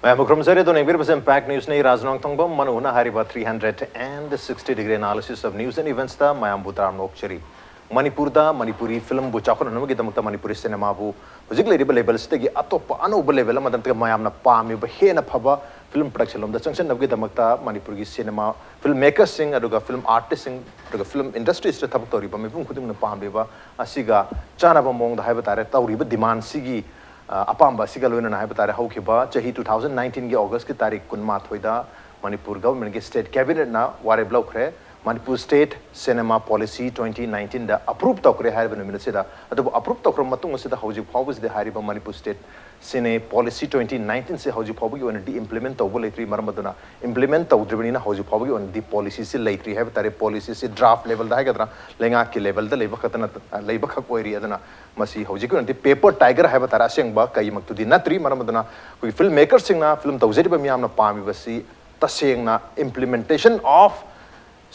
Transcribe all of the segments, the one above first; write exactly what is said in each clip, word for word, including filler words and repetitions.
ꯃꯌꯥꯝꯕꯨ ꯈꯨꯔꯨꯝꯖꯔꯤ꯫ ꯑꯗꯨꯅ ꯌꯦꯡꯕꯤꯔꯤꯕꯁꯦ Impact Newsꯅꯤ꯫ ꯔꯥꯖ ꯅꯣꯡꯊꯣꯡꯕꯝ ꯃꯅꯨꯅ ꯍꯥꯏꯔꯤꯕ three hundred and sixty degree analysis of news and eventsꯇ ꯃꯌꯥꯝꯕꯨ ꯇꯔꯥꯝꯅ ꯑꯣꯛꯆꯔꯤ꯫ ꯃꯅꯤꯄꯨꯔꯗ ꯃꯅꯤꯄꯨꯔꯤ ꯐꯤꯂꯝꯕꯨ ꯆꯥꯎꯈꯠꯍꯟꯅꯕꯒꯤꯗꯃꯛꯇ, ꯃꯅꯤꯄꯨꯔꯤ ꯁꯤꯅꯦꯃꯥꯕꯨ ꯍꯧꯖꯤꯛ ꯂꯩꯔꯤꯕ ꯂꯦꯚꯦꯜꯁꯤꯗꯒꯤ ꯑꯇꯣꯞꯄ ꯑꯅꯧꯕ ꯂꯦꯚꯦꯜ ꯑꯃꯗ, ꯅꯠꯇ꯭ꯔꯒ ꯃꯌꯥꯝꯅ ꯄꯥꯝꯃꯤꯕ ꯍꯦꯟꯅ ꯐꯕ ꯐꯤꯂꯝ ꯄ꯭ꯔꯗꯛꯁꯟ ꯂꯣꯝꯗ ꯆꯪꯁꯤꯟꯅꯕꯒꯤꯗꯃꯛꯇ ꯃꯅꯤꯄꯨꯔꯒꯤ ꯁꯤꯅꯦꯃꯥ ꯐꯤꯜꯝ ꯃꯦꯀꯔꯁꯤꯡ, ꯑꯗꯨꯒ ꯐꯤꯂꯝ ꯑꯥꯔꯇꯤꯁꯁꯤꯡ, ꯑꯗꯨꯒ ꯐꯤꯂꯝ ꯏꯟꯗꯁꯇ꯭ꯔꯤꯁꯤꯗ ꯊꯕꯛ ꯇꯧꯔꯤꯕ ꯃꯤꯄꯨꯝ ꯈꯨꯗꯤꯡꯃꯛꯅ ꯄꯥꯝꯂꯤꯕ ꯑꯁꯤꯒ ꯆꯥꯟꯅꯕ ꯃꯑꯣꯡꯗ ꯍꯥꯏꯕ ꯇꯥꯔꯦ, ꯇꯧꯔꯤꯕ ꯗꯤꯃꯥꯟꯁꯤꯒꯤ, ꯑ, ꯑꯄꯥꯝꯕ ꯑꯁꯤꯒ ꯂꯣꯏꯅꯅ ꯍꯥꯏꯕ ꯇꯥꯔꯦ, ꯍꯧꯈꯤꯕ ꯆꯍꯤ two thousand nineteenꯒꯤ Augustꯀꯤ ꯇꯥꯔꯤꯛ ꯀꯨꯟꯃꯥꯊꯣꯏꯗ ꯃꯅꯤꯄꯨꯔ ꯒꯚꯔꯟꯃꯦꯟꯠꯀꯤ ꯁ꯭ꯇꯦꯠ ꯀꯦꯕꯤꯅꯦꯠꯅ ꯋꯥꯔꯦꯞ ꯂꯧꯈ꯭ꯔꯦ꯫ Manipur state cinema policy twenty nineteenꯗ ꯑꯄ꯭ꯔꯨꯞ ꯇꯧꯈ꯭ꯔꯦ ꯍꯥꯏꯔꯤꯕ ꯅꯨꯃꯤꯠ ꯑꯁꯤꯗ꯫ ꯑꯗꯨꯕꯨ ꯑꯄ꯭ꯔꯨꯞ ꯇꯧꯈ꯭ꯔꯕ ꯃꯇꯨꯡ ꯑꯁꯤꯗ ꯍꯧꯖꯤꯛ ꯐꯥꯎꯕꯁꯤꯗ ꯍꯥꯏꯔꯤꯕ ꯃꯅꯤꯄꯨꯔ ꯁ꯭ꯇꯦꯠ ꯁꯤꯅꯦ ꯄꯣꯂꯤꯁꯤ twenty nineteenꯁꯦ ꯍꯧꯖꯤꯛ ꯐꯥꯎꯕꯒꯤ ꯑꯣꯏꯅꯗꯤ ꯏꯝꯄ꯭ꯂꯤꯃꯦꯟꯠ ꯇꯧꯕ ꯂꯩꯇ꯭ꯔꯤ꯫ ꯃꯔꯝ ꯑꯗꯨꯅ ꯏꯝꯄ꯭ꯂꯤꯃꯦꯟꯠ ꯇꯧꯗ꯭ꯔꯤꯕꯅꯤꯅ ꯍꯧꯖꯤꯛ ꯐꯥꯎꯕꯒꯤ ꯑꯣꯏꯅꯗꯤ ꯄꯣꯂꯤꯁꯤꯁꯤ ꯂꯩꯇ꯭ꯔꯤ ꯍꯥꯏꯕ ꯇꯥꯔꯦ꯫ ꯄꯣꯂꯤꯁꯤꯁꯤ ꯗ꯭ꯔꯥꯐ ꯂꯦꯚꯦꯜꯗ ꯍꯥꯏꯒꯗ꯭ꯔꯥ, ꯂꯩꯉꯥꯛꯀꯤ ꯂꯦꯚꯦꯜꯗ ꯂꯩꯕ ꯈꯛꯇ ꯅꯠꯇ-, ꯂꯩꯕꯈꯛ ꯑꯣꯏꯔꯤ꯫ ꯑꯗꯨꯅ ꯃꯁꯤ ꯍꯧꯖꯤꯛꯀꯤ ꯑꯣꯏꯅꯗꯤ ꯄꯦꯄꯔ ꯇꯥꯏꯒꯔ ꯍꯥꯏꯕ ꯇꯥꯔꯦ, ꯑꯁꯦꯡꯕ ꯀꯩꯃꯛꯇꯨꯗꯤ ꯅꯠꯇ꯭ꯔꯤ꯫ ꯃꯔꯝ ꯑꯗꯨꯅ ꯑꯩꯈꯣꯏꯒꯤ ꯐꯤꯜꯝ ꯃꯦꯀꯔꯁꯤꯡꯅ, ꯐꯤꯜꯝ ꯇꯧꯖꯔꯤꯕ ꯃꯤꯌꯥꯝꯅ ꯄꯥꯝꯃꯤꯕꯁꯤ ꯇꯁꯦꯡꯅ implementation of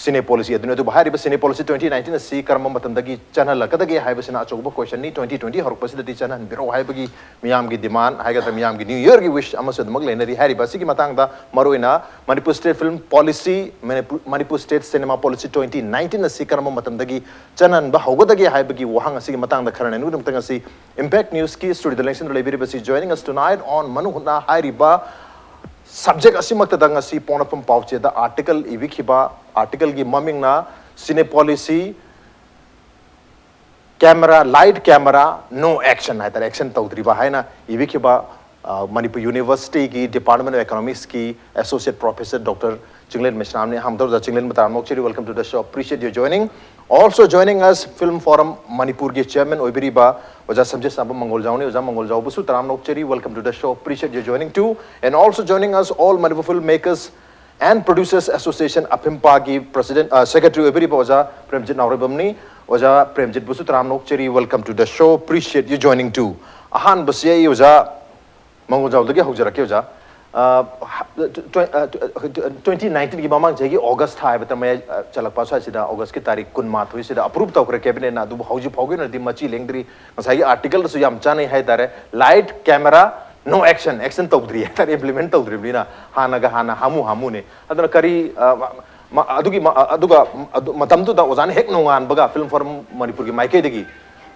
ꯁꯤꯅꯦ ꯄꯣꯂꯤꯁꯤ ꯑꯗꯨꯅꯤ꯫ ꯑꯗꯨꯕꯨ ꯍꯥꯏꯔꯤꯕ ꯁꯤꯅꯦ ꯄꯣꯂꯤꯁꯤ twenty nineteen ꯑꯁꯤ ꯀꯔꯝꯕ ꯃꯇꯝꯗꯒꯤ ꯆꯠꯅꯍꯜꯂꯛꯀꯗꯒꯦ ꯍꯥꯏꯕꯁꯤꯅ ꯑꯆꯧꯕ ꯀꯣꯏꯁꯟꯅꯤ꯫ Twenty twenty ꯍꯧꯔꯛꯄꯁꯤꯗꯗꯤ ꯆꯠꯅꯍꯟꯕꯤꯔꯛꯎ ꯍꯥꯏꯕꯒꯤ ꯃꯤꯌꯥꯝꯒꯤ ꯗꯤꯃꯥꯟ ꯍꯥꯏꯒꯗ꯭ꯔꯥ, ꯃꯤꯌꯥꯝꯒꯤ ꯅ꯭ꯌꯨ ꯌꯔꯒꯤ ꯋꯤꯁ ꯑꯃꯁꯨ ꯑꯗꯨꯃꯛ ꯂꯩꯅꯔꯤ꯫ ꯍꯥꯏꯔꯤꯕ ꯑꯁꯤꯒꯤ ꯃꯇꯥꯡꯗ ꯃꯔꯨꯑꯣꯏꯅ Manipur state film policy, Manipur, Manipur state cinema policy twenty nineteen ꯑꯁꯤ ꯀꯔꯝꯕ ꯃꯇꯝꯗꯒꯤ ꯆꯠꯅꯍꯟꯕ ꯍꯧꯒꯗꯒꯦ ꯍꯥꯏꯕꯒꯤ ꯋꯥꯍꯪ ꯑꯁꯤꯒꯤ ꯃꯇꯥꯡꯗ ꯈꯔ ꯅꯩꯅꯕꯒꯤꯗꯃꯛꯇ ꯉꯁꯤ Impact Newsꯀꯤ ꯁ꯭ꯇꯨꯗꯤꯑꯣꯗ ꯂꯦꯡꯁꯤꯟꯗꯨꯅ ꯂꯩꯕꯤꯔꯤꯕꯁꯤ, joining us tonight on ꯃꯅꯨꯡ ꯍꯨꯠꯅ ꯍꯥꯏꯔꯤꯕ ꯁꯕꯖꯦꯛ ꯑꯁꯤꯃꯛꯇꯗ ꯉꯁꯤ ꯄꯣꯛꯅꯐꯝ ꯄꯥꯎꯆꯦꯗ ꯑꯥꯔꯇꯤꯀꯜ ꯏꯕꯤꯈꯤꯕ, ꯑꯥꯔꯇꯤꯀꯜꯒꯤ ꯃꯃꯤꯡꯅ cine policy, camera, light camera, no action ꯍꯥꯏꯇꯥꯔꯦ, ꯑꯦꯛꯁꯟ ꯇꯧꯗ꯭ꯔꯤꯕ ꯍꯥꯏꯅ ꯏꯕꯤꯈꯤꯕ, ꯑ, ꯃꯅꯤꯄꯨꯔ ꯌꯨꯅꯤꯚꯔꯁꯤꯇꯤꯒꯤ ꯗꯤꯄꯥꯔꯠꯃꯦꯟ ꯑꯣꯐ ꯏꯀꯣꯅꯣꯃꯤꯛꯁꯀꯤ ꯑꯦꯁꯣꯁꯤꯌꯦꯠ ꯄ꯭ꯔꯣꯐꯦꯁꯔ ꯗꯣꯛꯇꯔ ꯆꯤꯡꯂꯦꯟ ꯃꯩꯁꯅꯥꯝꯅꯤ꯫ ꯑꯍꯥꯟꯕꯗ ꯑꯣꯖꯥ ꯆꯤꯡꯂꯦꯟꯕꯨ ꯇꯔꯥꯝꯅ ꯑꯣꯛꯆꯔꯤ, welcome to the show, appreciate your joining. Also joining us, Film Forum ꯃꯅꯤꯄꯨꯔꯒꯤ ꯆꯤꯌꯔꯃꯦꯟ ꯑꯣꯏꯕꯤꯔꯤꯕ ꯑꯣꯖꯥ ꯁꯝꯖꯦꯠꯁꯥꯕꯝ ꯃꯪꯒꯣꯜꯖꯥꯎꯅꯤ꯫ ꯑꯣꯖꯥ ꯃꯪꯒꯣꯜꯖꯥꯎꯕꯨꯁꯨ ꯇꯔꯥꯝꯅ ꯑꯣꯛꯆꯔꯤ, welcome to the show, appreciate your joining too. And also joining us, all Manipur Film Makers and Producers Association ꯑꯐꯤꯝꯄꯥꯒꯤ president, ꯑ, secretary ꯑꯣꯏꯕꯤꯔꯤꯕ ꯑꯣꯖꯥ ꯄ꯭ꯔꯦꯝꯖꯤꯠ ꯅꯥꯎꯔꯩꯕꯝꯅꯤ꯫ ꯑꯣꯖꯥ ꯄ꯭ꯔꯦꯝꯖꯤꯠꯕꯨꯁꯨ ꯇꯔꯥꯝꯅ ꯑꯣꯛꯆꯔꯤ, welcome to the show, appreciate you joining too. ꯑꯍꯥꯟꯕꯁꯤ ꯑꯩ ꯑꯣꯖꯥ ꯃꯪꯒꯣꯜꯖꯥꯎꯗꯒꯤ ꯍꯧꯖꯔꯛꯀꯦ, ꯑꯣꯖꯥ꯫ ꯑ, ꯇ꯭ꯋ-, ꯑ, twenty nineteenꯒꯤ ꯃꯃꯥꯡ ꯆꯍꯤꯒꯤ ꯑꯣꯒꯁ ꯊꯥ ꯍꯥꯏꯕ ꯇꯥꯔꯦ, ꯃꯌꯥꯏ, ꯑ, ꯆꯜꯂꯛꯄ ꯁ꯭ꯋꯥꯏꯁꯤꯗ, ꯑꯣꯒꯁꯀꯤ ꯇꯥꯔꯤꯛ ꯀꯨꯟꯃꯥꯊꯣꯏꯁꯤꯗ ꯑꯄ꯭ꯔꯨꯞ ꯇꯧꯈ꯭ꯔꯦ ꯀꯦꯕꯤꯅꯦꯠꯅ꯫ ꯑꯗꯨꯕꯨ ꯍꯧꯖꯤꯛ ꯐꯥꯎꯒꯤ ꯑꯣꯏꯅꯗꯤ ꯃꯆꯤ ꯂꯦꯡꯗ꯭ꯔꯤ꯫ ꯉꯁꯥꯏꯒꯤ ꯑꯥꯔꯇꯤꯀꯜꯗꯁꯨ ꯌꯥꯝ ꯆꯥꯟꯅꯩ ꯍꯥꯏꯇꯥꯔꯦ, light, camera, No action, action ꯇꯧꯗ꯭ꯔꯤ ꯍꯥꯏꯇꯥꯔꯦ, implement ꯇꯧꯗ꯭ꯔꯤꯕꯅꯤꯅ ꯍꯥꯟꯅꯒ ꯍꯥꯟꯅ ꯍꯥꯃꯨ ꯍꯥꯃꯨꯅꯦ꯫ ꯑꯗꯨꯅ ꯀꯔꯤ, ꯑ, ꯃ-, ꯃ-, ꯑꯗꯨꯒꯤ ꯃ-, ꯑ, ꯑꯗꯨꯒ, ꯎꯝ, ꯑꯗꯨ ꯃꯇꯝꯗꯨꯗ ꯑꯣꯖꯥꯅ ꯍꯦꯛ ꯅꯣꯡꯉꯥꯟꯕꯒ Film Forum ꯃꯅꯤꯄꯨꯔꯒꯤ ꯃꯥꯏꯀꯩꯗꯒꯤ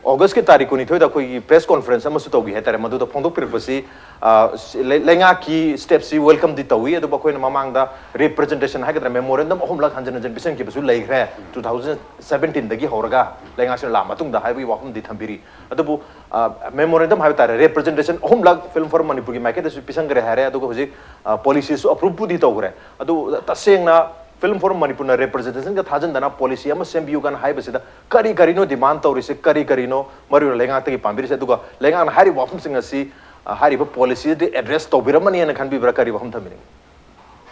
August ꯀꯤ ꯇꯥꯔꯤꯛ ꯀꯨꯟꯅꯤꯊꯣꯏꯗ ꯑꯩꯈꯣꯏꯒꯤ press conference ꯑꯃꯁꯨ ꯇꯧꯈꯤ ꯍꯥꯏꯇꯥꯔꯦ꯫ ꯃꯗꯨꯗ ꯐꯣꯡꯗꯣꯛꯄꯤꯔꯛꯄꯁꯤ, ꯑ, ꯁꯤ-, ꯂꯩ-, ꯂꯩꯉꯥꯛꯀꯤ step ꯁꯤ welcome ꯗꯤ ꯇꯧꯏ, ꯑꯗꯨꯕꯨ ꯑꯩꯈꯣꯏꯅ ꯃꯃꯥꯡꯗ representation ꯍꯥꯏꯒꯗ꯭ꯔꯥ, memorandum ꯑꯍꯨꯝꯂꯛ ꯍꯟꯖꯤꯟ ꯍꯟꯖꯤꯟ ꯄꯤꯁꯤꯟꯈꯤꯕꯁꯨ ꯂꯩꯈ꯭ꯔꯦ꯫ Two thousand seventeen ꯗꯒꯤ ꯍꯧꯔꯒ ꯂꯩꯉꯥꯛꯁꯤꯅ ꯂꯥꯛꯑ ꯃꯇꯨꯡꯗ ꯍꯥꯏꯕꯒꯤ ꯋꯥꯐꯝꯗꯤ ꯊꯝꯕꯤꯔꯤ꯫ ꯑꯗꯨꯕꯨ, ꯑ, memorandum ꯍꯥꯏꯕ ꯇꯥꯔꯦ, representation ꯑꯍꯨꯝꯂꯛ Film Forum ꯃꯅꯤꯄꯨꯔꯒꯤ ꯃꯥꯏꯀꯩꯗꯁꯨ ꯄꯤꯁꯟꯈ꯭ꯔꯦ ꯍꯥꯏꯔꯦ, ꯑꯗꯨꯒ ꯍꯧꯖꯤꯛ, ꯑ, policy ꯁꯨ approve ꯄꯨꯗꯤ ꯇꯧꯈ꯭ꯔꯦ꯫ ꯑꯗꯨ ꯇꯁꯦꯡꯅ Film Forum ꯃꯅꯤꯄꯨꯔꯅ representation ꯒ ꯊꯥꯖꯤꯟꯗꯅ policy ꯑꯃ ꯁꯦꯝꯕꯤꯌꯨ ꯀꯥꯏꯅ ꯍꯥꯏꯕꯁꯤꯗ ꯀꯔꯤ ꯀꯔꯤꯅꯣ demand ꯇꯧꯔꯤꯁꯦ, ꯀꯔꯤ ꯀꯔꯤꯅꯣ ꯃꯔꯨ ꯑꯣꯏꯅ ꯂꯩꯉꯥꯛꯇꯒꯤ ꯄꯥꯝꯕꯤꯔꯤꯁꯦ, ꯑꯗꯨꯒ ꯂꯩꯉꯥꯛꯅ ꯍꯥꯏꯔꯤꯕ ꯋꯥꯐꯝꯁꯤꯡ ꯑꯁꯤ, ꯑ, ꯍꯥꯏꯔꯤꯕ policy ꯗꯤ address ꯇꯧꯕꯤꯔꯝꯃꯅꯤꯅ ꯈꯟꯕꯤꯕ꯭ꯔꯥ, ꯀꯔꯤ ꯋꯥꯐꯝ ꯊꯝꯕꯤꯅꯤꯡꯉꯤ?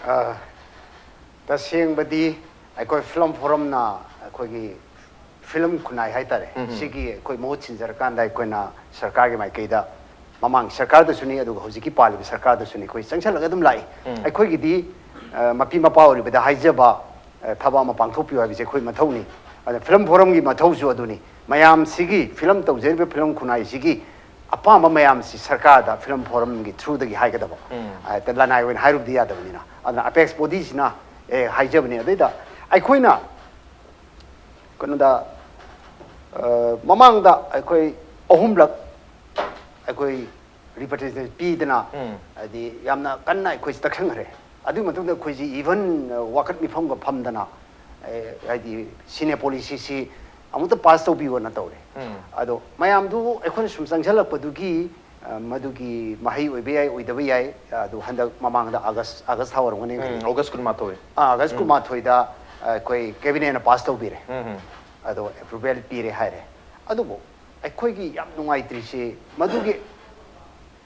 ꯑ, ꯇꯁꯦꯡꯕꯗꯤ ꯑꯩꯈꯣꯏ Film Forum ꯅ ꯑꯩꯈꯣꯏꯒꯤ film ꯈꯨꯟꯅꯥꯏ ꯍꯥꯏꯇꯥꯔꯦ, ꯎꯝ, ꯎꯝ꯫ ꯁꯤꯒꯤ ꯑꯩꯈꯣꯏ ꯃꯍꯨꯠ ꯁꯤꯟꯖꯔꯀꯥꯟꯗ ꯑꯩꯈꯣꯏꯅ ꯁꯔꯀꯥꯔꯒꯤ ꯃꯥꯏꯀꯩꯗ, ꯃꯃꯥꯡ ꯁꯔꯀꯥꯔꯗꯁꯨꯅꯤ, ꯑꯗꯨꯒ ꯍꯧꯖꯤꯛꯀꯤ ꯄꯥꯜꯂꯤꯕ ꯁꯔꯀꯥꯔꯗꯁꯨꯅꯤ, ꯑꯩꯈꯣꯏ ꯆꯪꯁꯜꯂꯒ ꯑꯗꯨꯝ ꯂꯥꯛꯏ꯫ ꯎꯝ꯫ ꯑꯩꯈꯣꯏꯒꯤꯗꯤ, ꯑ, ꯃꯄꯤ ꯃꯄꯥ ꯑꯣꯏꯔꯤꯕꯗ ꯍꯥꯏꯖꯕ, ꯑ, ꯊꯕꯛ ꯑꯃ ꯄꯥꯡꯊꯣꯛꯄꯤꯌꯨ ꯍꯥꯏꯕꯁꯦ ꯑꯩꯈꯣꯏ ꯃꯊꯧꯅꯤ꯫ ꯑꯗ Film Forum ꯒꯤ ꯃꯊꯧꯁꯨ ꯑꯗꯨꯅꯤ, ꯃꯌꯥꯝꯁꯤꯒꯤ film ꯇꯧꯖꯔꯤꯕ film ꯈꯨꯟꯅꯥꯏꯁꯤꯒꯤ ꯑꯄꯥꯝꯕ ꯃꯌꯥꯝꯁꯤ ꯁꯔꯀꯥꯔꯗ Film Forum ꯒꯤ through ꯗꯒꯤ ꯍꯥꯏꯒꯗꯕ꯫ ꯎꯝ꯫ ꯑ, ꯂꯅꯥꯏ ꯑꯣꯏꯅ ꯍꯥꯏꯔꯨꯕꯗꯤ ꯌꯥꯗꯕꯅꯤꯅ꯫ ꯑꯗꯨꯅ apex body ꯁꯤꯅ, ꯑꯦ, ꯍꯥꯏꯖꯕꯅꯤ꯫ ꯑꯗꯩꯗ ꯑꯩꯈꯣꯏꯅ ꯀꯩꯅꯣꯗ, ꯑ, ꯃꯃꯥꯡꯗ ꯑꯩꯈꯣꯏ ꯑꯍꯨꯝꯂꯛ ꯑꯩꯈꯣꯏ representation ꯄꯤꯗꯅ, ꯎꯝ꯫ ꯍꯥꯏꯗꯤ ꯌꯥꯝꯅ ꯀꯟꯅ ꯑꯩꯈꯣꯏꯁꯤ ꯇꯛꯁꯟꯈ꯭ꯔꯦ꯫ ꯑꯗꯨꯒꯤ ꯃꯇꯨꯡꯗ ꯑꯩꯈꯣꯏꯁꯤ even, ꯑ, ꯋꯥꯀꯠ ꯃꯤꯐꯝꯒ ꯐꯝꯗꯅ, ꯑꯦ, ꯍꯥꯏꯗꯤ cine policy ꯁꯤ ꯑꯃꯨꯛꯇ pass ꯇꯧꯕꯤꯌꯣꯅ ꯇꯧꯔꯦ꯫ ꯎꯝ꯫ ꯑꯗꯣ ꯃꯌꯥꯝꯗꯨ ꯑꯩꯈꯣꯏꯅ ꯁꯨꯝ ꯆꯪꯁꯤꯜꯂꯛꯄꯗꯨꯒꯤ, ꯑ, ꯃꯗꯨꯒꯤ ꯃꯍꯩ ꯑꯣꯏꯕ ꯌꯥꯏ, ꯑꯣꯏꯗꯕ ꯌꯥꯏ, ꯑꯗꯨ ꯍꯟꯗꯛ ꯃꯃꯥꯡꯗ August, August ꯊꯥ ꯑꯣꯏꯔꯝꯒꯅꯤ꯫ ꯎꯝ, August ꯀꯨꯟꯃꯥꯊꯣꯏ꯫ ꯑꯥ, August ꯎꯝ꯫ ꯀꯨꯟꯃꯥꯊꯣꯏꯗ, ꯑ, ꯑꯩꯈꯣꯏ cabinet ꯅ pass ꯇꯧꯕꯤꯔꯦ꯫ ꯎꯝ, ꯎꯝ꯫ ꯑꯗꯣ approval ꯄꯤꯔꯦ ꯍꯥꯏꯔꯦ꯫ ꯑꯗꯨꯕꯨ ꯑꯩꯈꯣꯏꯒꯤ ꯌꯥꯝ ꯅꯨꯡꯉꯥꯏꯇ꯭ꯔꯤꯁꯤ ꯃꯗꯨꯒꯤ,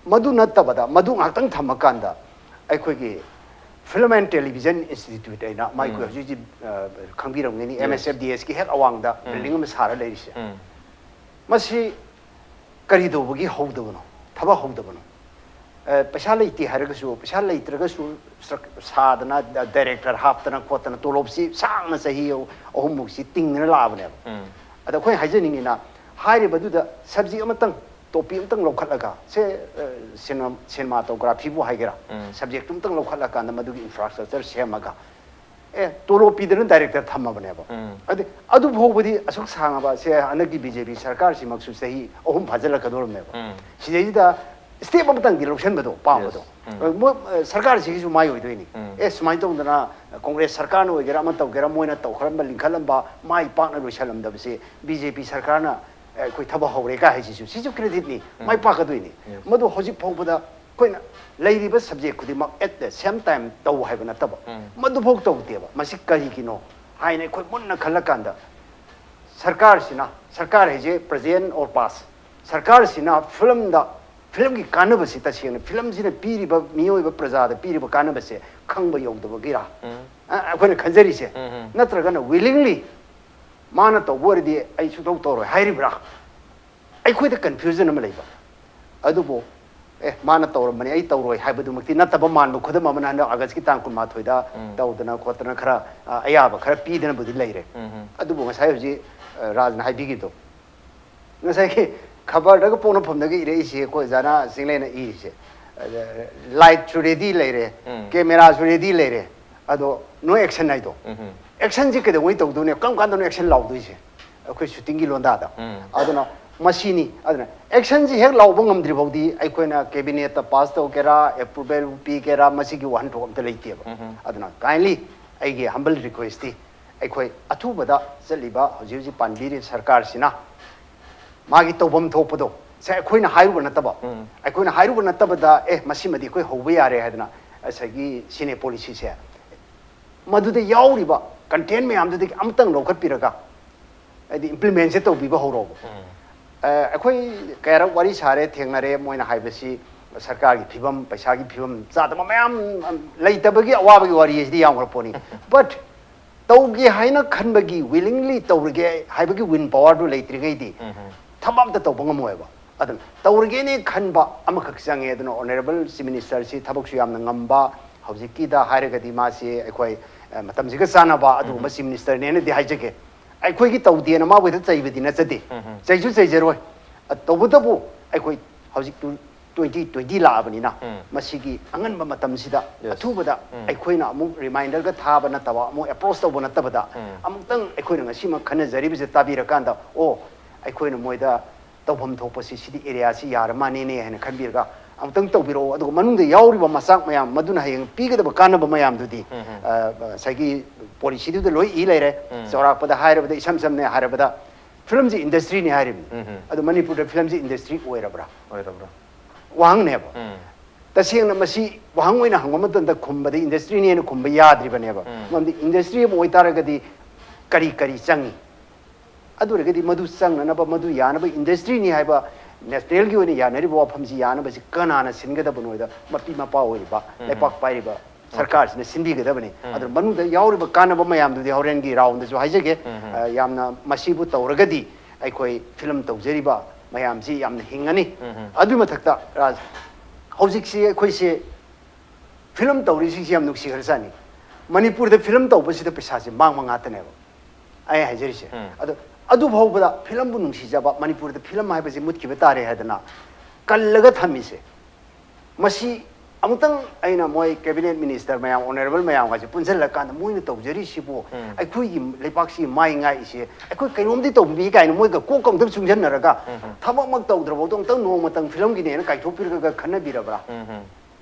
ꯃꯗꯨ ꯅꯠꯇꯕꯗ ꯃꯗꯨ ꯉꯥꯛꯇꯪ ꯊꯝꯃꯀꯥꯟꯗ ꯑꯩꯈꯣꯏꯒꯤ Film and Television Institute ꯍꯥꯏꯅ ꯃꯥꯏ ꯎꯝ꯫ ꯍꯧꯖꯤꯛ ꯍꯧꯖꯤꯛ, ꯑ, ꯈꯪꯕꯤꯔꯝꯒꯅꯤ, Yes꯫ M S F D S ꯀꯤ ꯍꯦꯛ ꯑꯋꯥꯡꯗ ꯎꯝ꯫ building ꯑꯃ ꯁꯥꯔ ꯂꯩꯔꯤꯁꯦ꯫ ꯎꯝ꯫ ꯃꯁꯤ ꯀꯔꯤ ꯇꯧꯕꯒꯤ ꯍꯧꯗꯕꯅꯣ? ꯊꯕꯛ ꯍꯧꯗꯕꯅꯣ? ꯑ, ꯄꯩꯁꯥ ꯂꯩꯇꯦ ꯍꯥꯏꯔꯒꯁꯨ, ꯄꯩꯁꯥ ꯂꯩꯇ꯭ꯔꯒꯁꯨ ꯁ꯭ꯇ꯭ꯔꯛ-, ꯁꯥꯗꯅ, ꯗ-, director ꯍꯥꯞꯇꯅ ꯈꯣꯠꯇꯅ ꯇꯣꯂꯣꯞꯁꯤ ꯁꯥꯡꯅ ꯆꯍꯤ ꯑꯍꯨꯝꯃꯨꯛꯁꯤ ꯇꯤꯡꯗꯅ ꯂꯥꯛꯑꯕꯅꯦꯕ꯫ ꯎꯝ꯫ ꯑꯗ ꯑꯩꯈꯣꯏ ꯍꯥꯏꯖꯅꯤꯡꯉꯤꯅ, ꯍꯥꯏꯔꯤꯕꯗꯨꯗ subject ꯑꯃꯇꯪ ꯇꯣꯄꯤ ꯑꯃꯇꯪ ꯂꯧꯈꯠꯂꯒ, ꯁꯦ, ꯑ, ꯁꯤꯅꯦꯃꯥ, ꯁꯤꯅꯦꯃꯥꯇꯣꯒ꯭ꯔꯥꯐꯤꯕꯨ ꯍꯥꯏꯒꯦꯔꯥ, ꯎꯝ. ꯁꯕꯖꯦꯛꯇꯨ ꯑꯃꯇꯪ ꯂꯧꯈꯠꯂꯀꯥꯟꯗ ꯃꯗꯨꯒꯤ ꯏꯟꯐ꯭ꯔꯥꯁ꯭ꯇ꯭ꯔꯛꯆꯔ ꯁꯦꯝꯃꯒ, ꯑꯦ, ꯇꯣꯂꯣꯞ ꯄꯤꯗꯅ ꯗꯥꯏꯔꯦꯛꯇꯔ ꯊꯝꯃꯕꯅꯦꯕ꯫ ꯎꯝ. ꯑꯗꯩ ꯑꯗꯨ ꯐꯥꯎꯕꯗꯤ ꯑꯁꯨꯛ ꯁꯥꯡꯉꯕ, ꯁꯦ, ꯍꯟꯗꯛꯀꯤ ꯕꯤ ꯖꯦ ꯄꯤ ꯁꯔꯀꯥꯔꯁꯤꯃꯛꯁꯨ ꯆꯍꯤ ꯑꯍꯨꯝ ꯐꯥꯖꯤꯜꯂꯛꯀꯗꯧꯔꯕꯅꯦꯕ꯫ ꯎꯝ. ꯁꯤꯗꯩꯁꯤꯗ ꯁ꯭ꯇꯦꯞ ꯑꯃꯇꯪꯗꯤ ꯂꯧꯁꯤꯟꯕꯗꯣ ꯄꯥꯝꯕꯗꯣ꯫ Yes. ꯎꯝ. ꯃꯣꯏ, ꯑ, ꯁꯔꯀꯥꯔꯁꯤꯒꯤꯁꯨ ꯃꯥꯏ ꯑꯣꯏꯗꯣꯏꯅꯤ꯫ ꯎꯝ. ꯑꯦ, ꯁꯨꯃꯥꯏꯅ ꯇꯧꯗꯅ ꯀꯣꯡꯒ꯭ꯔꯦꯁ ꯁꯔꯀꯥꯔꯅ ꯑꯣꯏꯒꯦꯔꯥ, ꯑꯃ ꯇꯧꯒꯦꯔꯥ, ꯃꯣꯏꯅ ꯇꯧꯈꯠꯂꯝꯕ, ꯂꯤꯡꯈꯠꯂꯝꯕ, ꯃꯥꯏ ꯄꯥꯛꯅ ꯂꯣꯏꯁꯤꯜꯂꯝꯗꯕꯁꯦ ꯕꯤ ꯖꯦ ꯄꯤ ꯁꯔꯀꯥꯔꯅ, ꯑꯦ, ꯑꯩꯈꯣꯏ ꯊꯕꯛ ꯍꯧꯔꯦ ꯀꯥꯏ ꯍꯥꯏꯁꯤꯁꯨ, ꯁꯤꯁꯨ ꯀ꯭ꯔꯦꯗꯤꯠꯅꯤ, ꯎꯝ. ꯃꯥꯏ ꯄꯥꯛꯀꯗꯣꯏꯅꯤ꯫ Yes. ꯃꯗꯨ ꯍꯧꯖꯤꯛ ꯐꯥꯎꯕꯗ ꯑꯩꯈꯣꯏꯅ ꯂꯩꯔꯤꯕ ꯁꯕꯖꯦꯛ ꯈꯨꯗꯤꯡꯃꯛ at the same time ꯇꯧ ꯍꯥꯏꯕ ꯅꯠꯇꯕ, ꯎꯝ. ꯃꯗꯨꯐꯥꯎ ꯇꯧꯗꯦꯕ꯫ ꯃꯁꯤ ꯀꯔꯤꯒꯤꯅꯣ ꯍꯥꯏꯅ ꯑꯩꯈꯣꯏ ꯃꯨꯟꯅ ꯈꯜꯂꯀꯥꯟꯗ, ꯁꯔꯀꯥꯔꯁꯤꯅ, ꯁꯔꯀꯥꯔ ꯍꯥꯏꯁꯦ present or past, ꯁꯔꯀꯥꯔꯁꯤꯅ ꯐꯤꯂꯝꯗ, ꯐꯤꯂꯝꯒꯤ ꯀꯥꯟꯅꯕꯁꯤ, ꯇꯁꯦꯡꯅ ꯐꯤꯂꯝꯁꯤꯅ ꯄꯤꯔꯤꯕ, ꯃꯤꯑꯣꯏꯕ ꯄ꯭ꯔꯖꯥꯗ ꯄꯤꯔꯤꯕ ꯀꯥꯟꯅꯕꯁꯦ ꯈꯪꯕ ꯌꯧꯗꯕꯒꯤꯔꯥ? ꯎꯝ. ꯑ, ꯑꯩꯈꯣꯏꯅ ꯈꯟꯖꯔꯤꯁꯦ꯫ ꯎꯝ, ꯎꯝ. ꯅꯠꯇ꯭ꯔꯒꯅ willingly ꯃꯥꯅ ꯇꯧꯕ ꯑꯣꯏꯔꯗꯤ ꯑꯩ ꯁꯨꯡꯇꯧ ꯇꯧꯔꯣꯏ ꯍꯥꯏꯔꯤꯕ꯭ꯔꯥ? ꯑꯩꯈꯣꯏꯗ confusion ꯑꯃ ꯂꯩꯕ꯫ ꯑꯗꯨꯕꯨ, ꯑꯦ, ꯃꯥꯅ ꯇꯧꯔꯝꯕꯅꯤ, ꯑꯩ ꯇꯧꯔꯣꯏ ꯍꯥꯏꯕꯗꯨꯃꯛꯇꯤ ꯅꯠꯇꯕ ꯃꯥꯟꯕ ꯈꯨꯗꯝ ꯑꯃꯅ ꯍꯟꯗꯛ ꯑꯥꯒꯁꯀꯤ ꯇꯥꯡ ꯀꯨꯟꯃꯥꯊꯣꯏꯗ ꯎꯝ. ꯇꯧꯗꯅ ꯈꯣꯠꯇꯅ ꯈꯔ, ꯑ, ꯑꯌꯥꯕ ꯈꯔ ꯄꯤꯗꯅꯕꯨꯗꯤ ꯂꯩꯔꯦ꯫ ꯎꯝ, ꯎꯝ. ꯑꯗꯨꯕꯨ ꯉꯁꯥꯏ ꯍꯧꯖꯤꯛ, ꯑ, ꯔꯥꯖꯅ ꯍꯥꯏꯕꯤꯈꯤꯕꯗꯣ, ꯉꯁꯥꯏꯒꯤ ꯈꯕꯔꯗꯒ ꯄꯣꯛꯅꯐꯝꯗꯒ ꯏꯔꯛꯏꯁꯦ, ꯑꯩꯈꯣꯏ ꯑꯣꯖꯥꯅ ꯆꯤꯡꯂꯦꯟꯅ ꯏꯔꯤꯁꯦ, ꯑꯗ, ꯂꯥꯏꯠꯁꯨ ꯔꯦꯗꯤ ꯂꯩꯔꯦ, ꯎꯝ. ꯀꯦꯃꯦꯔꯥꯁꯨ ꯔꯦꯗꯤ ꯂꯩꯔꯦ, ꯑꯗꯣ no action ꯍꯥꯏꯗꯣ꯫ ꯎꯝ, ꯎꯝ. Actionꯁꯤ ꯀꯩꯗꯧꯉꯩ ꯇꯧꯗꯣꯏꯅꯣ? ꯀꯔꯝ ꯀꯥꯟꯗꯅꯣ action ꯂꯥꯎꯗꯣꯏꯁꯦ? ꯑꯩꯈꯣꯏ ꯁꯨꯇꯤꯡꯒꯤ ꯂꯣꯟꯗꯥꯗ꯫ ꯎꯝ. ꯑꯗꯨꯅ ꯃꯁꯤꯅꯤ꯫ ꯑꯗꯨꯅ actionꯁꯤ ꯍꯦꯛ ꯂꯥꯎꯕ ꯉꯝꯗ꯭ꯔꯤ ꯐꯥꯎꯗꯤ ꯑꯩꯈꯣꯏꯅ cabinetꯇ pass ꯇꯧꯒꯦꯔꯥ, approval ꯄꯤꯒꯦꯔꯥ, ꯃꯁꯤꯒꯤ ꯋꯥꯍꯟꯊꯣꯛ ꯑꯝꯇ ꯂꯩꯇꯦꯕ꯫ ꯎꯝ, ꯎꯝ. ꯑꯗꯨꯅ kindly ꯑꯩꯒꯤ humble requestꯇꯤ, ꯑꯩꯈꯣꯏ ꯑꯊꯨꯕꯗ ꯆꯠꯂꯤꯕ ꯍꯧꯖꯤꯛ ꯍꯧꯖꯤꯛ ꯄꯥꯟꯕꯤꯔꯤꯕ ꯁꯔꯀꯥꯔꯁꯤꯅ ꯃꯥꯒꯤ ꯇꯧꯐꯝ ꯊꯣꯛꯄꯗꯣ, ꯁꯦ, ꯑꯩꯈꯣꯏꯅ ꯍꯥꯏꯔꯨꯕ ꯅꯠꯇꯕ, ꯎꯝ. ꯑꯩꯈꯣꯏꯅ ꯍꯥꯏꯔꯨꯕ ꯅꯠꯇꯕꯗ, "ꯑꯦ, ꯃꯁꯤꯃꯗꯤ ꯑꯩꯈꯣꯏ ꯍꯧꯕ ꯌꯥꯔꯦ" ꯍꯥꯏꯗꯅ ꯉꯁꯥꯏꯒꯤ cine policyꯁꯦ, ꯃꯗꯨꯗ ꯌꯥꯎꯔꯤꯕ content ꯃꯌꯥꯝꯗꯨꯗꯒꯤ ꯑꯃꯇꯪ ꯂꯧꯈꯠꯄꯤꯔꯒ, ꯍꯥꯏꯗꯤ implementꯁꯦ ꯇꯧꯕꯤꯕ ꯍꯧꯔꯣꯕ꯫ ꯎꯝ. ꯑ, ꯑꯩꯈꯣꯏ ꯀꯌꯥꯔꯛ ꯋꯥꯔꯤ ꯁꯥꯔꯦ, ꯊꯦꯡꯅꯔꯦ, ꯃꯣꯏꯅ ꯍꯥꯏꯕꯁꯤ ꯁꯔꯀꯥꯔꯒꯤ ꯐꯤꯕꯝ, ꯄꯩꯁꯥꯒꯤ ꯐꯤꯕꯝ, ꯆꯥꯗꯕ ꯃꯌꯥꯝ, ꯑꯝ, ꯂꯩꯇꯕꯒꯤ ꯑꯋꯥꯕꯒꯤ ꯋꯥꯔꯤ ꯑꯁꯤꯗꯤ ꯌꯥꯝꯈ꯭ꯔ ꯄꯣꯠꯅꯤ꯫ But ꯇꯧꯒꯦ ꯍꯥꯏꯅ ꯈꯟꯕꯒꯤ, willingly ꯇꯧꯔꯒꯦ ꯍꯥꯏꯕꯒꯤ will powerꯗꯨ ꯂꯩꯇ꯭ꯔꯤꯉꯩꯗꯤ ꯎꯝ, ꯎꯝ. ꯊꯕꯛ ꯑꯝꯇ ꯇꯧꯕ ꯉꯝꯃꯣꯏꯕ꯫ ꯑꯗꯨꯅ ꯇꯧꯔꯒꯦꯅꯦ ꯈꯟꯕ ꯑꯃꯈꯛ ꯆꯪꯉꯦ꯫ ꯑꯗꯨꯅ honourable chief ministerꯁꯤ ꯊꯕꯛꯁꯨ ꯌꯥꯝꯅ ꯉꯝꯕ, ꯍꯧꯖꯤꯛꯀꯤꯗ ꯍꯥꯏꯔꯒꯗꯤ ꯃꯥꯁꯤ ꯑꯩꯈꯣꯏ, ꯑ, ꯃꯇꯝꯁꯤꯒ ꯆꯥꯟꯅꯕ ꯑꯗꯨꯒꯨꯝꯕ chief ministerꯅꯦꯅꯗꯤ ꯍꯥꯏꯖꯒꯦ꯫ ꯑꯩꯈꯣꯏꯒꯤ ꯇꯧꯗꯦꯅ ꯃꯥꯕꯨ ꯍꯦꯛꯇ ꯆꯩꯕꯗꯤ ꯅꯠꯆꯗꯦ꯫ ꯎꯝ, ꯎꯝ. ꯆꯩꯁꯨ ꯆꯩꯖꯔꯣꯏ꯫ ꯑ, ꯇꯧꯕꯇꯕꯨ ꯑꯩꯈꯣꯏ ꯍꯧꯖꯤꯛ ꯇ꯭ꯋꯦꯟꯇꯤ ꯇ꯭ꯋꯦꯟꯇꯤ ꯂꯥꯛꯑꯕꯅꯤꯅ, ꯎꯝ꯫ ꯃꯁꯤꯒꯤ ꯑꯉꯟꯕ ꯃꯇꯝꯁꯤꯗ, yes, ꯑꯊꯨꯕꯗ, ꯎꯝ, ꯑꯩꯈꯣꯏꯅ ꯑꯃꯨꯛ reminder ꯒ ꯊꯥꯕ ꯅꯠꯇꯕ, ꯑꯃꯨꯛ approach ꯇꯧꯕ ꯅꯠꯇꯕꯗ, ꯎꯝ, ꯑꯃꯨꯛꯇꯪ ꯑꯩꯈꯣꯏꯅ ꯉꯁꯤꯃꯛ ꯈꯟꯅꯖꯔꯤꯕꯁꯦ ꯇꯥꯕꯤꯔꯀꯥꯟꯗ, ꯑꯣ, ꯑꯩꯈꯣꯏꯅ ꯃꯣꯏꯗ ꯇꯧꯐꯝ ꯊꯣꯛꯄꯁꯤ ꯁꯤꯗꯤ area ꯁꯤ ꯌꯥꯔ ꯃꯥꯅꯦꯅꯦ ꯍꯥꯏꯅ ꯈꯟꯕꯤꯔꯒ ꯑꯃꯨꯛꯇꯪ ꯇꯧꯕꯤꯔꯛꯑꯣ꯫ ꯑꯗꯨꯒ ꯃꯅꯨꯡꯗ ꯌꯥꯎꯔꯤꯕ ꯃꯆꯥꯛ ꯃꯌꯥꯝ ꯃꯗꯨꯅ ꯍꯌꯦꯡ ꯄꯤꯒꯗꯕ ꯀꯥꯟꯅꯕ ꯃꯌꯥꯝꯗꯨꯗꯤ, ꯎꯝ, ꯎꯝ, ꯑ, ꯉꯁꯥꯏꯒꯤ policy ꯗꯨꯗ ꯂꯣꯏ ꯏ ꯂꯩꯔꯦ꯫ ꯎꯝ꯫ ꯆꯥꯎꯔꯥꯛꯄꯗ ꯍꯥꯏꯔꯕꯗ, ꯏꯁꯝ ꯁꯝꯅ ꯍꯥꯏꯔꯕꯗ, film ꯁꯤ industry ꯅꯤ ꯍꯥꯏꯔꯤꯕꯅꯤ꯫ ꯎꯝ, ꯎꯝ꯫ ꯑꯗꯣ ꯃꯅꯤꯄꯨꯔꯗ film ꯁꯤ industry ꯑꯣꯏꯔꯕ꯭ꯔꯥ? ꯑꯣꯏꯔꯕ꯭ꯔꯥ? ꯋꯥꯍꯪꯅꯦꯕ꯫ ꯎꯝ꯫ ꯇꯁꯦꯡꯅ ꯃꯁꯤ ꯋꯥꯍꯪ ꯑꯣꯏꯅ ꯍꯪꯕ ꯃꯇꯝꯗ ꯈꯨꯝꯕꯗ industry ꯅꯦꯅ ꯈꯨꯝꯕ ꯌꯥꯗ꯭ꯔꯤꯕꯅꯦꯕ꯫ ꯎꯝ꯫ ꯃꯔꯝꯗꯤ industry ꯑꯃ ꯑꯣꯏꯇꯥꯔꯒꯗꯤ ꯀꯔꯤ ꯀꯔꯤ ꯆꯪꯉꯤ? ꯑꯗꯨ ꯑꯣꯏꯔꯒꯗꯤ ꯃꯗꯨ ꯆꯪꯅꯅꯕ, ꯃꯗꯨ ꯌꯥꯅꯕ, industry ꯅꯤ ꯍꯥꯏꯕ national ꯒꯤ ꯑꯣꯏꯅ ꯌꯥꯅꯔꯤꯕ ꯋꯥꯐꯝꯁꯤ ꯌꯥꯅꯕꯁꯤ ꯀꯅꯥꯅ ꯁꯤꯟꯒꯗꯕꯅꯣ ꯍꯥꯏꯗ ꯃꯄꯤ ꯃꯄꯥ ꯑꯣꯏꯔꯤꯕ, ꯎꯝ, ꯂꯩꯄꯥꯛ ꯄꯥꯏꯔꯤꯕ, okay, ꯁꯔꯀꯥꯔꯁꯤꯅ ꯁꯤꯟꯕꯤꯒꯗꯕꯅꯤ꯫ ꯎꯝ꯫ ꯑꯗꯨꯅ ꯃꯅꯨꯡꯗ ꯌꯥꯎꯔꯤꯕ ꯀꯥꯟꯅꯕ ꯃꯌꯥꯝꯗꯨꯗꯤ ꯍꯣꯔꯦꯟꯒꯤ round ꯗꯁꯨ ꯍꯥꯏꯖꯒꯦ꯫ ꯎꯝ, ꯎꯝ꯫ ꯑ, ꯌꯥꯝꯅ ꯃꯁꯤꯕꯨ ꯇꯧꯔꯒꯗꯤ ꯑꯩꯈꯣꯏ film ꯇꯧꯖꯔꯤꯕ ꯃꯌꯥꯝꯁꯤ ꯌꯥꯝꯅ ꯍꯤꯡꯉꯅꯤ꯫ ꯎꯝ, ꯎꯝ꯫ ꯑꯗꯨꯒꯤ ꯃꯊꯛꯇ, ꯔꯥꯖ, ꯍꯧꯖꯤꯛꯁꯤ ꯑꯩꯈꯣꯏꯁꯦ film ꯇꯧꯔꯤꯁꯤꯡꯁꯤ ꯌꯥꯝ ꯅꯨꯡꯁꯤꯈ꯭ꯔꯖꯥꯠꯅꯤ꯫ ꯃꯅꯤꯄꯨꯔꯗ film ꯇꯧꯕꯁꯤꯗ ꯄꯩꯁꯥꯁꯦ ꯃꯥꯡꯕ ꯉꯥꯛꯇꯅꯦꯕ꯫ ꯑꯩ ꯍꯥꯏꯖꯔꯤꯁꯦ꯫ ꯎꯝ꯫ ꯑꯗꯣ ꯑꯗꯨ ꯐꯥꯎꯕꯗ film ꯕꯨ ꯅꯨꯡꯁꯤꯖꯕ, ꯃꯅꯤꯄꯨꯔꯗ film ꯍꯥꯏꯕꯁꯤ ꯃꯨꯠꯈꯤꯕ ꯇꯥꯔꯦ ꯍꯥꯏꯗꯅ ꯀꯜꯂꯒ ꯊꯝꯃꯤꯁꯦ, ꯃꯁꯤ ꯑꯃꯨꯛꯇꯪ ꯑꯩꯅ ꯃꯣꯏ cabinet minister ꯃꯌꯥꯝ, honourable ꯃꯌꯥꯝꯒꯁꯦ ꯄꯨꯟꯁꯤꯜꯂꯀꯥꯟꯗ ꯃꯣꯏꯅ ꯇꯧꯖꯔꯤꯁꯤꯕꯨ, ꯎꯝ, ꯑꯩꯈꯣꯏꯒꯤ ꯂꯩꯕꯥꯛꯁꯤ ꯃꯥꯏ ꯉꯥꯛꯏꯁꯦ, ꯑꯩꯈꯣꯏ ꯀꯩꯅꯣꯝꯗꯤ ꯇꯧꯕꯤ ꯀꯥꯏꯅ ꯃꯣꯏꯒ ꯀꯣꯛꯀ ꯑꯃꯨꯛꯇꯪ ꯆꯨꯡꯁꯤꯟꯅꯔꯒ, ꯎꯝ, ꯎꯝ, ꯊꯕꯛꯃꯛ ꯇꯧꯗ꯭ꯔꯐꯥꯎꯗ ꯑꯃꯨꯛꯇꯪ ꯅꯣꯡꯃꯇꯪ film ꯒꯤꯅꯦꯅ ꯀꯥꯏꯊꯣꯛꯄꯤꯔꯒ ꯈꯟꯅꯕꯤꯔꯕ꯭ꯔꯥ? ꯎꯝ, ꯎꯝ꯫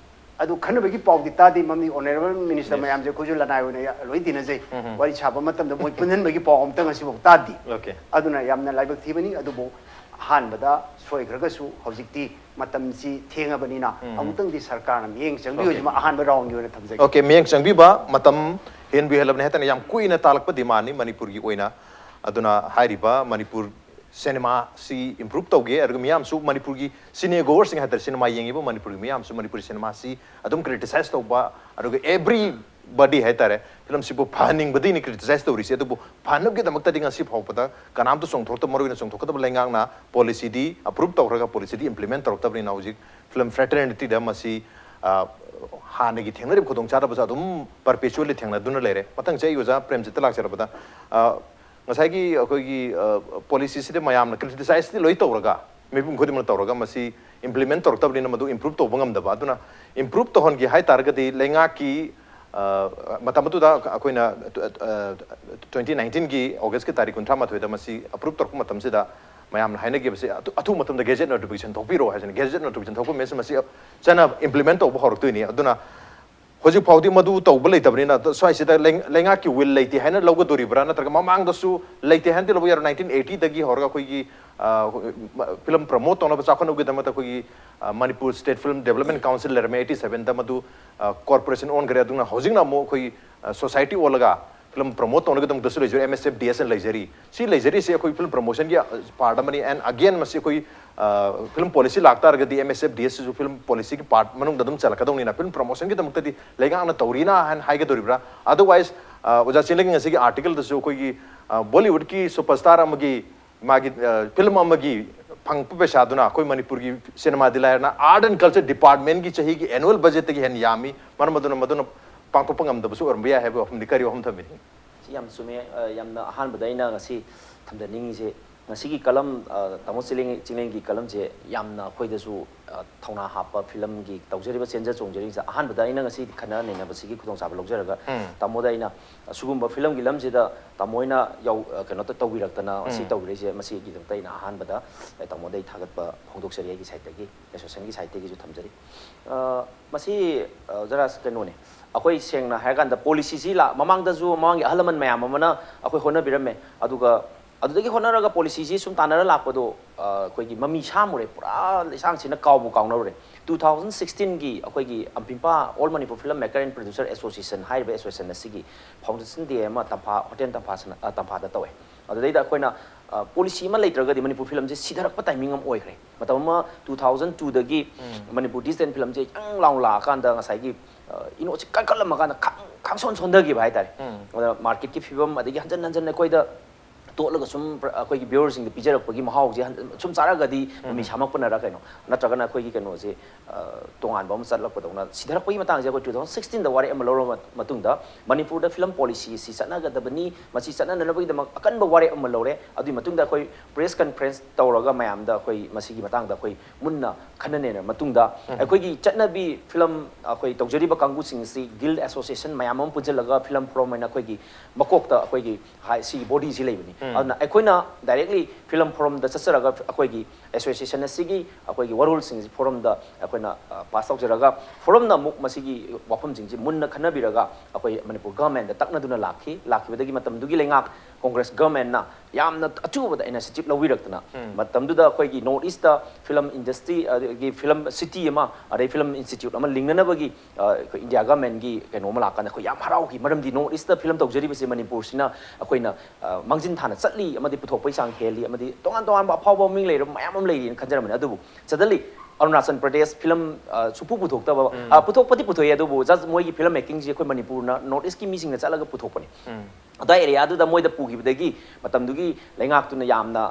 ꯑꯗꯨ ꯈꯟꯅꯕꯒꯤ ꯄꯥꯎꯗꯤ ꯇꯥꯗꯦ, ꯃꯔꯝꯗꯤ honourable minister, yes, ꯃꯌꯥꯝꯁꯦ ꯑꯩꯈꯣꯏꯁꯨ ꯂꯅꯥꯏ ꯑꯣꯏꯅ ꯌꯥ-, ꯂꯣꯏ ꯇꯤꯟꯅꯖꯩ꯫ ꯎꯝ, ꯎꯝ꯫ ꯋꯥꯔꯤ ꯁꯥꯕ ꯃꯇꯝꯗ ꯃꯣꯏ ꯄꯨꯟꯍꯟꯕꯒꯤ ꯄꯥꯎ ꯑꯃꯇꯪ ꯉꯁꯤꯐꯥꯎ ꯇꯥꯗꯦ꯫ Okay꯫ ꯑꯗꯨꯅ ꯌꯥꯝꯅ ꯂꯥꯏꯕꯛ ꯊꯤꯕꯅꯤ꯫ ꯑꯗꯨꯕꯨ ꯑꯍꯥꯟꯕꯗ ꯁꯣꯏꯈ꯭ꯔꯒꯁꯨ ꯍꯧꯖꯤꯛꯇꯤ ꯃꯇꯝꯁꯤ ꯊꯦꯡꯉꯕꯅꯤꯅ, ꯎꯝ, ꯎꯝ, ꯑꯃꯨꯛꯇꯪꯗꯤ ꯁꯔꯀꯥꯔꯅ ꯃꯤꯠꯌꯦꯡ ꯆꯪꯕꯤꯌꯨ꯫ Okay꯫ ꯍꯧꯖꯤꯛ ꯑꯍꯥꯟꯕ round ꯒꯤ ꯑꯣꯏꯅ ꯊꯝꯖꯒꯦ꯫ Okay, ꯃꯤꯠꯌꯦꯡ ꯆꯪꯕꯤꯕ ꯃꯇꯝ ꯍꯦꯟꯕꯨ ꯍꯦꯜꯂꯕꯅꯤ ꯍꯥꯏꯇꯥꯔꯦ꯫ ꯌꯥꯝ ꯀꯨꯏꯅ ꯇꯥꯜꯂꯛꯄ demand ꯅꯤ ꯃꯅꯤꯄꯨꯔꯒꯤ ꯑꯣꯏꯅ꯫ ꯑꯗꯨꯅ ꯍꯥꯏꯔꯤꯕ ꯃꯅꯤꯄꯨꯔ cinema ꯁꯤ improve ꯇꯧꯒꯦ, ꯑꯗꯨꯒ ꯃꯤꯌꯥꯝꯁꯨ ꯃꯅꯤꯄꯨꯔꯒꯤ cine goer ꯁꯤꯡ ꯍꯥꯏꯇꯥꯔꯦ, cinema ꯌꯦꯡꯉꯤꯕ ꯃꯅꯤꯄꯨꯔꯒꯤ ꯃꯤꯌꯥꯝꯁꯨ ꯃꯅꯤꯄꯨꯔꯤ cinema ꯁꯤ ꯑꯗꯨꯝ criticize ꯇꯧꯕ, ꯑꯗꯨꯒ everybody ꯍꯥꯏꯇꯥꯔꯦ, film ꯁꯤꯕꯨ ꯐꯍꯟꯅꯤꯡꯕꯗꯒꯤꯅꯤ criticize ꯇꯧꯔꯤꯁꯦ꯫ ꯑꯗꯨꯕꯨ ꯐꯍꯟꯅꯕꯒꯤꯗꯃꯛꯇꯗꯤ ꯉꯁꯤ ꯐꯥꯎꯕꯗ ꯀꯅꯥꯝꯇ ꯆꯣꯡꯊꯣꯔꯛꯇꯕ, ꯃꯔꯨꯑꯣꯏꯅ ꯆꯣꯡꯊꯣꯛꯀꯗꯕ ꯂꯩꯉꯥꯛꯅ policy ꯗꯤ approve ꯇꯧꯔꯒ policy ꯗꯤ implement ꯇꯧꯔꯛꯇꯕꯅꯤꯅ ꯍꯧꯖꯤꯛ film fraternity ꯗ ꯃꯁꯤ, ꯑ, ꯍꯥꯟꯅꯒꯤ ꯊꯦꯡꯅꯔꯤꯕ ꯈꯨꯗꯣꯡꯆꯥꯗꯕꯁꯦ ꯑꯗꯨꯝ perpetually ꯊꯦꯡꯅꯗꯨꯅ ꯂꯩꯔꯦ꯫ ꯃꯊꯪꯁꯦ ꯑꯩ ꯑꯣꯖꯥ ꯄ꯭ꯔꯦꯝꯖꯤꯠꯇ ꯂꯥꯛꯆꯔꯕꯗ, ꯑ, ꯉꯁꯥꯏꯒꯤ ꯑꯩꯈꯣꯏꯒꯤ, ꯑ, policy ꯁꯤꯗ ꯃꯌꯥꯝꯅ criticize ꯇꯤ ꯂꯣꯏ ꯇꯧꯔꯒ, ꯃꯤꯄꯨꯝ ꯈꯨꯗꯤꯡꯃꯛꯅ ꯇꯧꯔꯒ ꯃꯁꯤ implement ꯇꯧꯔꯛꯇꯕꯅꯤꯅ ꯃꯗꯨ improve ꯇꯧꯕ ꯉꯝꯗꯕ꯫ ꯑꯗꯨꯅ improve ꯇꯧꯍꯟꯒꯦ ꯍꯥꯏ ꯇꯥꯔꯒꯗꯤ ꯂꯩꯉꯥꯛꯀꯤ, ꯑ, ꯃꯇꯝ ꯑꯗꯨꯗ ꯑꯩꯈꯣꯏꯅ, ꯑ, twenty nineteen ꯒꯤ August ꯀꯤ ꯇꯥꯔꯤꯛ ꯀꯨꯟꯊ꯭ꯔꯥ ꯃꯥꯊꯣꯏꯗ ꯃꯁꯤ approve ꯇꯧꯔꯛꯄ ꯃꯇꯝꯁꯤꯗ ꯃꯌꯥꯝꯅ ꯍꯥꯏꯅꯈꯤꯕꯁꯦ ꯑꯊꯨ-, ꯑꯊꯨꯕ ꯃꯇꯝꯗ gazette notification ꯊꯣꯛꯄꯤꯔꯣ ꯍꯥꯏꯁꯤꯅꯤ꯫ Gazette notification ꯊꯣꯛꯄ ꯃꯦꯟꯁꯤ ꯃꯁꯤ ꯆꯠꯅ implement ꯇꯧꯕ ꯍꯧꯔꯛꯇꯣꯏꯅꯤ꯫ ꯑꯗꯨꯅ ꯍꯧꯖꯤꯛ ꯐꯥꯎꯗꯤ ꯃꯗꯨ ꯇꯧꯕ ꯂꯩꯇꯕꯅꯤꯅ, ꯁ꯭ꯋꯥꯏꯁꯤꯗ ꯂꯩ-, ꯂꯩꯉꯥꯛꯀꯤ will ꯂꯩꯇꯦ ꯍꯥꯏꯅ ꯂꯧꯒꯗꯣꯔꯤꯕ꯭ꯔꯥ, ꯅꯠꯇ꯭ꯔꯒ ꯃꯃꯥꯡꯗꯁꯨ ꯂꯩꯇꯦ ꯍꯥꯏꯅꯗꯤ ꯂꯧꯕ ꯌꯥꯔꯣꯏ꯫ Nineteen eighty ꯗꯒꯤ ꯍꯧꯔꯒ ꯑꯩꯈꯣꯏꯒꯤ, ꯑ, ꯃ-, film promote ꯇꯧꯅꯕ, ꯆꯥꯎꯈꯠꯅꯕꯒꯤꯗꯃꯛꯇ ꯑꯩꯈꯣꯏꯒꯤ, ꯑ, Manipur State Film Development Council ꯂꯩꯔꯝꯃꯦ eighty seven ꯗ, ꯃꯗꯨ, ꯑ, corporation ꯑꯣꯟꯈ꯭ꯔꯦ꯫ ꯑꯗꯨꯅ ꯍꯧꯖꯤꯛꯅ ꯑꯃꯨꯛ ꯑꯩꯈꯣꯏ, ꯑ, society ꯑꯣꯜꯂꯒ film promote ꯇꯧꯅꯕꯒꯤꯗꯃꯛꯇꯁꯨ ꯂꯩꯖꯔꯤ, M S F D S ꯅ ꯂꯩꯖꯔꯤ꯫ ꯁꯤ ꯂꯩꯖꯔꯤꯁꯦ ꯑꯩꯈꯣꯏ film promotion ꯒꯤ, ꯑ, part ꯑꯃꯅꯤ꯫ And again, ꯃꯁꯤ ꯑꯩꯈꯣꯏ, ꯑ, film policy ꯂꯥꯛꯇꯥꯔꯒꯗꯤ M S F D S ꯁꯤꯁꯨ film policy ꯒꯤ part ꯃꯅꯨꯡꯗ ꯑꯗꯨꯝ ꯆꯜꯂꯛꯀꯗꯧꯅꯤꯅ, film promotion ꯒꯤꯗꯃꯛꯇꯗꯤ ꯂꯩꯉꯥꯛꯅ ꯇꯧꯔꯤꯅ ꯍꯥꯏꯅ ꯍꯥꯏꯒꯗꯧꯔꯤꯕ꯭ꯔꯥ? Otherwise, ꯑ, ꯑꯣꯖꯥ ꯆꯤꯡꯂꯦꯟꯒꯤ ꯉꯁꯤꯒꯤ article ꯗꯁꯨ ꯑꯩꯈꯣꯏꯒꯤ, ꯑ, Bollywood ꯀꯤ superstar ꯑꯃꯒꯤ ꯃꯥꯒꯤ, ꯑ, film ꯑꯃꯒꯤ ꯐꯪꯕ ꯄꯩꯁꯥꯗꯨꯅ ꯑꯩꯈꯣꯏ ꯃꯅꯤꯄꯨꯔꯒꯤ cinema D ꯂꯥꯏꯔꯅ Art and Culture Department ꯒꯤ ꯆꯍꯤꯒꯤ annual budget ꯇꯒꯤ ꯍꯦꯟꯅ ꯌꯥꯝꯃꯤ꯫ ꯃꯔꯝ ꯑꯗꯨꯅ ꯃꯗꯨꯅ ꯄꯥꯡꯊꯣꯛꯄ ꯉꯝꯗꯕꯁꯨ ꯑꯣꯏꯔꯝꯕ ꯌꯥꯏ ꯍꯥꯏꯕꯒꯤ ꯋꯥꯐꯝꯗꯤ ꯀꯔꯤ ꯋꯥꯐꯝ ꯊꯝꯕꯤꯅꯤ? ꯁꯤ ꯌꯥꯝ ꯆꯨꯝꯃꯦ꯫ ꯑ, ꯌꯥꯝꯅ ꯑꯍꯥꯟꯕꯗ ꯑꯩꯅ ꯉꯁꯤ ꯊꯝꯖꯅꯤꯡꯉꯤꯁꯦ, ꯉꯁꯤꯒꯤ ꯀꯂꯝ, ꯑ, ꯇꯥꯃꯣ ꯆꯤꯡꯂꯦꯟ-, ꯆꯤꯡꯂꯦꯟꯒꯤ ꯀꯂꯝꯁꯦ ꯌꯥꯝꯅ ꯑꯩꯈꯣꯏꯗꯁꯨ, ꯑ, ꯊꯧꯅꯥ ꯍꯥꯞꯄ film ꯒꯤ ꯇꯧꯖꯔꯤꯕ ꯆꯦꯟꯖ ꯆꯣꯡꯖꯔꯤꯕꯁꯦ꯫ ꯑꯍꯥꯟꯕꯗ ꯑꯩꯅ ꯉꯁꯤ ꯈꯟꯅ ꯅꯩꯅꯕꯁꯤꯒꯤ ꯈꯨꯗꯣꯡꯆꯥꯕ ꯂꯧꯖꯔꯒ ꯎꯝ꯫ ꯇꯥꯃꯣꯗ ꯑꯩꯅ ꯑꯁꯤꯒꯨꯝꯕ film ꯒꯤ ꯂꯝꯁꯤꯗ ꯇꯥꯃꯣ ꯍꯣꯏꯅ ꯌꯥꯎ-, ꯑ, ꯀꯩꯅꯣ ꯇ-, ꯇꯧꯕꯤꯔꯛꯇꯅ ꯉꯁꯤ ꯎꯝ꯫ ꯇꯧꯕꯤꯔꯛꯏꯁꯦ, ꯃꯁꯤꯒꯤꯗꯃꯛꯇ ꯑꯩꯅ ꯑꯍꯥꯟꯕꯗ, ꯑ, ꯇꯥꯃꯣꯗ ꯑꯩ ꯊꯥꯒꯠꯄ ꯐꯣꯡꯗꯣꯛꯆꯔꯤ ꯑꯩꯒꯤ side ꯇꯒꯤ, association ꯒꯤ side ꯇꯒꯤꯁꯨ ꯊꯝꯖꯔꯤ꯫ ꯑ, ꯃꯁꯤ, ꯑ, ꯖꯔꯥꯁ ꯀꯩꯅꯣꯅꯦ, ꯑꯩꯈꯣꯏ ꯁꯦꯡꯅ ꯍꯥꯏꯔꯀꯥꯟꯗ policy ꯁꯤ ꯂꯥ-, ꯃꯃꯥꯡꯗꯁꯨ ꯃꯃꯥꯡꯒꯤ ꯑꯍꯜ ꯂꯃꯟ ꯃꯌꯥꯝ ꯑꯃꯅ ꯑꯩꯈꯣꯏ ꯍꯣꯠꯅꯕꯤꯔꯝꯃꯦ꯫ ꯑꯗꯨꯒ ꯑꯗꯨꯗꯒꯤ ꯍꯣꯠꯅꯔꯒ policy ꯁꯤ ꯁꯨꯝ ꯇꯥꯟꯅꯔ ꯂꯥꯛꯄꯗꯣ, ꯑ, ꯑꯩꯈꯣꯏꯒꯤ ꯃꯃꯤ ꯁꯥꯃꯨꯔꯦ, ꯄꯨꯔꯥ ꯂꯩꯁꯥꯡꯁꯤꯟꯅ ꯀꯥꯎꯕꯨ ꯀꯥꯎꯅꯔꯨꯔꯦ꯫ Two thousand sixteen ꯒꯤ ꯑꯩꯈꯣꯏꯒꯤ ꯑꯝꯄꯤꯝꯄꯥ All Manipur Film Maker and Producer Association ꯍꯥꯏꯔꯤꯕ association ꯑꯁꯤꯒꯤ foundation day ꯑꯃ ꯇꯝꯐꯥ, hotel ꯇꯝꯐꯥ ꯁꯅ-, ꯑ, ꯇꯝꯐꯥꯗ ꯇꯧꯋꯦ꯫ ꯑꯗꯨꯗꯩꯗ ꯑꯩꯈꯣꯏꯅ, ꯑ, policy ꯑꯃ ꯂꯩꯇ꯭ꯔꯒꯗꯤ ꯃꯅꯤꯄꯨꯔ film ꯁꯦ ꯁꯤꯊꯔꯛꯄ timing ꯑꯃ ꯑꯣꯏꯈ꯭ꯔꯦ꯫ ꯃꯇꯝ ꯑꯃ two thousand two ꯗꯒꯤ ꯎꯝ꯫ ꯃꯅꯤꯄꯨꯔ digital film ꯁꯦ ꯌꯪ ꯂꯥꯎꯅ ꯂꯥꯛꯑꯀꯥꯟꯗ ꯉꯁꯥꯏꯒꯤ, ꯑ, ꯏꯅꯣꯠꯁꯦ ꯀꯟꯈꯠꯂꯝꯃꯀꯥꯟꯗ ꯈꯪ-, ꯈꯪꯁꯣꯟ ꯁꯣꯟꯊꯈꯤꯕ ꯍꯥꯏꯇꯥꯔꯦ꯫ ꯎꯝ꯫ ꯑꯗ market ꯀꯤ ꯐꯤꯕꯝ, ꯑꯗꯒꯤ ꯍꯟꯖꯟ ꯍꯟꯖꯟ ꯑꯩꯈꯣꯏꯗ ꯇꯣꯠꯂꯒ ꯁꯨꯝ ꯑꯩꯈꯣꯏꯒꯤ viewerꯁꯤꯡꯗ ꯄꯤꯖꯔꯛꯄꯒꯤ ꯃꯍꯥꯎꯁꯦ ꯁꯨꯝ ꯆꯥꯔꯒꯗꯤ ꯃꯃꯤ ꯁꯥꯃꯛꯄꯅꯔ ꯀꯩꯅꯣ, ꯅꯠꯇ꯭ꯔꯒꯅ ꯑꯩꯈꯣꯏꯒꯤ ꯀꯩꯅꯣꯁꯦ ꯇꯣꯉꯥꯟꯕ ꯑꯃ ꯆꯠꯂꯛꯄꯗꯧꯅ ꯁꯤꯊꯔꯛꯄꯒꯤ ꯃꯇꯥꯡꯁꯦ ꯑꯩꯈꯣꯏ two thousand sixteenꯗ ꯋꯥꯔꯦꯞ ꯑꯃ ꯂꯧꯔꯕ ꯃꯇꯨꯡꯗ ꯃꯅꯤꯄꯨꯔꯗ film policy ꯑꯁꯤ ꯆꯠꯅꯒꯗꯕꯅꯤ, ꯃꯁꯤ ꯆꯠꯅꯅꯕꯒꯤꯗꯃꯛ ꯑꯀꯟꯕ ꯋꯥꯔꯦꯞ ꯑꯃ ꯂꯧꯔꯦ꯫ ꯑꯗꯨꯒꯤ ꯃꯇꯨꯡꯗ ꯑꯩꯈꯣꯏ press conference ꯇꯧꯔꯒ ꯃꯌꯥꯝꯗ ꯑꯩꯈꯣꯏ ꯃꯁꯤꯒꯤ ꯃꯇꯥꯡꯗ ꯑꯩꯈꯣꯏ ꯃꯨꯟꯅ ꯈꯟꯅ ꯅꯩꯅꯔ ꯃꯇꯨꯡꯗ ꯑꯩꯈꯣꯏꯒꯤ ꯆꯠꯅꯕꯤ film ꯑꯩꯈꯣꯏ ꯇꯧꯖꯔꯤꯕ ꯀꯥꯡꯕꯨꯁꯤꯡ ꯑꯁꯤ guild association ꯃꯌꯥꯝ ꯑꯃ ꯄꯨꯟꯁꯤꯜꯂꯒ film forum ꯍꯥꯏꯅ ꯑꯩꯈꯣꯏꯒꯤ ꯃꯀꯣꯛꯇ ꯑꯩꯈꯣꯏꯒꯤ ꯍꯥꯏ ꯁꯤꯒꯤ bodyꯁꯤ ꯂꯩꯕꯅꯤ꯫ ꯑꯗꯨꯅ ꯑꯩꯈꯣꯏꯅ directly film forumꯗ ꯆꯠꯆꯔꯒ ꯑꯩꯈꯣꯏꯒꯤ association ꯑꯁꯤꯒꯤ ꯑꯩꯈꯣꯏꯒꯤ ꯋꯥꯔꯣꯜꯁꯤꯡꯁꯤ forumꯗ ꯑꯩꯈꯣꯏꯅ pass ꯇꯧꯖꯔꯒ forumꯅ ꯑꯃꯨꯛ ꯃꯁꯤꯒꯤ ꯋꯥꯐꯝꯁꯤꯡꯁꯤ ꯃꯨꯟꯅ ꯈꯟꯅꯕꯤꯔꯒ ꯑꯩꯈꯣꯏ ꯃꯅꯤꯄꯨꯔ governmentꯗ ꯇꯛꯅꯗꯨꯅ ꯂꯥꯛꯈꯤ꯫ ꯂꯥꯛꯈꯤꯕꯗꯒꯤ ꯃꯇꯝꯗꯨꯒꯤ ꯂꯩꯉꯥꯛ Congress governmentꯅ ꯌꯥꯝꯅ ꯑꯆꯨꯕꯗ initiative ꯂꯧꯕꯤꯔꯛꯇꯅ ꯃꯇꯝꯗꯨꯗ ꯑꯩꯈꯣꯏꯒꯤ North Eastꯇ film industry ꯑꯗꯒꯤ film city ꯑꯃ ꯑꯗꯩ film institute ꯑꯃ ꯂꯤꯡꯅꯅꯕꯒꯤ ꯑꯩꯈꯣꯏ India governmentꯀꯤ ꯀꯩꯅꯣ ꯑꯃ ꯂꯥꯛꯀꯥꯟꯗ ꯑꯩꯈꯣꯏ ꯌꯥꯝ ꯍꯔꯥꯎꯈꯤ꯫ ꯃꯔꯝꯗꯤ North Eastꯇ film ꯇꯧꯖꯔꯤꯕꯁꯦ ꯃꯅꯤꯄꯨꯔꯁꯤꯅ ꯑꯩꯈꯣꯏꯅ ꯃꯥꯡꯖꯤꯟ ꯊꯥꯅ ꯆꯠꯂꯤ ꯑꯃꯗꯤ ꯄꯨꯊꯣꯛꯄꯒꯤ ꯆꯥꯡ ꯍꯦꯜꯂꯤ ꯑꯃꯗꯤ ꯇꯣꯉꯥꯟ ꯇꯣꯉꯥꯟꯕ ꯑꯐꯥꯎꯕ ꯃꯃꯤꯡ ꯂꯩꯔꯕ ꯃꯌꯥꯝ ꯑꯃ ꯂꯩꯔꯤꯅ ꯈꯟꯖꯔꯝꯕꯅꯤ꯫ ꯑꯗꯨꯕꯨ suddenly ꯑꯔꯨꯅꯥꯆꯜ ꯄ꯭ꯔꯗꯦꯁ film ꯁꯨꯡꯄꯨ ꯄꯨꯊꯣꯛꯇꯕ, ꯄꯨꯊꯣꯛꯄꯗꯤ ꯄꯨꯊꯣꯛꯑꯦ ꯑꯗꯨꯕꯨ just ꯃꯣꯏꯒꯤ film makingꯁꯦ ꯑꯩꯈꯣꯏ ꯃꯅꯤꯄꯨꯔꯅ North Eastꯀꯤ ꯃꯤꯁꯤꯡꯅ ꯆꯠꯂꯒ ꯄꯨꯊꯣꯛꯄꯅꯤ꯫ ꯑꯗꯥꯏ areaꯗꯨꯗ ꯃꯣꯏꯗ ꯄꯨꯈꯤꯕꯗꯒꯤ ꯃꯇꯝꯗꯨꯒꯤ ꯂꯩꯉꯥꯛꯇꯨꯅ ꯌꯥꯝꯅ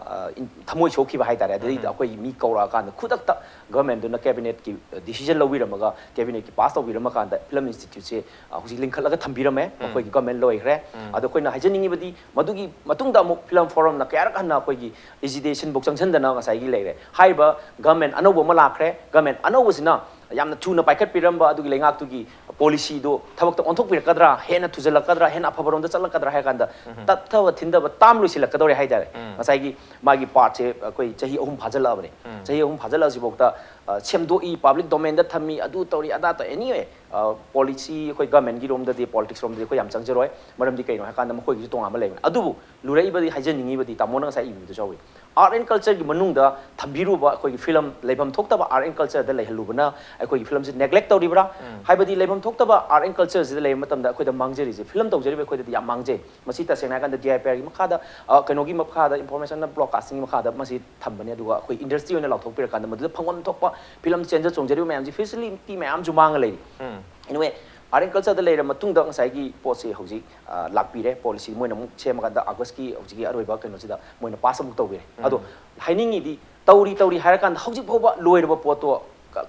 ꯊꯃꯣꯏ ꯁꯣꯛꯈꯤꯕ ꯍꯥꯏꯇꯥꯔꯦ꯫ ꯑꯗꯨꯗꯩꯗ ꯑꯩꯈꯣꯏꯒꯤ ꯃꯤ ꯀꯧꯔꯛꯑꯀꯥꯟꯗ ꯈꯨꯗꯛꯇ governmentꯗꯨꯅ cabinetꯀꯤ decision ꯂꯧꯕꯤꯔꯝꯃꯒ cabinetꯀꯤ pass ꯇꯧꯕꯤꯔꯝꯃꯀꯥꯟꯗ film instituteꯁꯦ ꯍꯧꯖꯤꯛ ꯂꯤꯡꯈꯠꯂꯒ ꯊꯝꯕꯤꯔꯝꯃꯦ꯫ ꯃꯈꯣꯏꯒꯤ government ꯂꯣꯏꯈ꯭ꯔꯦ꯫ ꯑꯗꯣ ꯑꯩꯈꯣꯏꯅ ꯍꯥꯏꯖꯅꯤꯡꯉꯤꯕꯗꯤ ꯃꯗꯨꯒꯤ ꯃꯇꯨꯡꯗ ꯑꯃꯨꯛ film forumꯅ ꯀꯌꯥꯔꯛ ꯍꯟꯅ ꯑꯩꯈꯣꯏꯒꯤ agitationꯐꯧ ꯆꯪꯁꯤꯟꯗꯅ ꯉꯁꯥꯏꯒꯤ ꯂꯩꯔꯦ꯫ ꯍꯥꯏꯔꯤꯕ government ꯑꯅꯧꯕ ꯑꯃ ꯂꯥꯛꯈ꯭ꯔꯦ꯫ Government ꯑꯅꯧꯕꯁꯤꯅ ꯌꯥꯝꯅ ꯊꯨꯅ ꯄꯥꯏꯈꯠꯄꯤꯔꯝꯕ ꯑꯗꯨꯒꯤ ꯂꯩꯉꯥꯛꯇꯨꯒꯤ policyꯗꯣ ꯊꯕꯛꯇ ꯑꯣꯟꯊꯣꯛꯄꯤꯔꯛꯀꯗ꯭ꯔꯥ, ꯍꯦꯟꯅ ꯊꯨꯖꯜꯂꯛꯀꯗ꯭ꯔꯥ, ꯍꯦꯟꯅ ꯑꯐꯕꯔꯣꯝꯗ ꯆꯠꯂꯛꯀꯗ꯭ꯔꯥ ꯍꯥꯏ ꯀꯥꯟꯗ ꯇꯠꯊꯕ ꯊꯤꯟꯊꯕ term ꯂꯣꯏꯁꯤꯜꯂꯛꯀꯗꯧꯔꯦ ꯍꯥꯏꯇꯥꯔꯦ꯫ ꯉꯁꯥꯏꯒꯤ ꯃꯥꯒꯤ partꯁꯦ ꯑꯩꯈꯣꯏ ꯆꯍꯤ ꯑꯍꯨꯝ ꯐꯥꯖꯤꯜꯂꯛꯑꯕꯅꯦ꯫ ꯆꯍꯤ ꯑꯍꯨꯝ ꯐꯥꯖꯤꯜꯂꯛꯑꯁꯤꯐꯥꯎꯗ ꯁꯦꯝꯗꯣꯛꯏ, public domainꯗ ꯊꯝꯃꯤ, ꯑꯗꯨ ꯇꯧꯔꯤ, ꯑꯗꯥ ꯇꯧꯔꯤ꯫ Anyway, policy ꯑꯩꯈꯣꯏ governmentꯒꯤ ꯔꯣꯝꯗꯗꯤ, politicsꯔꯣꯝꯗꯗꯤ ꯑꯩꯈꯣꯏ ꯌꯥꯝ ꯆꯪꯖꯔꯣꯏ꯫ ꯃꯔꯝꯗꯤ ꯀꯩꯅꯣ ꯍꯥꯏꯀꯥꯟꯗ ꯃꯈꯣꯏꯒꯤꯁꯨ ꯇꯣꯉꯥꯟꯕ ꯂꯩꯕꯅꯤ꯫ ꯑꯗꯨꯕꯨ ꯂꯨꯔꯛꯏꯕꯗꯤ, ꯍꯥꯏꯖꯅꯤꯡꯉꯤꯕꯗꯤ ꯇꯥꯃꯣꯅ ꯉꯁꯥꯏ ꯏꯕꯤꯕꯗꯨꯁꯨ ꯌꯥꯎꯏ꯫ Art and cultureꯒꯤ ꯃꯅꯨꯡꯗ ꯊꯝꯕꯤꯔꯨꯕ ꯑꯩꯈꯣꯏꯒꯤ film ꯂꯩꯐꯝ ꯊꯣꯛꯇꯕ art and cultureꯗ ꯂꯩꯍꯜꯂꯨꯕꯅ ꯑꯩꯈꯣꯏꯒꯤ filmꯁꯤ neglect ꯇꯧꯔꯤꯕ꯭ꯔꯥ? ꯍꯥꯏꯕꯗꯤ ꯂꯩꯐꯝ ꯊꯣꯛꯇꯕ art and cultureꯁꯤꯗ ꯂꯩꯕ ꯃꯇꯝꯗ ꯑꯩꯈꯣꯏꯗ ꯃꯥꯡꯖꯔꯤꯁꯦ, film ꯇꯧꯖꯔꯤꯕ ꯑꯩꯈꯣꯏꯗꯗꯤ ꯌꯥꯝ ꯃꯥꯡꯖꯩ꯫ ꯃꯁꯤ ꯇꯁꯦꯡꯅ ꯍꯥꯏꯔꯀꯥꯟꯗ DIPRꯒꯤ ꯃꯈꯥꯗ, ꯀꯩꯅꯣꯒꯤ ꯃꯈꯥꯗ, Information and Broadcastingꯒꯤ ꯃꯈꯥꯗ ꯃꯁꯤ ꯊꯝꯕꯅꯤ꯫ ꯑꯗꯨꯒ ꯑꯩꯈꯣꯏ industry ꯑꯣꯏꯅ ꯂꯥꯎꯊꯣꯛꯄꯤꯔꯀꯥꯟꯗ ꯃꯗꯨꯗ ꯐꯪꯐꯝ ꯊꯣꯛꯄ film ꯆꯦꯟꯖ ꯆꯣꯡꯖꯔꯤꯕ ꯃꯌꯥꯝꯁꯤ, facility ꯃꯌꯥꯝꯁꯨ ꯃꯥꯡꯉ ꯂꯩꯔꯤ꯫ Anyway, Art and Cultureꯗ ꯂꯩꯔ ꯃꯇꯨꯡꯗ ꯉꯁꯥꯏꯒꯤ ꯄꯣꯠꯁꯤ ꯍꯧꯖꯤꯛ, ꯑ, ꯂꯥꯛꯄꯤꯔꯦ꯫ Policy ꯃꯣꯏꯅ ꯑꯃꯨꯛ ꯁꯦꯝꯃꯀꯥꯟꯗ Augustꯀꯤ ꯍꯧꯖꯤꯛꯀꯤ ꯑꯔꯣꯏꯕ ꯀꯩꯅꯣꯁꯤꯗ ꯃꯣꯏꯅ pass ꯑꯃꯨꯛ ꯇꯧꯕꯤꯔꯦ꯫ ꯑꯗꯣ ꯍꯥꯏꯅꯤꯡꯉꯤꯗꯤ, ꯇꯧꯔꯤ ꯇꯧꯔꯤ ꯍꯥꯏꯔꯀꯥꯟꯗ ꯍꯧꯖꯤꯛ ꯐꯥꯎꯕ ꯂꯣꯏꯔꯕ ꯄꯣꯠꯇꯣ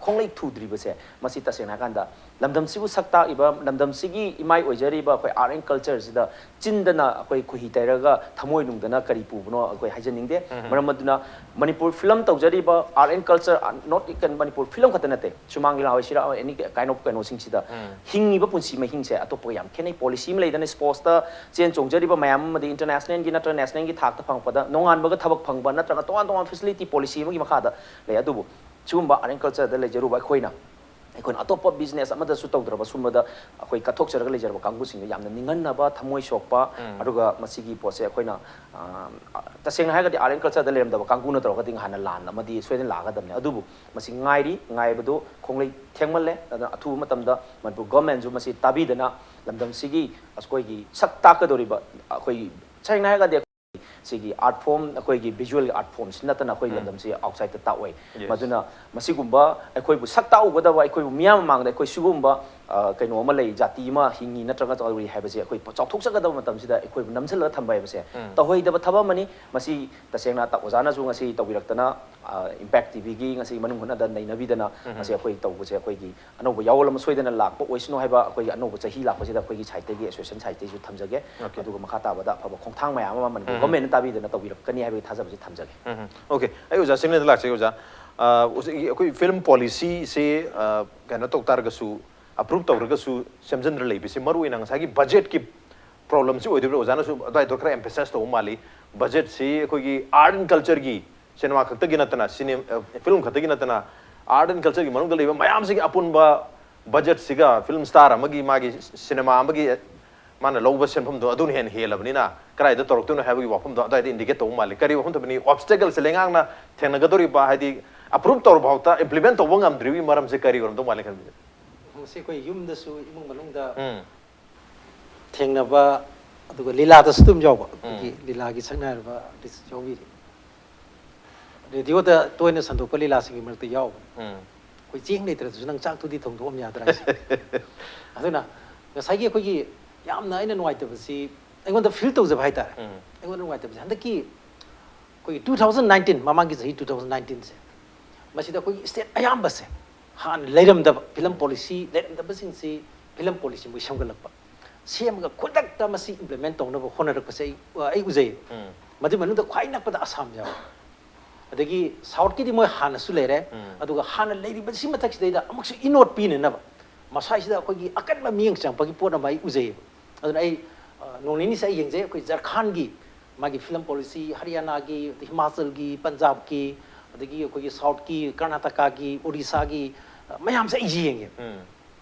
ꯈꯣꯡꯂꯩ ꯊꯨꯗ꯭ꯔꯤꯕꯁꯦ, ꯃꯁꯤ ꯇꯁꯦꯡꯅ ꯍꯥꯏꯔꯀꯥꯟꯗ ꯂꯝꯗꯝꯁꯤꯕꯨ ꯁꯛ ꯇꯥꯛꯏꯕ, ꯂꯝꯗꯝꯁꯤꯒꯤ ꯏꯃꯥꯏ ꯑꯣꯏꯖꯔꯤꯕ ꯑꯩꯈꯣꯏ Art and Cultureꯁꯤꯗ ꯆꯤꯟꯗꯅ ꯑꯩꯈꯣꯏ ꯈꯣꯏꯍꯤ ꯇꯩꯔꯒ ꯊꯃꯣꯏ ꯅꯨꯡꯗꯅ ꯀꯔꯤ ꯄꯨꯕꯅꯣ ꯑꯩꯈꯣꯏ ꯍꯥꯏꯖꯅꯤꯡꯗꯦ꯫ ꯃꯔꯝ ꯑꯗꯨꯅ ꯃꯅꯤꯄꯨꯔ film ꯇꯧꯖꯔꯤꯕ Art and Culture, not even Manipur film ꯈꯛꯇ ꯅꯠꯇꯦ, ꯁꯨꯃꯥꯡ ꯂꯤꯂꯥ ꯑꯣꯏꯁꯤꯔꯥ, any kind of ꯀꯩꯅꯣꯁꯤꯡꯁꯤꯗ ꯍꯤꯡꯉꯤꯕ ꯄꯨꯟꯁꯤ ꯃꯍꯤꯡꯁꯦ ꯑꯇꯣꯞꯄꯒ ꯌꯥꯝ ꯈꯦꯠꯅꯩ꯫ Policy ꯑꯃ ꯂꯩꯗꯅ, sportsꯇ ꯆꯦꯟ ꯆꯣꯡꯖꯔꯤꯕ ꯃꯌꯥꯝ ꯑꯃꯗꯤ internationalꯒꯤ ꯅꯠꯇ꯭ꯔꯒ nationalꯒꯤ ꯊꯥꯛꯇ ꯐꯪꯉꯛꯄꯗ ꯅꯣꯡꯉꯥꯟꯕꯒ ꯊꯕꯛ ꯐꯪꯕ ꯅꯠꯇ꯭ꯔꯒ ꯇꯣꯉꯥꯟ ꯇꯣꯉꯥꯟꯕ facility policy ꯑꯃꯒꯤ ꯃꯈꯥꯗ ꯂꯩ꯫ ꯑꯗꯨꯕꯨ ꯁꯤꯒꯨꯝꯕ Art and Cultureꯗ ꯂꯩꯖꯔꯨꯕ ꯑꯩꯈꯣꯏꯅ, ꯑꯩꯈꯣꯏꯅ ꯑꯇꯣꯞꯄ business ꯑꯃꯗꯁꯨ ꯇꯧꯗ꯭ꯔꯕ ꯁꯨꯝꯕꯗ ꯑꯩꯈꯣꯏ ꯀꯠꯊꯣꯛꯆꯔꯒ ꯂꯩꯖꯔꯕ ꯀꯥꯡꯕꯨꯁꯤꯡꯗ ꯌꯥꯝꯅ ꯅꯤꯡꯍꯟꯅꯕ, ꯊꯃꯣꯏ ꯁꯣꯛꯄ, ꯑꯗꯨꯒ ꯃꯁꯤꯒꯤ ꯄꯣꯠꯁꯦ ꯑꯩꯈꯣꯏꯅ, ꯑ, ꯇꯁꯦꯡꯅ ꯍꯥꯏꯔꯒꯗꯤ Art and Cultureꯗ ꯂꯩꯔꯝꯗꯕ ꯀꯥꯡꯕꯨꯅ ꯇꯧꯔꯒꯗꯤ ꯉꯍꯥꯟꯅ ꯂꯥꯟ ꯑꯃꯗꯤ ꯁꯣꯏꯗꯅ ꯂꯥꯛꯀꯗꯕꯅꯤ꯫ ꯑꯗꯨꯕꯨ ꯃꯁꯤ ꯉꯥꯏꯔꯤ, ꯉꯥꯏꯕꯗꯨ ꯈꯣꯡꯂꯩ ꯊꯦꯡꯃꯜꯂꯦ꯫ ꯑꯗꯨꯅ ꯑꯊꯨꯕ ꯃꯇꯝꯗ ꯃꯅꯤꯄꯨꯔ governmentꯁꯨ ꯃꯁꯤ ꯇꯥꯕꯤꯗꯅ ꯂꯝꯗꯝꯁꯤꯒꯤ ꯑꯩꯈꯣꯏꯒꯤ ꯁꯛ ꯇꯥꯛꯀꯗꯧꯔꯤꯕ, ꯑꯩꯈꯣꯏꯒꯤ ꯁꯦꯡꯅ ꯍꯥꯏꯔꯒꯗꯤ ꯁꯤꯒꯤ art form, ꯑꯩꯈꯣꯏꯒꯤ visual art formꯁꯤ ꯅꯠꯇꯅ ꯑꯩꯈꯣꯏ ꯂꯝꯗꯝꯁꯤ outsideꯇ ꯇꯥꯛꯑꯣꯏ꯫ ꯃꯗꯨꯅ ꯃꯁꯤꯒꯨꯝꯕ ꯑꯩꯈꯣꯏꯕꯨ ꯁꯛ ꯇꯥꯛꯎꯒꯗꯕ, ꯑꯩꯈꯣꯏꯕꯨ ꯃꯤꯌꯥꯝ ꯃꯃꯥꯡꯗ ꯑꯩꯈꯣꯏ ꯁꯤꯒꯨꯝꯕ, ꯑ, ꯀꯩꯅꯣ ꯑꯃ ꯂꯩ, ꯖꯥꯇꯤ ꯑꯃ ꯍꯤꯡꯉꯤ ꯅꯠꯇ꯭ꯔꯒ ꯇꯧꯔꯤ ꯍꯥꯏꯕꯁꯦ ꯑꯩꯈꯣꯏ ꯆꯥꯎꯊꯣꯛꯆꯒꯗꯕ ꯃꯇꯝꯁꯤꯗ ꯑꯩꯈꯣꯏꯕꯨ ꯅꯝꯁꯤꯜꯂꯒ ꯊꯝꯕ ꯍꯥꯏꯕꯁꯦ ꯇꯧꯍꯩꯗꯕ ꯊꯕꯛ ꯑꯃꯅꯤ꯫ ꯃꯁꯤ ꯇꯁꯦꯡꯅ ꯇ-, ꯑꯣꯖꯥꯅꯁꯨ ꯉꯁꯤ ꯇꯧꯕꯤꯔꯛꯇꯅ, ꯑ, Impact TVꯒꯤ ꯉꯁꯤ ꯃꯅꯨꯡ ꯍꯨꯠꯅꯗ ꯅꯩꯅꯕꯤꯗꯅ ꯉꯁꯤ ꯑꯩꯈꯣꯏ ꯇꯧꯕꯁꯦ ꯑꯩꯈꯣꯏꯒꯤ ꯑꯅꯧꯕ ꯌꯥꯑꯣꯜ ꯑꯃ ꯁꯣꯏꯗꯅ ꯂꯥꯛꯄ ꯑꯣꯏꯁꯅꯨ ꯍꯥꯏꯕ, ꯑꯩꯈꯣꯏꯒꯤ ꯑꯅꯧꯕ ꯆꯍꯤ ꯂꯥꯛꯄꯁꯤꯗ ꯑꯩꯈꯣꯏꯒꯤ sideꯇꯒꯤ, association sideꯇꯒꯤꯁꯨ ꯊꯝꯖꯒꯦ꯫ ꯑꯗꯨꯒ ꯃꯈꯥ ꯇꯥꯕꯗ ꯑꯐꯕ ꯈꯣꯡꯊꯥꯡ ꯃꯌꯥꯝ ꯑꯃ ꯃꯅꯤꯄꯨꯔ governmentꯅ ꯇꯥꯕꯤꯗꯅ ꯇꯧꯕꯤꯔꯛꯀꯅꯤ ꯍꯥꯏꯕꯒꯤ ꯊꯥꯖꯕꯁꯤ ꯊꯝꯖꯒꯦ꯫ ꯎꯝ, ꯎꯝ꯫ OK, ꯑꯩ ꯑꯣꯖꯥ ꯁꯤꯡꯅꯗ ꯂꯥꯛꯆꯒꯦ, ꯑꯣꯖꯥ꯫ ꯑ, ꯍꯧꯖꯤꯛ ꯑꯩꯈꯣꯏ film policyꯁꯦ, ꯑ, ꯀꯩꯅꯣ ꯇꯧ ꯇꯥꯔꯒꯁꯨ, approve ꯇꯧꯔꯒꯁꯨ ꯁꯦꯝꯖꯤꯟꯗ꯭ꯔ ꯂꯩꯕꯁꯦ ꯃꯔꯨꯑꯣꯏꯅ ꯉꯁꯥꯏꯒꯤ budgetꯀꯤ problemꯁꯤ ꯑꯣꯏꯗꯣꯏꯕ꯭ꯔꯥ? ꯑꯣꯖꯥꯅꯁꯨ ꯑꯗꯨꯋꯥꯏꯗꯣ ꯈꯔ emphasize ꯇꯧꯕ ꯃꯥꯜꯂꯤ꯫ Budgetꯁꯤ ꯑꯩꯈꯣꯏꯒꯤ Art and Cultureꯒꯤ cinema ꯈꯛꯇꯒꯤ ꯅꯠꯇꯅ, cine-, ꯑ, film ꯈꯛꯇꯒꯤ ꯅꯠꯇꯅ, Art and Cultureꯒꯤ ꯃꯅꯨꯡꯗ ꯂꯩꯕ ꯃꯌꯥꯝꯁꯤꯒꯤ ꯑꯄꯨꯟꯕ budgetꯁꯤꯒ film star ꯑꯃꯒꯤ ꯃꯥꯒꯤ cinema ꯑꯃꯒꯤ ꯃꯥꯅ ꯂꯧꯕ ꯁꯦꯟꯐꯝꯗꯣ ꯑꯗꯨꯅ ꯍꯦꯟꯅ ꯍꯦꯜꯂꯕꯅꯤꯅ ꯀꯗꯥꯏꯗ ꯇꯧꯔꯛꯇꯣꯏꯅꯣ ꯍꯥꯏꯕꯒꯤ ꯋꯥꯐꯝꯗꯣ ꯑꯗꯨꯋꯥꯏꯗ indicate ꯇꯧꯕ ꯃꯥꯜꯂꯤ꯫ ꯀꯔꯤ ꯋꯥꯐꯝ ꯊꯝꯕꯤꯅꯤ? Obstacleꯁꯦ ꯂꯩꯉꯥꯛꯅ ꯊꯦꯡꯅꯒꯗꯧꯔꯤꯕ, ꯍꯥꯏꯗꯤ approve ꯇꯧꯔ ꯐꯥꯎꯗ implement ꯇꯧꯕ ꯉꯝꯗ꯭ꯔꯤꯕꯒꯤ ꯃꯔꯝꯁꯦ ꯀꯔꯤ ꯑꯣꯏꯔꯝꯗꯧ ꯃꯥꯜꯂꯤ ꯈꯟꯕꯤꯕ? ꯃꯁꯤ ꯑꯩꯈꯣꯏ ꯌꯨꯝꯗꯁꯨ, ꯏꯃꯨꯡ ꯃꯅꯨꯡꯗ ꯎꯝ꯫ ꯊꯦꯡꯅꯕ, ꯑꯗꯨꯒ ꯂꯤꯂꯥꯗꯁꯨ ꯑꯗꯨꯝ ꯌꯥꯎꯕ꯫ ꯑꯩꯈꯣꯏꯒꯤ ꯎꯝ꯫ ꯂꯤꯂꯥꯒꯤ ꯁꯛꯅꯥꯏꯔꯕ artist ꯌꯥꯎꯕꯤꯔꯤ꯫ Radioꯗ ꯇꯣꯏꯅ ꯁꯟꯗꯣꯛꯄ ꯂꯤꯂꯥꯁꯤꯡꯒꯤ ꯃꯔꯛꯇ ꯌꯥꯎꯕ꯫ ꯎꯝ꯫ ꯑꯩꯈꯣꯏ ꯆꯦꯡ ꯂꯩꯇ꯭ꯔꯁꯨ ꯅꯪ ꯆꯥꯛꯇꯨꯗꯤ ꯊꯣꯡꯗꯣꯛꯑꯝ ꯌꯥꯗ꯭ꯔꯥ ꯍꯥꯏꯁꯦ꯫ ꯑꯗꯨꯅ ꯉꯁꯥꯏꯒꯤ ꯑꯩꯈꯣꯏꯒꯤ ꯌꯥꯝꯅ ꯑꯩꯅ ꯅꯨꯡꯉꯥꯏꯇꯕꯁꯤ, ꯑꯩꯉꯣꯟꯗ ꯐꯤꯜ ꯇꯧꯖꯕ ꯍꯥꯏꯇꯥꯔꯦ꯫ ꯎꯝ. ꯑꯩꯉꯣꯟꯗ ꯅꯨꯡꯉꯥꯏꯇꯕꯁꯤ ꯍꯟꯗꯛꯀꯤ ꯑꯩꯈꯣꯏꯒꯤ two thousand nineteen, ꯃꯃꯥꯡꯒꯤ ꯆꯍꯤ two thousand nineteenꯁꯦ, ꯃꯁꯤꯗ ꯑꯩꯈꯣꯏꯒꯤ ꯁ꯭ꯇꯦꯠ ꯑꯌꯥꯝꯕꯁꯦ ꯍꯥꯟꯅ ꯂꯩꯔꯝꯗꯕ ꯐꯤꯂꯝ ꯄꯣꯂꯤꯁꯤ ꯂꯩꯔꯝꯗꯕꯁꯤꯡꯁꯤ ꯐꯤꯂꯝ ꯄꯣꯂꯤꯁꯤ ꯃꯣꯏ ꯁꯦꯝꯒꯠꯂꯛꯄ, ꯁꯦꯝꯃꯒ ꯈꯨꯗꯛꯇ ꯃꯁꯤ ꯏꯝꯄ꯭ꯂꯤꯃꯦꯟ ꯇꯧꯅꯕ ꯍꯣꯠꯅꯔꯛꯄꯁꯦ ꯑꯩ ꯑꯩ ꯎꯖꯩ꯫ ꯎꯝ. ꯃꯗꯨꯏ ꯃꯅꯨꯡꯗ ꯈ꯭ꯋꯥꯏ ꯅꯛꯄꯗ ꯑꯁꯥꯝ ꯌꯥꯎꯏ꯫ ꯑꯗꯒꯤ ꯁꯥꯎꯠꯀꯤꯗꯤ ꯃꯣꯏ ꯍꯥꯟꯅꯁꯨ ꯂꯩꯔꯦ꯫ ꯎꯝ. ꯑꯗꯨꯒ ꯍꯥꯟꯅ ꯂꯩꯔꯤꯕꯁꯤ ꯃꯊꯛꯁꯤꯗꯩꯗ ꯑꯃꯨꯛꯁꯨ ꯏꯅꯣꯠ ꯄꯤꯅꯅꯕ ꯃꯁ꯭ꯋꯥꯏꯁꯤꯗ ꯑꯩꯈꯣꯏꯒꯤ ꯑꯀꯟꯕ ꯃꯤꯠꯌꯦꯡ ꯆꯪꯉꯛꯄꯒꯤ ꯄꯣꯠ ꯑꯃ ꯑꯩ ꯎꯖꯩꯌꯦꯕ꯫ ꯑꯗꯨꯅ ꯑꯩ, ꯑ, ꯅꯣꯡ ꯅꯤꯅꯤꯁꯦ ꯑꯩ ꯌꯦꯡꯖꯩ, ꯑꯩꯈꯣꯏ ꯖꯔꯈꯥꯟꯒꯤ ꯃꯥꯒꯤ ꯐꯤꯂꯝ ꯄꯣꯂꯤꯁꯤ, ꯍꯔꯤꯌꯥꯅꯥꯒꯤ, ꯍꯤꯃꯥꯆꯜꯒꯤ, ꯄꯟꯖꯥꯕꯀꯤ, ꯑꯗꯒꯤ ꯑꯩꯈꯣꯏꯒꯤ ꯁꯥꯎꯠꯀꯤ, ꯀꯔꯅꯥꯇꯀꯥꯒꯤ, ꯑꯣꯔꯤꯁꯥꯒꯤ, ꯑ, ꯃꯌꯥꯝꯁꯦ ꯑꯩ ꯌꯦꯡꯉꯦ꯫ ꯎꯝ.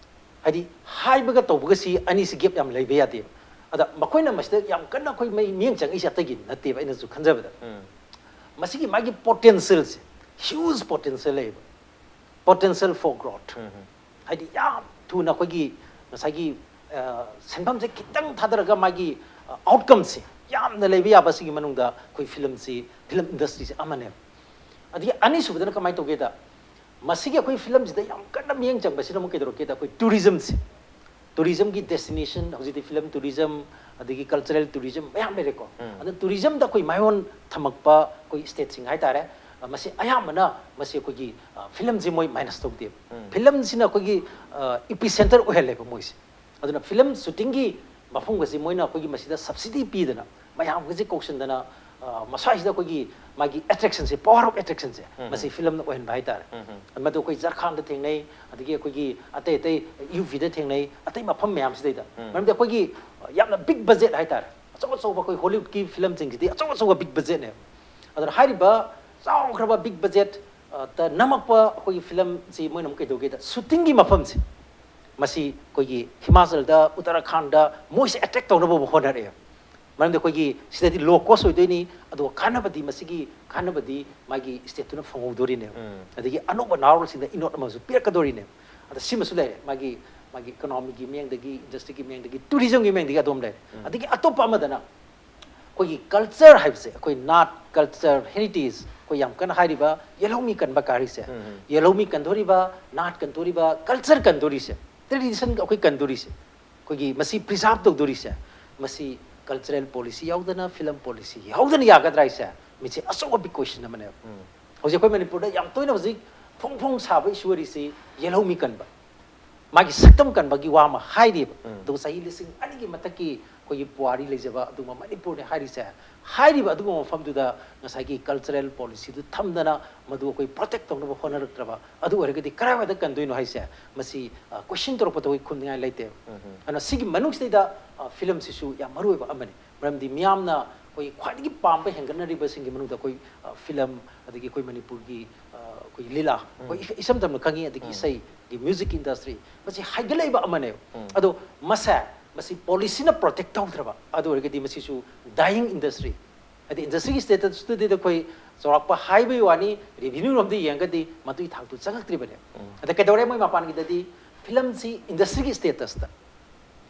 ꯍꯥꯏꯗꯤ ꯍꯥꯏꯕꯒ ꯇꯧꯕꯒꯁꯤ ꯑꯅꯤꯁꯤ ꯒꯦꯞ ꯌꯥꯝ ꯂꯩꯕ ꯌꯥꯗꯦꯕ꯫ ꯑꯗ ꯃꯈꯣꯏꯅ ꯃꯁꯤꯗ ꯌꯥꯝ ꯀꯟꯅ ꯑꯩꯈꯣꯏ ꯃꯩ ꯃꯤꯠꯌꯦꯡ ꯆꯪꯉꯛꯏꯁꯦ ꯑꯇꯩꯒꯤ ꯅꯠꯇꯦꯕ, ꯑꯩꯅꯁꯨ ꯈꯟꯖꯕꯗ꯫ ꯎꯝ. ꯃꯁꯤꯒꯤ ꯃꯥꯒꯤ ꯄꯣꯇꯦꯟꯁꯤꯌꯦꯜꯁꯦ, ꯍ꯭ꯌꯨꯖ ꯄꯣꯇꯦꯟꯁꯤꯌꯦꯜ ꯂꯩꯌꯦꯕ, potential for growth꯫ ꯎꯝ. ꯍꯥꯏꯗꯤ ꯌꯥꯝ ꯊꯨꯅ ꯑꯩꯈꯣꯏꯒꯤ ꯉꯁꯥꯏꯒꯤ, ꯑ, ꯁꯦꯟꯐꯝꯁꯦ ꯈꯤꯇꯪ ꯊꯥꯗꯔꯒ ꯃꯥꯒꯤ, ꯑ, ꯑꯥꯎꯠꯀꯝꯁꯦ ꯌꯥꯝꯅ ꯂꯩꯕ ꯌꯥꯕ꯫ ꯁꯤꯒꯤ ꯃꯅꯨꯡꯗ ꯑꯩꯈꯣꯏ ꯐꯤꯂꯝꯁꯤ, ꯐꯤꯂꯝ ꯏꯟꯗꯁꯇ꯭ꯔꯤꯁꯦ ꯑꯃꯅꯦꯕ꯫ ꯑꯗꯒꯤ ꯑꯅꯤꯁꯨꯕꯗꯅ ꯀꯃꯥꯏꯅ ꯇꯧꯒꯦꯗ, ꯃꯁꯤꯒꯤ ꯑꯩꯈꯣꯏ ꯐꯤꯂꯝꯁꯤꯗ ꯌꯥꯝ ꯀꯟꯅ ꯃꯤꯠꯌꯦꯡ ꯆꯪꯕꯁꯤꯅ ꯑꯃꯨꯛ ꯀꯩꯗꯧꯔꯛꯀꯦꯗ, ꯑꯩꯈꯣꯏ ꯇꯨꯔꯤꯖꯝꯁꯦ, ꯇꯨꯔꯤꯖꯝꯒꯤ ꯗꯦꯁꯇꯤꯅꯦꯁꯟ, ꯍꯧꯖꯤꯛꯇꯤ ꯐꯤꯂꯝ ꯇꯨꯔꯤꯖꯝ, ꯑꯗꯒꯤ ꯀꯜꯆꯔꯦꯜ ꯇꯨꯔꯤꯖꯝ ꯃꯌꯥꯝ ꯂꯩꯔꯦꯀꯣ꯫ ꯎꯝ. ꯑꯗꯨꯅ ꯇꯨꯔꯤꯖꯝꯗ ꯑꯩꯈꯣꯏ ꯃꯥꯏꯑꯣꯟ ꯊꯝꯃꯛꯄ ꯑꯩꯈꯣꯏ ꯁ꯭ꯇꯦꯠꯁꯤꯡ ꯍꯥꯏꯇꯥꯔꯦ, ꯑ, ꯃꯁꯤ ꯑꯌꯥꯝꯕꯅ ꯃꯁꯤ ꯑꯩꯈꯣꯏꯒꯤ, ꯑ, ꯐꯤꯂꯝꯁꯤ ꯃꯣꯏ ꯃꯥꯏꯅꯁ ꯇꯧꯗꯦꯕ꯫ ꯎꯝ. ꯐꯤꯂꯝꯁꯤꯅ ꯑꯩꯈꯣꯏꯒꯤ, ꯑ, ꯏꯄꯤ ꯁꯦꯟꯇꯔ ꯑꯣꯏꯍꯜꯂꯦꯕ ꯃꯣꯏꯁꯦ꯫ ꯑꯗꯨꯅ ꯐꯤꯂꯝ ꯁꯨꯇꯤꯡꯒꯤ ꯃꯐꯝꯒꯁꯤ ꯃꯣꯏꯅ ꯑꯩꯈꯣꯏꯒꯤ ꯃꯁꯤꯗ ꯁꯕꯁꯤꯗꯤ ꯄꯤꯗꯅ, ꯃꯌꯥꯝꯒꯁꯦ ꯀꯧꯁꯤꯟꯗꯅ, ꯑ, ꯃꯁ꯭ꯋꯥꯏꯁꯤꯗ ꯑꯩꯈꯣꯏꯒꯤ ꯃꯥꯒꯤ ꯑꯦꯇ꯭ꯔꯦꯛꯁꯟꯁꯦ, ꯄꯋꯥꯔ ꯑꯣꯐ ꯑꯦꯇ꯭ꯔꯦꯛꯁꯟꯁꯦ, ꯎꯝ. ꯃꯁꯤ ꯐꯤꯂꯝꯅ ꯑꯣꯏꯍꯟꯕ ꯍꯥꯏꯇꯥꯔꯦ꯫ ꯎꯝ. ꯃꯗꯨ ꯑꯩꯈꯣꯏ ꯖꯔꯈꯥꯟꯗ ꯊꯦꯡꯅꯩ, ꯑꯗꯒꯤ ꯑꯩꯈꯣꯏꯒꯤ ꯑꯇꯩ ꯑꯇꯩ ꯌꯨ ꯄꯤꯗ ꯊꯦꯡꯅꯩ, ꯑꯇꯩ ꯃꯐꯝ ꯃꯌꯥꯝꯁꯤꯗꯩꯗ꯫ ꯎꯝ. ꯃꯔꯝꯗꯤ ꯑꯩꯈꯣꯏꯒꯤ ꯌꯥꯝꯅ ꯕꯤꯛ ꯕꯖꯦꯠ ꯍꯥꯏꯇꯥꯔꯦ, ꯑꯆꯧ ꯑꯆꯧꯕ ꯑꯩꯈꯣꯏ ꯍꯣꯂꯤꯋꯨꯗꯀꯤ ꯐꯤꯂꯝꯁꯤꯡꯁꯤꯗꯤ ꯑꯆꯧ ꯑꯆꯧꯕ ꯕꯤꯛ ꯕꯖꯦꯠꯅꯦꯕ꯫ ꯑꯗꯨꯅ ꯍꯥꯏꯔꯤꯕ ꯆꯥꯎꯈ꯭ꯔꯕ ꯕꯤꯛ ꯕꯖꯦꯠ, ꯑ, ꯇ ꯅꯝꯃꯛꯄ ꯑꯩꯈꯣꯏꯒꯤ ꯐꯤꯂꯝꯁꯤ ꯃꯣꯏꯅ ꯑꯃꯨꯛ ꯀꯩꯗꯧꯒꯦꯗ, ꯁꯨꯇꯤꯡꯒꯤ ꯃꯐꯝꯁꯦ ꯃꯁꯤ ꯑꯩꯈꯣꯏꯒꯤ ꯍꯤꯃꯥꯆꯜꯗ, ꯎꯠꯇꯔꯥꯈꯥꯟꯗ ꯃꯣꯏꯁꯦ ꯑꯦꯇ꯭ꯔꯦꯛ ꯇꯧꯅꯕ ꯍꯣꯠꯅꯔꯛꯑꯦ꯫ ꯃꯔꯝꯗꯤ ꯑꯩꯈꯣꯏꯒꯤ ꯁꯤꯗꯗꯤ ꯂꯣ ꯀꯣꯁ ꯑꯣꯏꯗꯣꯏꯅꯤ, ꯑꯗꯨꯒ ꯀꯥꯟꯅꯕꯗꯤ, ꯃꯁꯤꯒꯤ ꯀꯥꯟꯅꯕꯗꯤ ꯃꯥꯒꯤ ꯁ꯭ꯇꯦꯠꯇꯨꯅ ꯐꯪꯍꯧꯗꯣꯔꯤꯅꯦꯕ꯫ ꯎꯝ. ꯑꯗꯒꯤ ꯑꯅꯧꯕ ꯅꯍꯥꯔꯣꯜꯁꯤꯡꯗ ꯏꯅꯣꯠ ꯑꯃꯁꯨ ꯄꯤꯔꯛꯀꯗꯣꯔꯤꯅꯦꯕ꯫ ꯑꯗ ꯁꯤꯃꯁꯨ ꯂꯩꯔꯦ, ꯃꯥꯒꯤ, ꯃꯥꯒꯤ ꯏꯀꯣꯅꯣꯃꯤꯒꯤ ꯃꯤꯠꯌꯦꯡꯗꯒꯤ, ꯏꯟꯗꯁꯇ꯭ꯔꯤꯒꯤ ꯃꯤꯠꯌꯦꯡꯗꯒꯤ, ꯇꯨꯔꯤꯖꯝꯒꯤ ꯃꯤꯠꯌꯦꯡꯗꯒꯤ ꯑꯗꯨꯝ ꯂꯩꯔꯦ꯫ ꯎꯝ. ꯑꯗꯒꯤ ꯑꯇꯣꯞꯄ ꯑꯃꯗꯅ ꯑꯩꯈꯣꯏꯒꯤ ꯀꯜꯆꯔ ꯍꯥꯏꯕꯁꯦ, ꯑꯩꯈꯣꯏ ꯅꯥꯠ, ꯀꯜꯆꯔ, ꯍꯦꯔꯤꯇꯦꯖ, ꯑꯩꯈꯣꯏ ꯌꯥꯝ ꯀꯟꯅ ꯍꯥꯏꯔꯤꯕ ꯌꯦꯜꯍꯧꯃꯤ ꯀꯟꯕ ꯀꯥꯔꯤꯁꯦ, ꯎꯝ, ꯎꯝ꯫ ꯌꯦꯜꯍꯧꯃꯤ ꯀꯟꯗꯣꯔꯤꯕ, ꯅꯥꯠ ꯀꯟꯗꯣꯔꯤꯕ, ꯀꯜꯆꯔ ꯀꯟꯗꯣꯔꯤꯁꯦ, ꯇ꯭ꯔꯦꯗꯤꯁꯟ ꯑꯩꯈꯣꯏ ꯀꯟꯗꯣꯔꯤꯁꯦ, ꯑꯩꯈꯣꯏꯒꯤ ꯃꯁꯤ ꯄ꯭ꯔꯤꯖꯥꯔꯕ ꯇꯧꯗꯣꯔꯤꯁꯦ, ꯃꯁꯤ ꯀꯜꯆꯔꯦꯜ ꯄꯣꯂꯤꯁꯤ ꯌꯥꯎꯗꯅ, ꯐꯤꯂꯝ ꯄꯣꯂꯤꯁꯤ ꯌꯥꯎꯗꯅ ꯌꯥꯒꯗ꯭ꯔꯥ ꯍꯥꯏꯁꯦ, ꯃꯁꯤ ꯑꯆꯧꯕ ꯕꯤꯛ ꯀ꯭ꯋꯦꯁꯟ ꯑꯃꯅꯦꯕ꯫ ꯎꯝ꯫ ꯍꯧꯖꯤꯛ ꯑꯩꯈꯣꯏ ꯃꯅꯤꯄꯨꯔꯗ ꯌꯥꯝ ꯇꯣꯏꯅ ꯍꯧꯖꯤꯛ ꯐꯣꯡ ꯐꯣꯡ ꯁꯥꯕ ꯏꯁꯨ ꯑꯣꯏꯔꯤꯁꯤ ꯌꯦꯜꯍꯧꯃꯤ ꯀꯟꯕ, ꯃꯥꯒꯤ ꯁꯛꯇꯝ ꯀꯟꯕꯒꯤ ꯋꯥ ꯑꯃ ꯍꯥꯏꯔꯤꯕ꯫ ꯎꯝ꯫ ꯑꯗꯨꯒ ꯆꯍꯤ ꯂꯤꯁꯤꯡ ꯑꯅꯤꯒꯤ ꯃꯊꯛꯀꯤ ꯑꯩꯈꯣꯏꯒꯤ ꯄꯨꯋꯥꯔꯤ ꯂꯩꯖꯕ ꯑꯗꯨꯒꯨꯝꯕ ꯃꯅꯤꯄꯨꯔꯅꯤ ꯍꯥꯏꯔꯤꯁꯦ, ꯍꯥꯏꯔꯤꯕ ꯑꯗꯨꯒꯨꯝꯕ ꯃꯐꯝꯗꯨꯗ ꯉꯁꯥꯏꯒꯤ ꯀꯜꯆꯔꯦꯜ ꯄꯣꯂꯤꯁꯤꯗꯨ ꯊꯝꯗꯅ ꯃꯗꯨ ꯑꯩꯈꯣꯏ ꯄ꯭ꯔꯣꯇꯦꯛ ꯇꯧꯅꯕ ꯍꯣꯠꯅꯔꯛꯇ꯭ꯔꯕ, ꯑꯗꯨ ꯑꯣꯏꯔꯒꯗꯤ ꯀꯔꯥꯏꯋꯥꯏꯗ ꯀꯟꯗꯣꯏꯅꯣ ꯍꯥꯏꯁꯦ, ꯃꯁꯤ, ꯑ, ꯀ꯭ꯋꯦꯁꯟ ꯇꯧꯔꯛꯄꯗ ꯑꯩꯈꯣꯏ ꯈꯨꯝꯅꯤꯡꯉꯥꯏ ꯂꯩꯇꯦꯕ꯫ ꯎꯝ, ꯎꯝ꯫ ꯑꯗꯨꯅ ꯁꯤꯒꯤ ꯃꯅꯨꯡꯁꯤꯗꯩꯗ, ꯑ, ꯐꯤꯂꯝꯁꯤꯁꯨ ꯌꯥꯝ ꯃꯔꯨ ꯑꯣꯏꯕ ꯑꯃꯅꯤ꯫ ꯃꯔꯝꯗꯤ ꯃꯤꯌꯥꯝꯅ ꯑꯩꯈꯣꯏ ꯈ꯭ꯋꯥꯏꯗꯒꯤ ꯄꯥꯝꯕ ꯍꯦꯟꯒꯠꯅꯔꯤꯕꯁꯤꯡꯒꯤ ꯃꯅꯨꯡꯗ ꯑꯩꯈꯣꯏ, ꯑ, ꯐꯤꯂꯝ, ꯑꯗꯒꯤ ꯑꯩꯈꯣꯏ ꯃꯅꯤꯄꯨꯔꯒꯤ, ꯑ, ꯑꯩꯈꯣꯏ ꯂꯤꯂꯥ, ꯑꯩꯈꯣꯏ ꯎꯝ꯫ ꯏ-, ꯏꯁꯝ ꯁꯝꯅ ꯈꯪꯉꯤ, ꯑꯗꯒꯤ ꯎꯝ꯫ ꯏꯁꯩꯒꯤ ꯃ꯭ꯌꯨꯖꯤꯛꯀꯤ ꯏꯟꯗꯁꯇ꯭ꯔꯤ, ꯃꯁꯤ ꯍꯥꯏꯒꯠꯂꯛꯏꯕ ꯑꯃꯅꯦꯕ꯫ ꯎꯝ꯫ ꯑꯗꯣ ꯃꯁꯦ, ꯃꯁꯤ ꯄꯣꯂꯤꯁꯤꯅ ꯄ꯭ꯔꯣꯇꯦꯛ ꯇꯧꯗ꯭ꯔꯕ, ꯑꯗꯨ ꯑꯣꯏꯔꯒꯗꯤ ꯃꯁꯤꯁꯨ ꯗꯥꯏꯌꯤꯡ ꯏꯟꯗꯁꯇ꯭ꯔꯤ꯫ ꯍꯥꯏꯗꯤ ꯏꯟꯗꯁꯇ꯭ꯔꯤꯒꯤ ꯁ꯭ꯇꯦꯇꯁꯇꯨꯗꯤ ꯑꯩꯈꯣꯏ ꯆꯥꯎꯔꯥꯛꯄ ꯍꯥꯏꯕꯒꯤ ꯋꯥꯅꯤ, ꯔꯦꯚꯤꯅ꯭ꯌꯨ ꯔꯣꯝꯗ ꯌꯦꯡꯉꯒꯗꯤ ꯃꯗꯨꯒꯤ ꯊꯥꯛꯇꯨ ꯆꯪꯉꯛꯇ꯭ꯔꯤꯕꯅꯦ꯫ ꯎꯝ꯫ ꯑꯗ ꯀꯩꯗꯧꯔꯦ, ꯃꯣꯏ ꯃꯄꯥꯟꯒꯤꯗꯗꯤ ꯐꯤꯂꯝꯁꯤ ꯏꯟꯗꯁꯇ꯭ꯔꯤꯒꯤ ꯁ꯭ꯇꯦꯇꯁꯇ,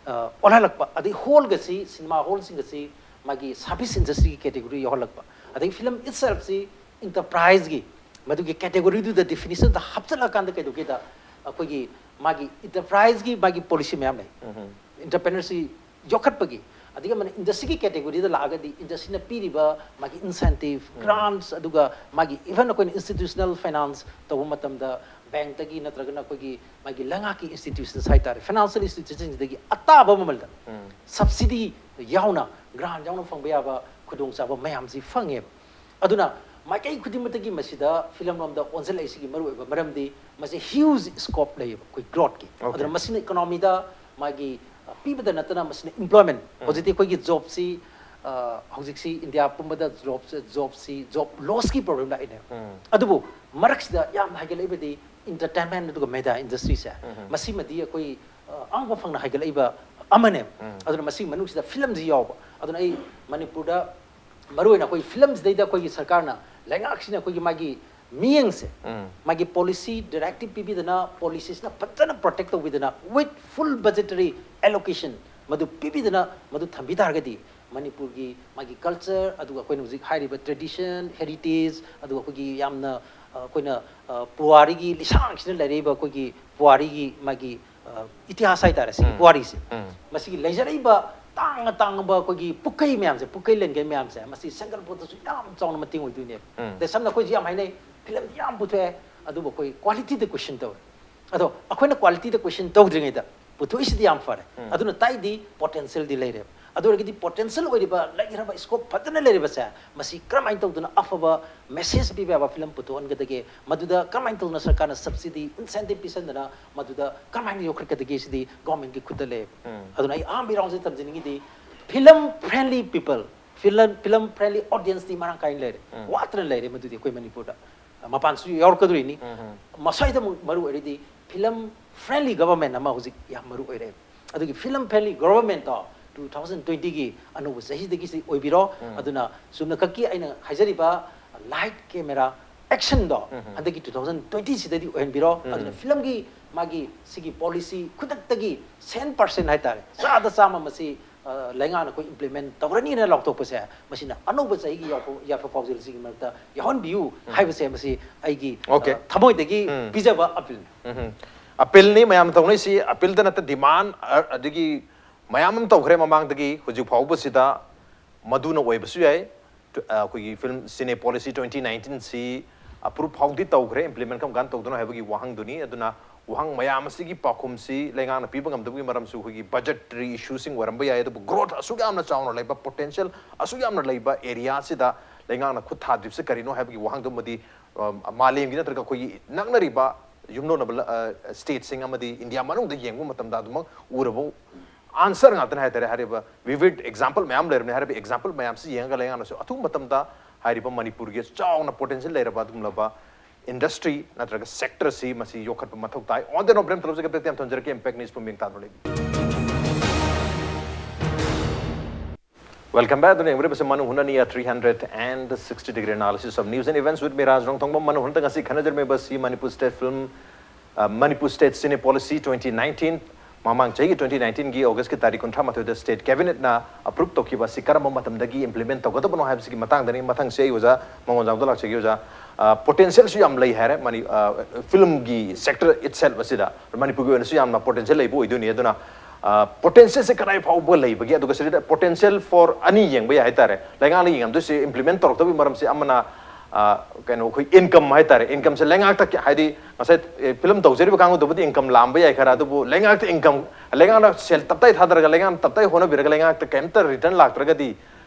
ꯑ, ꯑꯣꯜꯍꯜꯂꯛꯄ, ꯑꯗꯩ ꯍꯣꯜꯒꯁꯤ, ꯁꯤꯅꯦꯃꯥ ꯍꯣꯜꯁꯤꯡꯒꯁꯤ ꯃꯥꯒꯤ ꯁꯥꯔꯚꯤꯁ ꯏꯟꯗꯁꯇ꯭ꯔꯤꯒꯤ ꯀꯦꯇꯦꯒꯣꯔꯤ ꯌꯥꯎꯍꯜꯂꯛꯄ, ꯑꯗꯒꯤ ꯐꯤꯂꯝ ꯏꯠꯁꯦꯜꯐꯁꯤ ꯏꯟꯇꯔꯄ꯭ꯔꯥꯏꯁꯀꯤ ꯃꯗꯨꯒꯤ ꯀꯦꯇꯦꯒꯣꯔꯤꯗꯨꯗ ꯗꯤꯐꯤꯅꯤꯁꯟꯗ ꯍꯥꯞꯆꯤꯜꯂꯀꯥꯟꯗ ꯀꯩꯗꯧꯒꯦꯗ, ꯑꯩꯈꯣꯏꯒꯤ ꯃꯥꯒꯤ ꯏꯟꯇꯔꯄ꯭ꯔꯥꯏꯁꯀꯤ ꯃꯥꯒꯤ ꯄꯣꯂꯤꯁꯤ ꯃꯌꯥꯝ ꯂꯩ꯫ ꯎꯝ꯫ ꯏꯟꯇꯔꯄ꯭ꯔꯦꯅꯔꯁꯤ ꯌꯣꯛꯈꯠꯄꯒꯤ, ꯑꯗꯒꯤ ꯑꯃꯅ ꯏꯟꯗꯁꯇ꯭ꯔꯤꯒꯤ ꯀꯦꯇꯦꯒꯣꯔꯤꯗ ꯂꯥꯛꯑꯒꯗꯤ ꯏꯟꯗꯁꯇ꯭ꯔꯤꯅ ꯄꯤꯔꯤꯕ ꯃꯥꯒꯤ ꯏꯟꯁꯦꯟꯇꯤꯞ, ꯎꯝ꯫ ꯒ꯭ꯔꯥꯟꯠꯁ, ꯑꯗꯨꯒ ꯃꯥꯒꯤ ꯏꯚꯟ ꯑꯩꯈꯣꯏꯅ ꯏꯟꯁꯇꯤꯇ꯭ꯌꯨꯁꯅꯦꯜ ꯐꯥꯏꯅꯥꯟꯁ ꯇꯧꯕ ꯃꯇꯝꯗ ꯕꯦꯡꯛꯇꯒꯤ ꯅꯠꯇ꯭ꯔꯒꯅ ꯑꯩꯈꯣꯏꯒꯤ ꯃꯥꯒꯤ ꯂꯩꯉꯥꯛꯀꯤ ꯏꯟꯁꯇꯤꯇ꯭ꯌꯨꯁꯟꯁ ꯍꯥꯏꯇꯥꯔꯦ, ꯐꯥꯏꯅꯥꯟꯁꯤꯌꯦꯜ ꯏꯟꯁꯇꯤꯇ꯭ꯌꯨꯁꯟꯁꯤꯡꯗꯒꯤ ꯑꯇꯥꯕ ꯃꯃꯜꯗ ꯎꯝ꯫ ꯁꯕꯁꯤꯗꯤ ꯌꯥꯎꯅ, ꯒ꯭ꯔꯥꯟꯠ ꯌꯥꯎꯅ ꯐꯪꯕ ꯌꯥꯕ ꯈꯨꯗꯣꯡꯆꯥꯕ ꯃꯌꯥꯝꯁꯤ ꯐꯪꯉꯦꯕ꯫ ꯑꯗꯨꯅ ꯃꯥꯏꯀꯩ ꯈꯨꯗꯤꯡꯃꯛꯇꯒꯤ ꯃꯁꯤꯗ ꯐꯤꯂꯝ ꯂꯣꯝꯗ ꯑꯣꯟꯁꯤꯜꯂꯛꯏꯁꯤꯒꯤ ꯃꯔꯨꯑꯣꯏꯕ ꯃꯔꯝꯗꯤ ꯃꯁꯤ ꯍ꯭ꯌꯨꯖ ꯁ꯭ꯀꯣꯞ ꯂꯩꯌꯦꯕ ꯑꯩꯈꯣꯏ ꯒ꯭ꯔꯣꯠꯀꯤ꯫ ꯑꯣꯀꯦ꯫ ꯑꯗꯨꯅ ꯃꯁꯤꯅ ꯏꯀꯣꯅꯣꯃꯤꯗ ꯃꯥꯒꯤ, ꯑ, ꯄꯤꯕꯗ ꯅꯠꯇꯅ ꯃꯁꯤꯅ ꯏꯝꯄ꯭ꯂꯣꯏꯃꯦꯟ, ꯎꯝ꯫ ꯍꯧꯖꯤꯛꯇꯤ ꯑꯩꯈꯣꯏꯒꯤ ꯖꯣꯕꯁꯤ, ꯑ, ꯍꯧꯖꯤꯛꯁꯤ ꯏꯟꯗꯤꯌꯥ ꯄꯨꯝꯕꯗ ꯖꯣꯕꯁꯦ, ꯖꯣꯕꯁꯤ, ꯖꯣꯕ ꯂꯣꯁꯀꯤ ꯄ꯭ꯔꯣꯕ꯭ꯂꯦꯝ ꯂꯥꯛꯏꯅꯦꯕ꯫ ꯎꯝ꯫ ꯑꯗꯨꯕꯨ ꯃꯔꯛꯁꯤꯗ ꯌꯥꯝꯅ ꯍꯥꯏꯒꯠꯂꯛꯏꯕꯗꯤ ꯏꯟꯇꯔꯇꯦꯟꯃꯦꯟ ꯑꯗꯨꯒ ꯃꯦꯗꯤꯌꯥ ꯏꯟꯗꯁꯇ꯭ꯔꯤꯁꯦ, ꯎꯝ꯫ ꯃꯁꯤꯃꯗꯤ ꯑꯩꯈꯣꯏ, ꯑ, ꯑꯉꯛꯄ ꯐꯪꯅ ꯍꯥꯏꯒꯠꯂꯛꯏꯕ ꯑꯃꯅꯦꯕ꯫ ꯎꯝ꯫ ꯑꯗꯨꯅ ꯃꯁꯤꯒꯤ ꯃꯅꯨꯡꯁꯤꯗ ꯐꯤꯂꯝꯁꯤ ꯌꯥꯎꯕ꯫ ꯑꯗꯨꯅ ꯑꯩ ꯃꯅꯤꯄꯨꯔꯗ ꯃꯔꯨꯑꯣꯏꯅ ꯑꯩꯈꯣꯏ ꯐꯤꯂꯝꯁꯤꯗꯩꯗ ꯑꯩꯈꯣꯏꯒꯤ ꯁꯔꯀꯥꯔꯅ, ꯂꯩꯉꯥꯛꯁꯤꯅ ꯑꯩꯈꯣꯏꯒꯤ ꯃꯥꯒꯤ ꯃꯤꯠꯌꯦꯡꯁꯦ, ꯎꯝ꯫ ꯃꯥꯒꯤ ꯄꯣꯂꯤꯁꯤ ꯗꯥꯏꯔꯦꯛꯇꯤꯞ ꯄꯤꯕꯤꯗꯅ, ꯄꯣꯂꯤꯁꯤꯁꯤꯅ ꯐꯖꯅ ꯄ꯭ꯔꯣꯇꯦꯛ ꯇꯧꯕꯤꯗꯅ, with full budgetary allocation ꯃꯗꯨ ꯄꯤꯕꯤꯗꯅ ꯃꯗꯨ ꯊꯝꯕꯤ ꯇꯥꯔꯒꯗꯤ, ꯃꯅꯤꯄꯨꯔꯒꯤ ꯃꯥꯒꯤ ꯀꯜꯆꯔ, ꯑꯗꯨꯒ ꯑꯩꯈꯣꯏꯅ ꯍꯧꯖꯤꯛ ꯍꯥꯏꯔꯤꯕ ꯇ꯭ꯔꯦꯗꯤꯁꯟ, ꯍꯦꯔꯤꯇꯦꯖ, ꯑꯗꯨꯒ ꯑꯩꯈꯣꯏꯒꯤ ꯌꯥꯝꯅ ꯑ, ꯑꯩꯈꯣꯏꯅ ꯑ, ꯄꯨꯋꯥꯔꯤꯒꯤ ꯂꯤꯁꯥꯡꯁꯤꯗ ꯂꯩꯔꯛꯏꯕ ꯑꯩꯈꯣꯏꯒꯤ ꯄꯨꯋꯥꯔꯤꯒꯤ ꯃꯥꯒꯤ ꯑ, ꯏꯇꯤꯍꯥꯁ ꯍꯥꯏꯇꯥꯔꯦ, ꯁꯤꯒꯤ ꯎꯝ꯫ ꯄꯨꯋꯥꯔꯤꯁꯦ꯫ ꯎꯝ꯫ ꯃꯁꯤꯒꯤ ꯂꯩꯖꯔꯛꯏꯕ ꯇꯥꯡꯅ ꯇꯥꯡꯉꯕ ꯑꯩꯈꯣꯏꯒꯤ ꯄꯨꯀꯩ ꯃꯌꯥꯝꯁꯦ, ꯄꯨꯀꯩ ꯂꯦꯟꯒꯩ ꯃꯌꯥꯝꯁꯦ, ꯃꯁꯤ ꯁꯦꯟꯒꯠꯄꯗꯁꯨ ꯌꯥꯝ ꯆꯥꯎꯅ ꯃꯇꯦꯡ ꯑꯣꯏꯗꯣꯏꯅꯦꯕ꯫ ꯎꯝ꯫ ꯑꯗꯩ ꯁꯝꯅ ꯑꯩꯈꯣꯏꯁꯨ ꯌꯥꯝ ꯍꯥꯏꯅꯩ, ꯐꯤꯂꯝꯗꯤ ꯌꯥꯝ ꯄꯨꯊꯣꯛꯑꯦ, ꯑꯗꯨꯕꯨ ꯑꯩꯈꯣꯏ ꯀ꯭ꯋꯥꯂꯤꯇꯤꯗ ꯀꯣꯏꯁꯟ ꯇꯧꯋꯦ꯫ ꯑꯗꯣ ꯑꯩꯈꯣꯏꯅ ꯀ꯭ꯋꯥꯂꯤꯇꯤꯗ ꯀꯣꯏꯁꯟ ꯇꯧꯗ꯭ꯔꯤꯉꯩꯗ ꯄꯨꯊꯣꯛꯏꯁꯤꯗꯤ ꯌꯥꯝ ꯐꯔꯦ꯫ ꯎꯝ꯫ ꯑꯗꯨꯅ ꯇꯥꯛꯏꯗꯤ ꯄꯣꯇꯦꯟꯁꯤꯌꯦꯜꯗꯤ ꯂꯩꯔꯦꯕ꯫ ꯑꯗꯨ ꯑꯣꯏꯔꯒꯗꯤ ꯄꯣꯇꯦꯟꯁꯤꯌꯦꯜ ꯑꯣꯏꯔꯤꯕ, ꯂꯩꯈ꯭ꯔꯕ, ꯁ꯭ꯀꯣꯞ ꯐꯖꯅ ꯂꯩꯔꯤꯕꯁꯦ, ꯃꯁꯤ ꯀꯔꯝꯍꯥꯏꯅ ꯇꯧꯗꯅ ꯑꯐꯕ ꯃꯦꯁꯦꯖ ꯄꯤꯕ ꯌꯥꯕ ꯐꯤꯂꯝ ꯄꯨꯊꯣꯛꯍꯟꯒꯗꯒꯦ? ꯃꯗꯨꯗ ꯀꯔꯝꯍꯥꯏꯅ ꯇꯧꯗꯅ ꯁꯔꯀꯥꯔꯅ ꯁꯕꯁꯤꯗꯤ, ꯏꯟꯁꯦꯟꯇꯤꯞ ꯄꯤꯁꯟꯗꯅ ꯃꯗꯨꯗ ꯀꯔꯝꯍꯥꯏꯅ ꯌꯣꯛꯈꯠꯀꯗꯒꯦ? ꯁꯤꯗꯤ ꯒꯣꯔꯃꯦꯟꯒꯤ ꯈꯨꯠꯇ ꯂꯩꯌꯦꯕ꯫ ꯎꯝ꯫ ꯑꯗꯨꯅ ꯑꯩ ꯑꯍꯥꯟꯕ ꯏꯔꯥꯎꯁꯦ ꯊꯝꯖꯅꯤꯡꯉꯤꯗꯤ, film friendly people, film, film friendly ꯑꯣꯗꯤꯌꯦꯟꯁꯇꯤ ꯃꯔꯥꯡ ꯀꯥꯏꯅ ꯂꯩꯔꯦ꯫ ꯎꯝ꯫ ꯋꯥꯠꯇꯅ ꯂꯩꯔꯦ ꯃꯗꯨꯗꯤ ꯑꯩꯈꯣꯏ ꯃꯅꯤꯄꯨꯔꯗ꯫ ꯃꯄꯥꯟꯁꯨ ꯌꯥꯎꯔꯛꯀꯗꯣꯔꯤꯅꯤ꯫ ꯎꯝ꯫ ꯃꯁ꯭ꯋꯥꯏꯗ ꯑꯃꯨꯛ ꯃꯔꯨ ꯑꯣꯏꯔꯤꯗꯤ ꯐꯤꯂꯝ ꯐ꯭ꯔꯦꯟꯂꯤ ꯒꯚꯔꯟꯃꯦꯟ ꯑꯃ ꯍꯧꯖꯤꯛ ꯌꯥꯝ ꯃꯔꯨ ꯑꯣꯏꯔꯦ꯫ ꯑꯗꯨꯒꯤ ꯐꯤꯂꯝ ꯐ꯭ꯔꯦꯟꯂꯤ ꯒꯚꯔꯟꯃꯦꯟꯗꯣ ꯇꯨ ꯊꯥꯎꯖꯟ ꯇ꯭ꯋꯦꯟꯇꯤꯒꯤ ꯑꯅꯧꯕ ꯆꯍꯤꯗꯒꯤ ꯁꯤ ꯑꯣꯏꯕꯤꯔꯣ꯫ ꯎꯝ꯫ ꯑꯗꯨꯅ ꯆꯨꯝꯅꯈꯛꯀꯤ ꯑꯩꯅ ꯍꯥꯏꯖꯔꯤꯕ ꯂꯥꯏꯠ, ꯀꯦꯃꯦꯔꯥ, ꯑꯦꯛꯁꯟꯗꯣ ꯎꯝ꯫ ꯍꯟꯗꯛꯀꯤ ꯇꯨ ꯊꯥꯎꯖꯟ ꯇ꯭ꯋꯦꯟꯇꯤꯁꯤꯗꯗꯤ ꯑꯣꯏꯍꯟꯕꯤꯔꯣ꯫ ꯎꯝ꯫ ꯑꯗꯨꯅ ꯐꯤꯂꯝꯒꯤ ꯃꯥꯒꯤ ꯁꯤꯒꯤ ꯄꯣꯂꯤꯁꯤ ꯈꯨꯗꯛꯇꯒꯤ ꯁꯦꯟ ꯄꯥꯔꯁꯦꯟ ꯍꯥꯏꯇꯥꯔꯦ, ꯆꯥꯗ ꯆꯥꯝꯃ ꯃꯁꯤ, ꯑ, ꯂꯩꯉꯥꯛꯅ ꯑꯩꯈꯣꯏ ꯏꯝꯄ꯭ꯂꯤꯃꯦꯟ ꯇꯧꯔꯅꯤꯅ ꯂꯥꯎꯊꯣꯛꯄꯁꯦ, ꯃꯁꯤꯅ ꯑꯅꯧꯕ ꯆꯍꯤꯒꯤ ꯌꯥꯏꯐ-, ꯌꯥꯏꯐ ꯄꯥꯎꯖꯦꯜꯁꯤꯒꯤ ꯃꯔꯛꯇ ꯌꯥꯎꯍꯟꯕꯤꯌꯨ ꯎꯝ꯫ ꯍꯥꯏꯕꯁꯦ, ꯃꯁꯤ ꯑꯩꯒꯤ, ꯑꯣꯀꯦ꯫ ꯑ, ꯊꯃꯣꯏꯗꯒꯤ ꯎꯝ꯫ ꯄꯤꯖꯕ ꯑꯄꯤꯜꯅꯤ꯫ ꯎꯝ꯫ ꯑꯄꯤꯜꯅꯤ ꯃꯌꯥꯝꯅ ꯇꯧꯅꯩꯁꯤ, ꯑꯄꯤꯜꯗ ꯅꯠꯇ ꯗꯤꯃꯥꯟ, ꯑ, ꯑꯗꯒꯤ ꯃꯌꯥꯝ ꯑꯃ ꯇꯧꯈ꯭ꯔꯦ ꯃꯃꯥꯡꯗꯒꯤ꯫ ꯍꯧꯖꯤꯛ ꯐꯥꯎꯕꯁꯤꯗ ꯃꯗꯨꯅ ꯑꯣꯏꯕꯁꯨ ꯌꯥꯏ꯫ ꯇꯨ-, ꯑ, ꯑꯩꯈꯣꯏꯒꯤ ꯐꯤꯂꯝ ꯁꯤꯅꯦ ꯄꯣꯂꯤꯁꯤ ꯇ꯭ꯋꯦꯟꯇꯤ ꯅꯥꯏꯟꯇꯤꯟꯁꯤ ꯑꯦꯄ꯭ꯔꯨꯞ ꯐꯥꯎꯗꯤ ꯇꯧꯈ꯭ꯔꯦ, ꯏꯝꯄ꯭ꯂꯤꯃꯦꯟ ꯀꯔꯝ ꯀꯥꯟꯗ ꯇꯧꯗꯣꯏꯅꯣ ꯍꯥꯏꯕꯒꯤ ꯋꯥꯍꯪꯗꯨꯅꯤ꯫ ꯑꯗꯨꯅ ꯋꯥꯍꯪ ꯃꯌꯥꯝ ꯑꯁꯤꯒꯤ ꯄꯥꯎꯈꯨꯝꯁꯤ ꯂꯩꯉꯥꯛꯅ ꯄꯤꯕ ꯉꯝꯗꯕꯒꯤ ꯃꯔꯝꯁꯨ ꯑꯩꯈꯣꯏꯒꯤ ꯕꯖꯦꯠꯇꯔꯤ ꯏꯁꯨꯁꯤꯡ ꯑꯣꯏꯔꯝꯕ ꯌꯥꯏ, ꯑꯗꯨꯕꯨ ꯒ꯭ꯔꯣꯊ ꯑꯁꯨꯛ ꯌꯥꯝꯅ ꯆꯥꯎꯅ ꯂꯩꯕ, ꯄꯣꯇꯦꯟꯁꯤꯌꯦꯜ ꯑꯁꯨꯛ ꯌꯥꯝꯅ ꯂꯩꯕ ꯑꯦꯔꯤꯌꯥꯁꯤꯗ ꯂꯩꯉꯥꯛꯅ ꯈꯨꯠ ꯊꯥꯗ꯭ꯔꯤꯕꯁꯤ ꯀꯔꯤꯅꯣ ꯍꯥꯏꯕꯒꯤ ꯋꯥꯍꯪꯗꯨꯃꯗꯤ, ꯑ, ꯃꯥꯂꯦꯝꯒꯤ ꯅꯠꯇ꯭ꯔꯒ ꯑꯩꯈꯣꯏꯒꯤ ꯅꯛꯅꯔꯤꯕ ꯌꯨꯝꯂꯣꯟꯅꯕ ꯂ-, ꯑ, ꯁ꯭ꯇꯦꯠꯁꯤꯡ ꯑꯃꯗꯤ ꯏꯟꯗꯤꯌꯥ ꯃꯅꯨꯡꯗ ꯌꯦꯡꯕ ꯃꯇꯝꯗ ꯑꯗꯨꯃꯛ ꯎꯔꯕ ꯑꯟꯁꯔ ꯉꯥꯛꯇꯅꯤ ꯍꯥꯏꯇꯥꯔꯦ꯫ ꯍꯥꯏꯔꯤꯕ ꯚꯤꯚꯤꯗ ꯑꯦꯛꯖꯥꯝꯄꯜ ꯃꯌꯥꯝ ꯂꯩꯔꯕꯅꯤ꯫ ꯍꯥꯏꯔꯤꯕ ꯑꯦꯛꯖꯥꯝꯄꯜ ꯃꯌꯥꯝꯁꯤ ꯌꯦꯡꯉꯒ ꯂꯩꯉꯥꯛꯅꯁꯨ ꯑꯊꯨꯕ ꯃꯇꯝꯗ ꯍꯥꯏꯔꯤꯕ ꯃꯅꯤꯄꯨꯔꯒꯤ ꯆꯥꯎꯅ ꯄꯣꯇꯦꯟꯁꯤꯌꯦꯜ ꯂꯩꯔꯕ ꯑꯗꯨꯒꯨꯝꯂꯕ ꯏꯟꯗꯁꯇ꯭ꯔꯤ ꯅꯠꯇ꯭ꯔꯒ ꯁꯦꯛꯇꯔꯁꯤ ꯃꯁꯤ ꯌꯣꯛꯈꯠꯄ ꯃꯊꯧ ꯇꯥꯏ꯫ On that note, ꯕ꯭ꯔꯦꯝ ꯊꯂꯧꯖꯒꯦ, ꯇꯦꯛ ꯇꯦꯛ ꯊꯝꯖꯔꯛꯀꯦ, ꯏꯝꯄꯦꯛ ꯅ꯭ꯌꯨꯁꯄꯨ ꯃꯤꯡ ꯇꯥꯗꯨꯅ ꯂꯩꯕꯤꯌꯨ꯫ Welcome back. ꯑꯗꯨꯅ ꯌꯦꯡꯕꯤꯔꯤꯕꯁꯤ ꯃꯅꯨꯡ ꯍꯨꯠꯅꯅꯤ, a three hundred and sixty degree analysis of news and events with me, ꯔꯥꯖ ꯔꯣꯡꯊꯣꯡꯕꯝ꯫ ꯃꯅꯨꯡ ꯍꯨꯠꯅ ꯉꯁꯤ ꯈꯟꯅꯖꯔꯝꯃꯤꯕꯁꯤ ꯃꯅꯤꯄꯨꯔ ꯁ꯭ꯇꯦꯠ ꯐꯤꯂꯝ, ꯑ, ꯃꯅꯤꯄꯨꯔ ꯁ꯭ꯇꯦꯠ ꯁꯤꯅꯦ ꯄꯣꯂꯤꯁꯤ ꯇ꯭ꯋꯦꯟꯇꯤ ꯅꯥꯏꯟꯇꯤꯟ꯫ ꯃꯃꯥꯡ ꯆꯍꯤꯒꯤ twenty nineteen ꯒꯤ August ꯀꯤ ꯇꯥꯔꯤꯛ ꯀꯨꯟꯊ꯭ꯔꯥ ꯃꯥꯊꯣꯏꯗ state cabinet ꯅ approve ꯇꯧꯈꯤꯕ ꯑꯁꯤ ꯀꯔꯝꯕ ꯃꯇꯝꯗꯒꯤ implement ꯇꯧꯒꯗꯕꯅꯣ ꯍꯥꯏꯕꯁꯤꯒꯤ ꯃꯇꯥꯡꯗꯅꯤ꯫ ꯃꯊꯪꯁꯦ ꯑꯩ ꯑꯣꯖꯥ ꯃꯉꯣꯟꯖꯥꯡꯗ ꯂꯥꯛꯆꯒꯦ꯫ ꯑꯣꯖꯥ, ꯄꯣꯇꯦꯟꯁꯤꯌꯦꯜꯁꯨ ꯌꯥꯝ ꯂꯩ ꯍꯥꯏꯔꯦ ꯃꯅꯤ ꯐꯤꯂꯝꯒꯤ sector itself ꯑꯁꯤꯗ꯫ ꯃꯅꯤꯄꯨꯔꯒꯤ ꯑꯣꯏꯅꯁꯨ ꯌꯥꯝꯅ ꯄꯣꯇꯦꯟꯁꯤꯌꯦꯜ ꯂꯩꯕ ꯑꯣꯏꯗꯣꯏꯅꯤ꯫ ꯑꯗꯨꯅ ꯄꯣꯇꯦꯟꯁꯤꯌꯦꯜꯁꯦ ꯀꯗꯥꯏ ꯐꯥꯎꯕ ꯂꯩꯕꯒꯦ? ꯑꯗꯨꯒ ꯁꯤꯗ ꯄꯣꯇꯦꯟꯁꯤꯌꯦꯜ ꯐꯣꯔ ꯑꯅꯤ ꯌꯦꯡꯕ ꯌꯥꯏ ꯍꯥꯏꯇꯥꯔꯦ꯫ ꯂꯩꯉꯥꯛꯅ ꯌꯦꯡꯉꯝꯗꯣꯏꯁꯦ implement ꯇꯧꯔꯛꯇꯕꯒꯤ ꯃꯔꯝꯁꯦ ꯑꯃꯅ ꯑ, ꯀꯩꯅꯣ, ꯑꯩꯈꯣꯏ ꯏꯟꯀꯝ ꯍꯥꯏꯇꯥꯔꯦ꯫ ꯏꯟꯀꯝꯁꯦ ꯂꯩꯉꯥꯛꯇ ꯀꯌꯥ-, ꯍꯥꯏꯗꯤ ꯉꯁꯥꯏ ꯐꯤꯂꯝ ꯇꯧꯖꯔꯤꯕ ꯀꯥꯡꯕꯨꯗꯨꯕꯨꯗꯤ ꯏꯟꯀꯝ ꯂꯥꯛꯑꯝꯕ ꯌꯥꯏ ꯈꯔ, ꯑꯗꯨꯕꯨ ꯂꯩꯉꯥꯛꯇ ꯏꯟꯀꯝ, ꯂꯩꯉꯥꯛꯅ ꯁꯦꯜ ꯇꯞꯇꯥꯏ ꯊꯥꯗꯔꯒ, ꯂꯩꯉꯥꯛꯅ ꯇꯞꯇꯥꯏ ꯍꯣꯠꯅꯕꯤꯔꯒ ꯂꯩꯉꯥꯛꯇ ꯀꯩꯝꯇ ꯔꯤꯇꯔꯟ ꯂꯥꯛꯇ꯭ꯔꯒꯗꯤ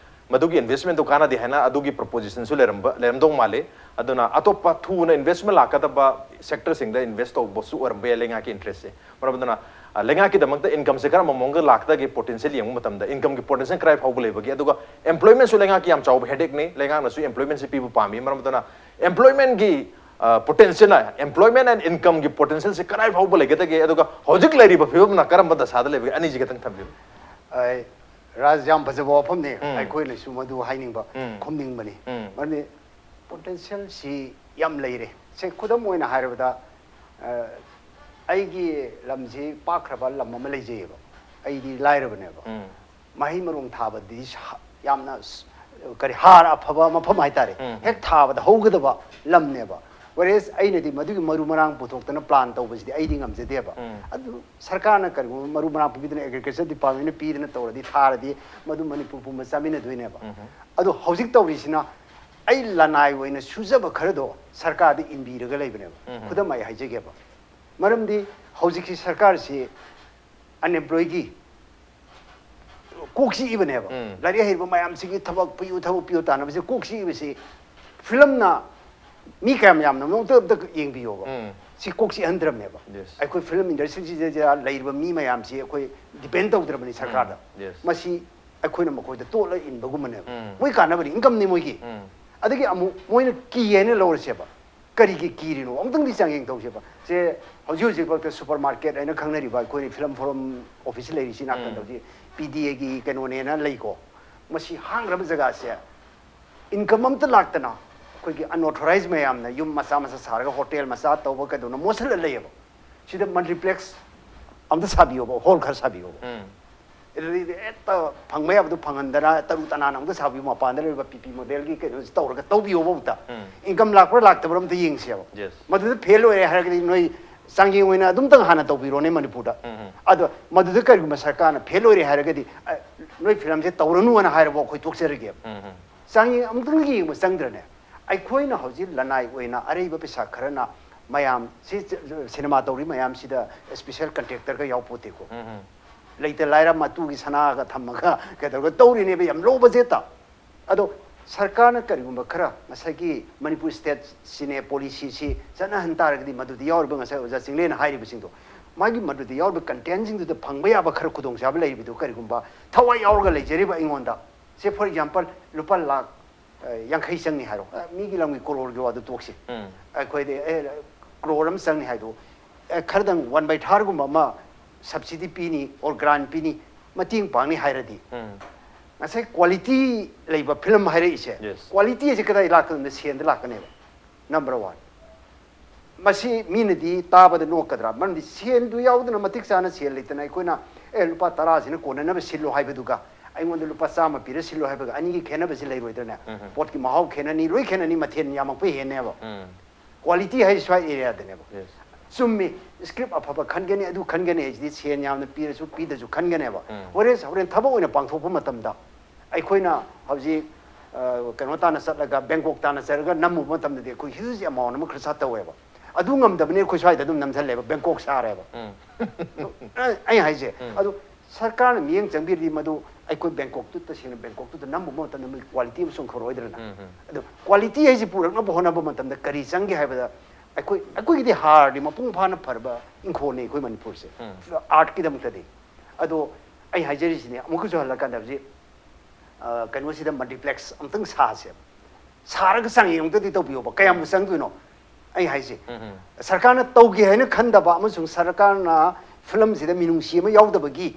ꯃꯗꯨꯒꯤ ꯏꯟꯚꯦꯁꯃꯦꯟꯗꯨ ꯀꯥꯟꯅꯗꯦ ꯍꯥꯏꯅ ꯑꯗꯨꯒꯤ ꯄ꯭ꯔꯣꯄꯣꯖꯤꯁꯟꯁꯨ ꯂꯩꯔꯝꯕ, ꯂꯩꯔꯝꯗꯧ ꯃꯥꯜꯂꯤ꯫ ꯑꯗꯨꯅ ꯑꯇꯣꯞꯄ ꯊꯨꯅ ꯏꯟꯚꯦꯁꯃꯦꯟ ꯂꯥꯛꯀꯗꯕ ꯁꯦꯛꯇꯔꯁꯤꯡꯗ ꯏꯟꯚꯦꯁ ꯇꯧꯕꯁꯨ ꯑꯣꯏꯔꯝꯕ ꯌꯥꯏ ꯂꯩꯉꯥꯛꯀꯤ ꯏꯟꯇꯔꯦꯁꯁꯦ꯫ ꯃꯔꯝ ꯑꯗꯨꯅ, ꯑ, ꯂꯩꯉꯥꯛꯀꯤꯗꯃꯛꯇ ꯏꯟꯀꯝꯁꯦ ꯀꯔꯝꯕ ꯃꯑꯣꯡꯗ ꯂꯥꯛꯀꯗꯒꯦ ꯄꯣꯇꯦꯟꯁꯤꯌꯦꯜ ꯌꯦꯡꯕ ꯃꯇꯝꯗ, ꯏꯟꯀꯝꯒꯤ ꯄꯣꯇꯦꯟꯁꯤꯌꯦꯜ ꯀꯗꯥꯏ ꯐꯥꯎꯕ ꯂꯩꯕꯒꯦ? ꯑꯗꯨꯒ ꯑꯦꯝꯄ꯭ꯂꯣꯏꯃꯦꯟꯁꯨ ꯂꯩꯉꯥꯛꯀꯤ ꯌꯥꯝ ꯆꯥꯎꯕ ꯍꯦꯗꯦꯛꯅꯤ꯫ ꯂꯩꯉꯥꯛꯅꯁꯨ ꯑꯦꯝꯄ꯭ꯂꯣꯏꯃꯦꯟꯁꯦ ꯄꯤꯕ ꯄꯥꯝꯃꯤ꯫ ꯃꯔꯝ ꯑꯗꯨꯅ ꯑꯦꯝꯄ꯭ꯂꯣꯏꯃꯦꯟꯒꯤ, ꯑ, ꯄꯣꯇꯦꯟꯁꯤꯌꯦꯜ, ꯑꯦꯝꯄ꯭ꯂꯣꯏꯃꯦꯟ ꯑꯦꯟ ꯏꯟꯀꯝꯒꯤ ꯄꯣꯇꯦꯟꯁꯤꯌꯦꯜꯁꯦ ꯀꯗꯥꯏ ꯐꯥꯎꯕ ꯂꯩꯒꯗꯒꯦ? ꯑꯗꯨꯒ ꯍꯧꯖꯤꯛ ꯂꯩꯔꯤꯕ ꯐꯤꯕꯝꯅ ꯀꯔꯝꯕ ꯗꯁꯥꯗ ꯂꯩꯕꯒꯦ? ꯑꯅꯤꯁꯤ ꯈꯤꯇꯪ ꯊꯝꯕꯤꯌꯨ꯫ ꯑꯩ, ꯔꯥꯖ, ꯌꯥꯝ ꯐꯖꯕ ꯋꯥꯐꯝꯅꯤ꯫ ꯎꯝ꯫ ꯑꯩꯈꯣꯏꯅꯁꯨ ꯃꯗꯨ ꯍꯥꯏꯅꯤꯡꯕ, ꯎꯝ꯫ ꯈꯨꯝꯅꯤꯡꯕꯅꯤ꯫ ꯎꯝ꯫ ꯃꯔꯝꯗꯤ ꯄꯣꯇꯦꯟꯁꯤꯌꯦꯜꯁꯤ ꯌꯥꯝ ꯂꯩꯔꯦ꯫ ꯁꯦ, ꯈꯨꯗꯝ ꯑꯣꯏꯅ ꯍꯥꯏꯔꯕꯗ, ꯑ, ꯑꯩꯒꯤ ꯂꯝꯁꯤ ꯄꯥꯛꯈ꯭ꯔꯕ ꯂꯝ ꯑꯃ ꯂꯩꯖꯩꯑꯕ꯫ ꯑꯩꯗꯤ ꯂꯥꯏꯔꯕꯅꯦꯕ꯫ ꯎꯝ꯫ ꯃꯍꯩ ꯃꯔꯣꯡ ꯊꯥꯕꯗꯤ ꯁ-, ꯌꯥꯝꯅ ꯁ-, ꯀꯔꯤ, ꯍꯥꯔ ꯑꯐꯕ ꯃꯐꯝ ꯍꯥꯏꯇꯥꯔꯦ꯫ ꯎꯝ꯫ ꯍꯦꯛ ꯊꯥꯕꯗ ꯍꯧꯒꯗꯕ ꯂꯝꯅꯦꯕ꯫ Whereas ꯑꯩꯅꯗꯤ ꯃꯗꯨꯒꯤ ꯃꯔꯨ ꯃꯔꯥꯡ ꯄꯨꯊꯣꯛꯇꯅ ꯄ꯭ꯂꯥꯟ ꯇꯧꯕꯁꯤꯗꯤ ꯑꯩꯗꯤ ꯉꯝꯖꯗꯦꯕ꯫ ꯎꯝ꯫ ꯑꯗꯨ ꯁꯔꯀꯥꯔꯅ ꯀꯔꯤꯒꯨꯝꯕ ꯃꯔꯨ ꯃꯔꯥꯡ ꯄꯤꯕꯤꯗꯅ, ꯑꯦꯒ꯭ꯔꯤꯀꯜꯆꯔ ꯗꯤꯄꯥꯔꯠꯃꯦꯟꯅ ꯄꯤꯗꯅ ꯇꯧꯔꯗꯤ, ꯊꯥꯔꯗꯤ, ꯃꯗꯨ ꯃꯅꯤꯄꯨꯔ ꯄꯨꯝꯕ ꯆꯥꯃꯤꯟꯅꯗꯣꯏꯅꯦꯕ꯫ ꯎꯝ꯫ ꯑꯗꯣ ꯍꯧꯖꯤꯛ ꯇꯧꯔꯤꯁꯤꯅ ꯑꯩ ꯂꯅꯥꯏ ꯑꯣꯏꯅ ꯁꯨꯖꯕ ꯈꯔꯗꯣ ꯁꯔꯀꯥꯔꯗ ꯏꯟꯕꯤꯔꯒ ꯂꯩꯕꯅꯦꯕ꯫ ꯎꯝ꯫ ꯈꯨꯗꯝ ꯑꯩ ꯍꯥꯏꯖꯒꯦꯕ꯫ ꯃꯔꯝꯗꯤ ꯍꯧꯖꯤꯛꯁꯤ ꯁꯔꯀꯥꯔꯁꯤ ꯑꯟꯑꯦꯝꯄ꯭ꯂꯣꯏꯒꯤ ꯀꯣꯛ ꯆꯤꯛꯏꯕꯅꯦꯕ꯫ ꯎꯝ꯫ ꯂꯥꯏꯔꯤꯛ ꯍꯩꯔꯕ ꯃꯌꯥꯝꯁꯤꯒꯤ ꯊꯕꯛ ꯄꯤꯌꯨ, ꯊꯕꯛ ꯄꯤꯌꯨ ꯇꯥꯟꯅꯕꯁꯦ ꯀꯣꯛ ꯆꯤꯛꯏꯕꯁꯤ ꯐꯤꯂꯝꯅ ꯃꯤ ꯀꯌꯥꯝ ꯌꯥꯝꯅ ꯑꯝꯇ, ꯑꯝꯇ ꯌꯦꯡꯕꯤꯌꯣꯕ꯫ ꯎꯝ꯫ ꯁꯤ ꯀꯣꯛ ꯆꯤꯛꯍꯟꯗ꯭ꯔꯕꯅꯦꯕ꯫ Yes꯫ ꯑꯩꯈꯣꯏ ꯐꯤꯂꯝ ꯏꯟꯗꯁꯇ꯭ꯔꯤꯁꯤꯗ ꯂꯩꯔꯤꯕ ꯃꯤ ꯃꯌꯥꯝꯁꯤ ꯑꯩꯈꯣꯏ ꯗꯤꯄꯦꯟ ꯇꯧꯗ꯭ꯔꯕꯅꯤ ꯁꯔꯀꯥꯔꯗ꯫ ꯎꯝ꯫ Yes꯫ ꯃꯁꯤ ꯑꯩꯈꯣꯏꯅ ꯃꯈꯣꯏꯗ ꯇꯣꯠꯂ ꯏꯟꯕꯒꯨꯝꯕꯅꯦꯕ꯫ ꯎꯝ꯫ ꯃꯣꯏ ꯀꯥꯟꯅꯕꯅꯤ, ꯏꯟꯀꯝꯅꯤ ꯃꯣꯏꯒꯤ꯫ ꯎꯝ꯫ ꯑꯗꯒꯤ ꯑꯃꯨꯛ ꯃꯣꯏꯅ ꯀꯤ ꯍꯥꯏꯅ ꯂꯧꯔꯁꯦꯕ꯫ ꯀꯔꯤꯒꯤ ꯀꯤꯔꯤꯅꯣ? ꯑꯃꯨꯛꯇꯪꯗꯤ ꯆꯥꯡꯌꯦꯡ ꯇꯧꯁꯦꯕ꯫ ꯁꯦ, ꯍꯧꯖꯤꯛ ꯍꯧꯖꯤꯛꯐꯥꯎꯗ ꯁꯨꯄꯔ ꯃꯥꯔꯀꯦꯠ ꯍꯥꯏꯅ ꯈꯪꯅꯔꯤꯕ ꯑꯩꯈꯣꯏ ꯐꯤꯂꯝ ꯐꯣꯔꯝ ꯑꯣꯐꯤꯁ ꯂꯩꯔꯤꯁꯤ ꯅꯥꯀꯟꯗ ꯎꯝ꯫ ꯍꯧꯖꯤꯛ ꯄꯤ ꯗꯤ ꯑꯦꯒꯤ ꯀꯩꯅꯣꯅꯦꯅ ꯂꯩꯀꯣ꯫ ꯃꯁꯤ ꯍꯥꯡꯈ꯭ꯔꯕ ꯖꯒꯥꯁꯦ ꯏꯟꯀꯝ ꯑꯝꯇ ꯂꯥꯛꯇꯅ ꯑꯩꯈꯣꯏꯒꯤ ꯑꯟꯑꯣꯊꯣꯔꯥꯏꯖ ꯃꯌꯥꯝꯅ ꯌꯨꯝ ꯃꯆꯥ ꯃꯆꯥ ꯁꯥꯔꯒ ꯍꯣꯇꯦꯜ ꯃꯆꯥ ꯇꯧꯕ ꯀꯩꯗꯧꯅ ꯃꯣꯠꯁꯤꯜꯂ ꯂꯩꯌꯦꯕ꯫ ꯁꯤꯗ ꯃꯜꯇꯤꯄ꯭ꯂꯦꯛꯁ ꯑꯝꯇ ꯁꯥꯕꯤꯌꯣꯕ, ꯍꯣꯜ ꯈꯔ ꯁꯥꯕꯤꯌꯣꯕ꯫ ꯎꯝ. ꯑꯗꯨꯗꯤ ꯍꯦꯛꯇ ꯐꯪꯕ ꯌꯥꯕꯗꯨ ꯐꯪꯍꯟꯗꯅ ꯇꯔꯨ ꯇꯅꯥꯟꯅ ꯑꯝꯇ ꯁꯥꯕꯤꯌꯨ, ꯃꯄꯥꯟꯗ ꯂꯩꯔꯤꯕ ꯄꯤ ꯄꯤ ꯃꯣꯗꯦꯜꯒꯤ ꯀꯩꯅꯣꯁꯤ ꯇꯧꯔꯒ ꯇꯧꯕꯤꯌꯣꯕ ꯑꯝꯇ꯫ ꯎꯝ. ꯏꯟꯀꯝ ꯂꯥꯛꯄ꯭ꯔꯥ ꯂꯥꯛꯇꯕ꯭ꯔꯥ ꯑꯝꯇ ꯌꯦꯡꯁꯦꯕ꯫ Yes. ꯃꯗꯨꯗ ꯐꯦꯜ ꯑꯣꯏꯔꯦ ꯍꯥꯏꯔꯒꯗꯤ ꯅꯣꯏ ꯆꯥꯡꯌꯦꯡ ꯑꯣꯏꯅ ꯑꯗꯨꯝꯇꯪ ꯍꯥꯟꯅ ꯇꯧꯕꯤꯔꯣꯅꯦ ꯃꯅꯤꯄꯨꯔꯗ꯫ ꯎꯝ, ꯎꯝ. ꯑꯗꯣ ꯃꯗꯨꯗ ꯀꯔꯤꯒꯨꯝꯕ ꯁꯔꯀꯥꯔꯅ ꯐꯦꯜ ꯑꯣꯏꯔꯦ ꯍꯥꯏꯔꯒꯗꯤ, ꯑ, ꯅꯣꯏ ꯐꯤꯂꯝꯁꯦ ꯇꯧꯔꯅꯨꯅ ꯍꯥꯏꯔꯕ ꯑꯩꯈꯣꯏ ꯇꯣꯛꯆꯔꯒꯦꯕ꯫ ꯎꯝ, ꯎꯝ. ꯆꯥꯡꯌꯦꯡ ꯑꯃꯨꯛꯇꯪ ꯌꯦꯡꯕ ꯆꯪꯗ꯭ꯔꯅꯦ? ꯑꯩꯈꯣꯏꯅ ꯍꯧꯖꯤꯛ ꯂꯅꯥꯏ ꯑꯣꯏꯅ ꯑꯔꯩꯕ ꯄꯩꯁꯥ ꯈꯔꯅ ꯃꯌꯥꯝ ꯁꯤ ꯁꯤꯅꯦꯃꯥ ꯇꯧꯔꯤ ꯃꯌꯥꯝꯁꯤꯗ ꯁ꯭ꯄꯦꯁꯦꯜ ꯀꯟꯇ꯭ꯔꯦꯛꯇꯔꯒ ꯌꯥꯎꯄꯣꯠꯇꯦꯀꯣ꯫ ꯎꯝ, ꯎꯝ. ꯂꯩꯇ ꯂꯥꯏꯔ ꯃꯇꯨꯒꯤ ꯁꯅꯥꯒ ꯊꯝꯃꯒ ꯀꯩꯗꯧꯔꯒ ꯇꯧꯔꯤꯅꯦꯕ, ꯌꯥꯝ ꯂꯣ ꯕꯖꯦꯠꯇ꯫ ꯑꯗꯣ ꯁꯔꯀꯥꯔꯅ ꯀꯔꯤꯒꯨꯝꯕ ꯈꯔ ꯉꯁꯥꯏꯒꯤ ꯃꯅꯤꯄꯨꯔ ꯁ꯭ꯇꯦꯠ ꯁꯤꯅꯦ ꯄꯣꯂꯤꯁꯤꯁꯤ ꯆꯠꯅꯍꯟ ꯇꯥꯔꯒꯗꯤ, ꯃꯗꯨꯗ ꯌꯥꯎꯔꯤꯕ ꯉꯁꯥꯏ ꯑꯣꯖꯥ ꯆꯤꯡꯂꯦꯟꯅ ꯍꯥꯏꯔꯤꯕꯁꯤꯡꯗꯣ, ꯃꯥꯒꯤ ꯃꯗꯨꯗ ꯌꯥꯎꯔꯤꯕ ꯀꯟꯇꯦꯟꯁꯤꯡꯗꯨꯗ ꯐꯪꯕ ꯌꯥꯕ ꯈꯔ ꯈꯨꯗꯣꯡꯆꯥꯕ ꯂꯩꯔꯤꯕꯗꯨ ꯀꯔꯤꯒꯨꯝꯕ ꯊꯋꯥꯏ ꯌꯥꯎꯔꯒ ꯂꯩꯖꯔꯤꯕ ꯑꯩꯉꯣꯟꯗ, ꯁꯦ, for example, ꯂꯨꯄꯥ ꯂꯥꯛ, ꯑ, ꯌꯥꯡꯈꯩ ꯆꯪꯅꯤ ꯍꯥꯏꯔꯣ, ꯑ, ꯃꯤꯒꯤ ꯂꯝꯒꯤ ꯀ꯭ꯔꯣꯔꯒꯤ ꯋꯥꯗꯨ ꯇꯣꯛꯁꯤ꯫ ꯎꯝ. ꯑꯩꯈꯣꯏꯗꯤ, ꯑꯦ, ꯀ꯭ꯔꯣꯔ ꯑꯃ ꯆꯪꯅꯤ ꯍꯥꯏꯗꯣ, ꯑꯦ, ꯈꯔꯗꯪ ꯋꯥꯟ ꯕꯥꯏ ꯊꯥꯔꯒꯨꯝꯕ ꯑꯃ ꯁꯕꯁꯤꯗꯤ ꯄꯤꯅꯤ, ꯑꯣꯔ ꯒ꯭ꯔꯥꯟ ꯄꯤꯅꯤ, ꯃꯇꯦꯡ ꯄꯥꯡꯅꯤ ꯍꯥꯏꯔꯗꯤ, ꯎꯝ. ꯉꯁꯥꯏ ꯀ꯭ꯋꯥꯂꯤꯇꯤ ꯂꯩꯕ ꯐꯤꯂꯝ ꯍꯥꯏꯔꯛꯏꯁꯦ, Yes. ꯀ꯭ꯋꯥꯂꯤꯇꯤ ꯑꯁꯤ ꯀꯗꯥꯏ ꯂꯥꯛꯀꯗꯣꯏꯅꯣ? ꯁꯦꯟꯗ ꯂꯥꯛꯀꯅꯦꯕ, number one꯫ ꯃꯁꯤ ꯃꯤꯅꯗꯤ ꯇꯥꯕꯗ ꯅꯣꯛꯀꯗ꯭ꯔꯥ? ꯃꯔꯝꯗꯤ ꯁꯦꯟꯗꯨ ꯌꯥꯎꯗꯅ, ꯃꯇꯤꯛ ꯆꯥꯅ ꯁꯦꯟ ꯂꯩꯇꯅ, ꯑꯩꯈꯣꯏꯅ, "ꯑꯦ, ꯂꯨꯄꯥ ꯇꯔꯥꯁꯤꯅ ꯀꯣꯟꯅꯅꯕ ꯁꯤꯜꯂꯣ" ꯍꯥꯏꯕꯗꯨꯒ, "ꯑꯩꯉꯣꯟꯗ ꯂꯨꯄꯥ ꯆꯥꯝꯃ ꯄꯤꯔ ꯁꯤꯜꯂꯣ" ꯍꯥꯏꯕꯒ ꯑꯅꯤꯒꯤ ꯈꯦꯠꯅꯕꯁꯤ ꯂꯩꯔꯣꯏꯗ꯭ꯔꯅꯦ? ꯎꯝ. ꯄꯣꯠꯀꯤ ꯃꯍꯥꯎ ꯈꯦꯠꯅꯅꯤ, ꯂꯣꯏ ꯈꯦꯠꯅꯅꯤ, ꯃꯊꯦꯜ ꯌꯥꯝꯃꯛꯄ ꯍꯦꯟꯅꯦꯕ꯫ ꯎꯝ. ꯀ꯭ꯋꯥꯂꯤꯇꯤ ꯍꯥꯏꯁꯤ ꯁ꯭ꯋꯥꯏ ꯑꯦꯔꯤꯌꯥꯗꯅꯦꯕ꯫ Yes. ꯆꯨꯝꯃꯤ, ꯁ꯭ꯀ꯭ꯔꯤꯞ ꯑꯐꯕ ꯈꯟꯒꯅꯤ, ꯑꯗꯨ ꯈꯟꯒꯅꯤ ꯍꯥꯏꯁꯤꯗꯤ ꯁꯦꯟ ꯌꯥꯝꯅ ꯄꯤꯔꯁꯨ ꯄꯤꯗ꯭ꯔꯁꯨ ꯈꯟꯒꯅꯦꯕ꯫ ꯎꯝ. Whereas ꯍꯣꯔꯦꯟ ꯊꯕꯛ ꯑꯣꯏꯅ ꯄꯥꯡꯊꯣꯛꯄ ꯃꯇꯝꯗ, ꯑꯩꯈꯣꯏꯅ ꯍꯧꯖꯤꯛ, ꯑ, ꯀꯩꯅꯣ ꯇꯥꯅ ꯆꯠꯂꯒ, ꯕꯦꯡꯀꯣꯛ ꯇꯥꯅ ꯆꯠꯂꯒ ꯅꯝꯃꯨꯕ ꯃꯇꯝꯗꯗꯤ ꯑꯩꯈꯣꯏ huge amount ꯑꯃ ꯈꯔ ꯁꯥ ꯇꯧꯋꯦꯕ꯫ ꯑꯗꯨ ꯉꯝꯗꯕꯅꯤ, ꯑꯩꯈꯣꯏ ꯁ꯭ꯋꯥꯏꯗ ꯑꯗꯨꯝ ꯅꯝꯁꯜꯂꯦꯕ, ꯕꯦꯡꯀꯣꯛ ꯁꯥꯔꯦꯕ꯫ ꯎꯝ. ꯑꯩ ꯍꯥꯏꯁꯦ, ꯎꯝ. ꯑꯗꯨ ꯁꯔꯀꯥꯔꯅ ꯃꯤꯠꯌꯦꯡ ꯆꯪꯕꯤꯔꯗꯤ ꯃꯗꯨ ꯑꯩꯈꯣꯏ ꯕꯦꯡꯀꯣꯛꯇꯨ, ꯇꯁꯦꯡꯅ ꯕꯦꯡꯀꯣꯛꯇꯨꯗ ꯅꯝꯃꯨꯕ ꯃꯇꯝꯗ ꯃꯣꯏ ꯀ꯭ꯋꯥꯂꯤꯇꯤ ꯑꯃ ꯆꯣꯡꯊꯣꯔꯛꯑꯣꯏꯗ꯭ꯔꯅ? ꯎꯝ, ꯎꯝ. ꯑꯗꯨ ꯀ꯭ꯋꯥꯂꯤꯇꯤ ꯍꯥꯏꯁꯤ ꯄꯨꯔꯛꯅꯕ ꯍꯣꯠꯅꯕ ꯃꯇꯝꯗ ꯀꯔꯤ ꯆꯪꯒꯦ ꯍꯥꯏꯕꯗ, ꯑꯩꯈꯣꯏ, ꯑꯩꯈꯣꯏꯒꯤꯗꯤ ꯍꯥꯔꯗꯤ ꯃꯄꯨꯡ ꯐꯥꯅ ꯐꯔꯕ ꯏꯪꯈꯣꯜꯅꯤ ꯑꯩꯈꯣꯏ ꯃꯅꯤꯄꯨꯔꯁꯦ꯫ ꯎꯝ. ꯑꯥꯔꯠꯀꯤꯗꯃꯛꯇꯗꯤ꯫ ꯑꯗꯣ ꯑꯩ ꯍꯥꯏꯖꯔꯤꯁꯤꯅꯦ, ꯑꯃꯨꯛꯀꯁꯨ ꯍꯜꯂꯀꯥꯟꯗ ꯍꯧꯖꯤꯛ, ꯑ, ꯀꯩꯅꯣꯁꯤꯗ multiplex ꯑꯃꯨꯛꯇꯪ ꯁꯥꯁꯦꯕ꯫ ꯁꯥꯔꯒ ꯆꯥꯡꯌꯦꯡ ꯑꯃꯨꯛꯇꯗꯤ ꯇꯧꯕꯤꯌꯣꯕ, ꯀꯌꯥꯝꯕꯨ ꯆꯪꯗꯣꯏꯅꯣ? ꯑꯩ ꯍꯥꯏꯁꯦ, ꯎꯝ, ꯎꯝ. ꯁꯔꯀꯥꯔꯅ ꯇꯧꯒꯦ ꯍꯥꯏꯅ ꯈꯟꯗꯕ ꯑꯃꯁꯨꯡ ꯁꯔꯀꯥꯔꯅ ꯐꯤꯂꯝꯁꯤꯗ ꯃꯤꯅꯨꯡꯁꯤ ꯑꯃ ꯌꯥꯎꯗꯕꯒꯤ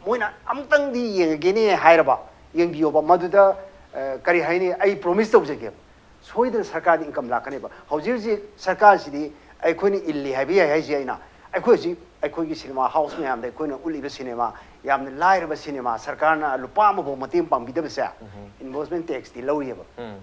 ꯃꯣꯏꯅ ꯑꯃꯨꯛꯇꯪꯗꯤ ꯌꯦꯡꯉꯒꯦꯅꯦ ꯍꯥꯏꯔꯕ, ꯌꯦꯡꯕꯤꯌꯣꯕ꯫ ꯃꯗꯨꯗ, ꯑ, ꯀꯔꯤ ꯍꯥꯏꯅꯤ, ꯑꯩ ꯄ꯭ꯔꯣꯃꯤꯁ ꯇꯧꯖꯒꯦꯕ, ꯁꯣꯏꯗꯅ ꯁꯔꯀꯥꯔꯗ ꯏꯟꯀꯝ ꯂꯥꯛꯀꯅꯦꯕ꯫ ꯍꯧꯖꯤꯛ ꯍꯧꯖꯤꯛ ꯁꯔꯀꯥꯔꯁꯤꯗꯤ ꯑꯩꯈꯣꯏꯅ ꯏꯜꯂꯤ ꯍꯥꯏꯕ ꯌꯥꯏ ꯍꯥꯏꯁꯦ ꯑꯩꯅ, ꯑꯩꯈꯣꯏ ꯍꯧꯖꯤꯛ ꯑꯩꯈꯣꯏꯒꯤ ꯁꯤꯅꯦꯃꯥ ꯍꯥꯎꯁ ꯃꯌꯥꯝꯗ ꯑꯩꯈꯣꯏꯅ ꯎꯠꯂꯤꯕ ꯁꯤꯅꯦꯃꯥ, ꯌꯥꯝꯅ ꯂꯥꯏꯔꯕ ꯁꯤꯅꯦꯃꯥ, ꯁꯔꯀꯥꯔꯅ ꯂꯨꯄꯥ ꯑꯃꯐꯥꯎ ꯃꯇꯦꯡ ꯄꯥꯡꯕꯤꯗꯕꯁꯦ, ꯏꯟꯚꯣꯜꯁꯃꯦꯟ ꯇꯦꯛꯁꯇꯤ ꯂꯧꯔꯤꯑꯕ꯫ ꯎꯝ.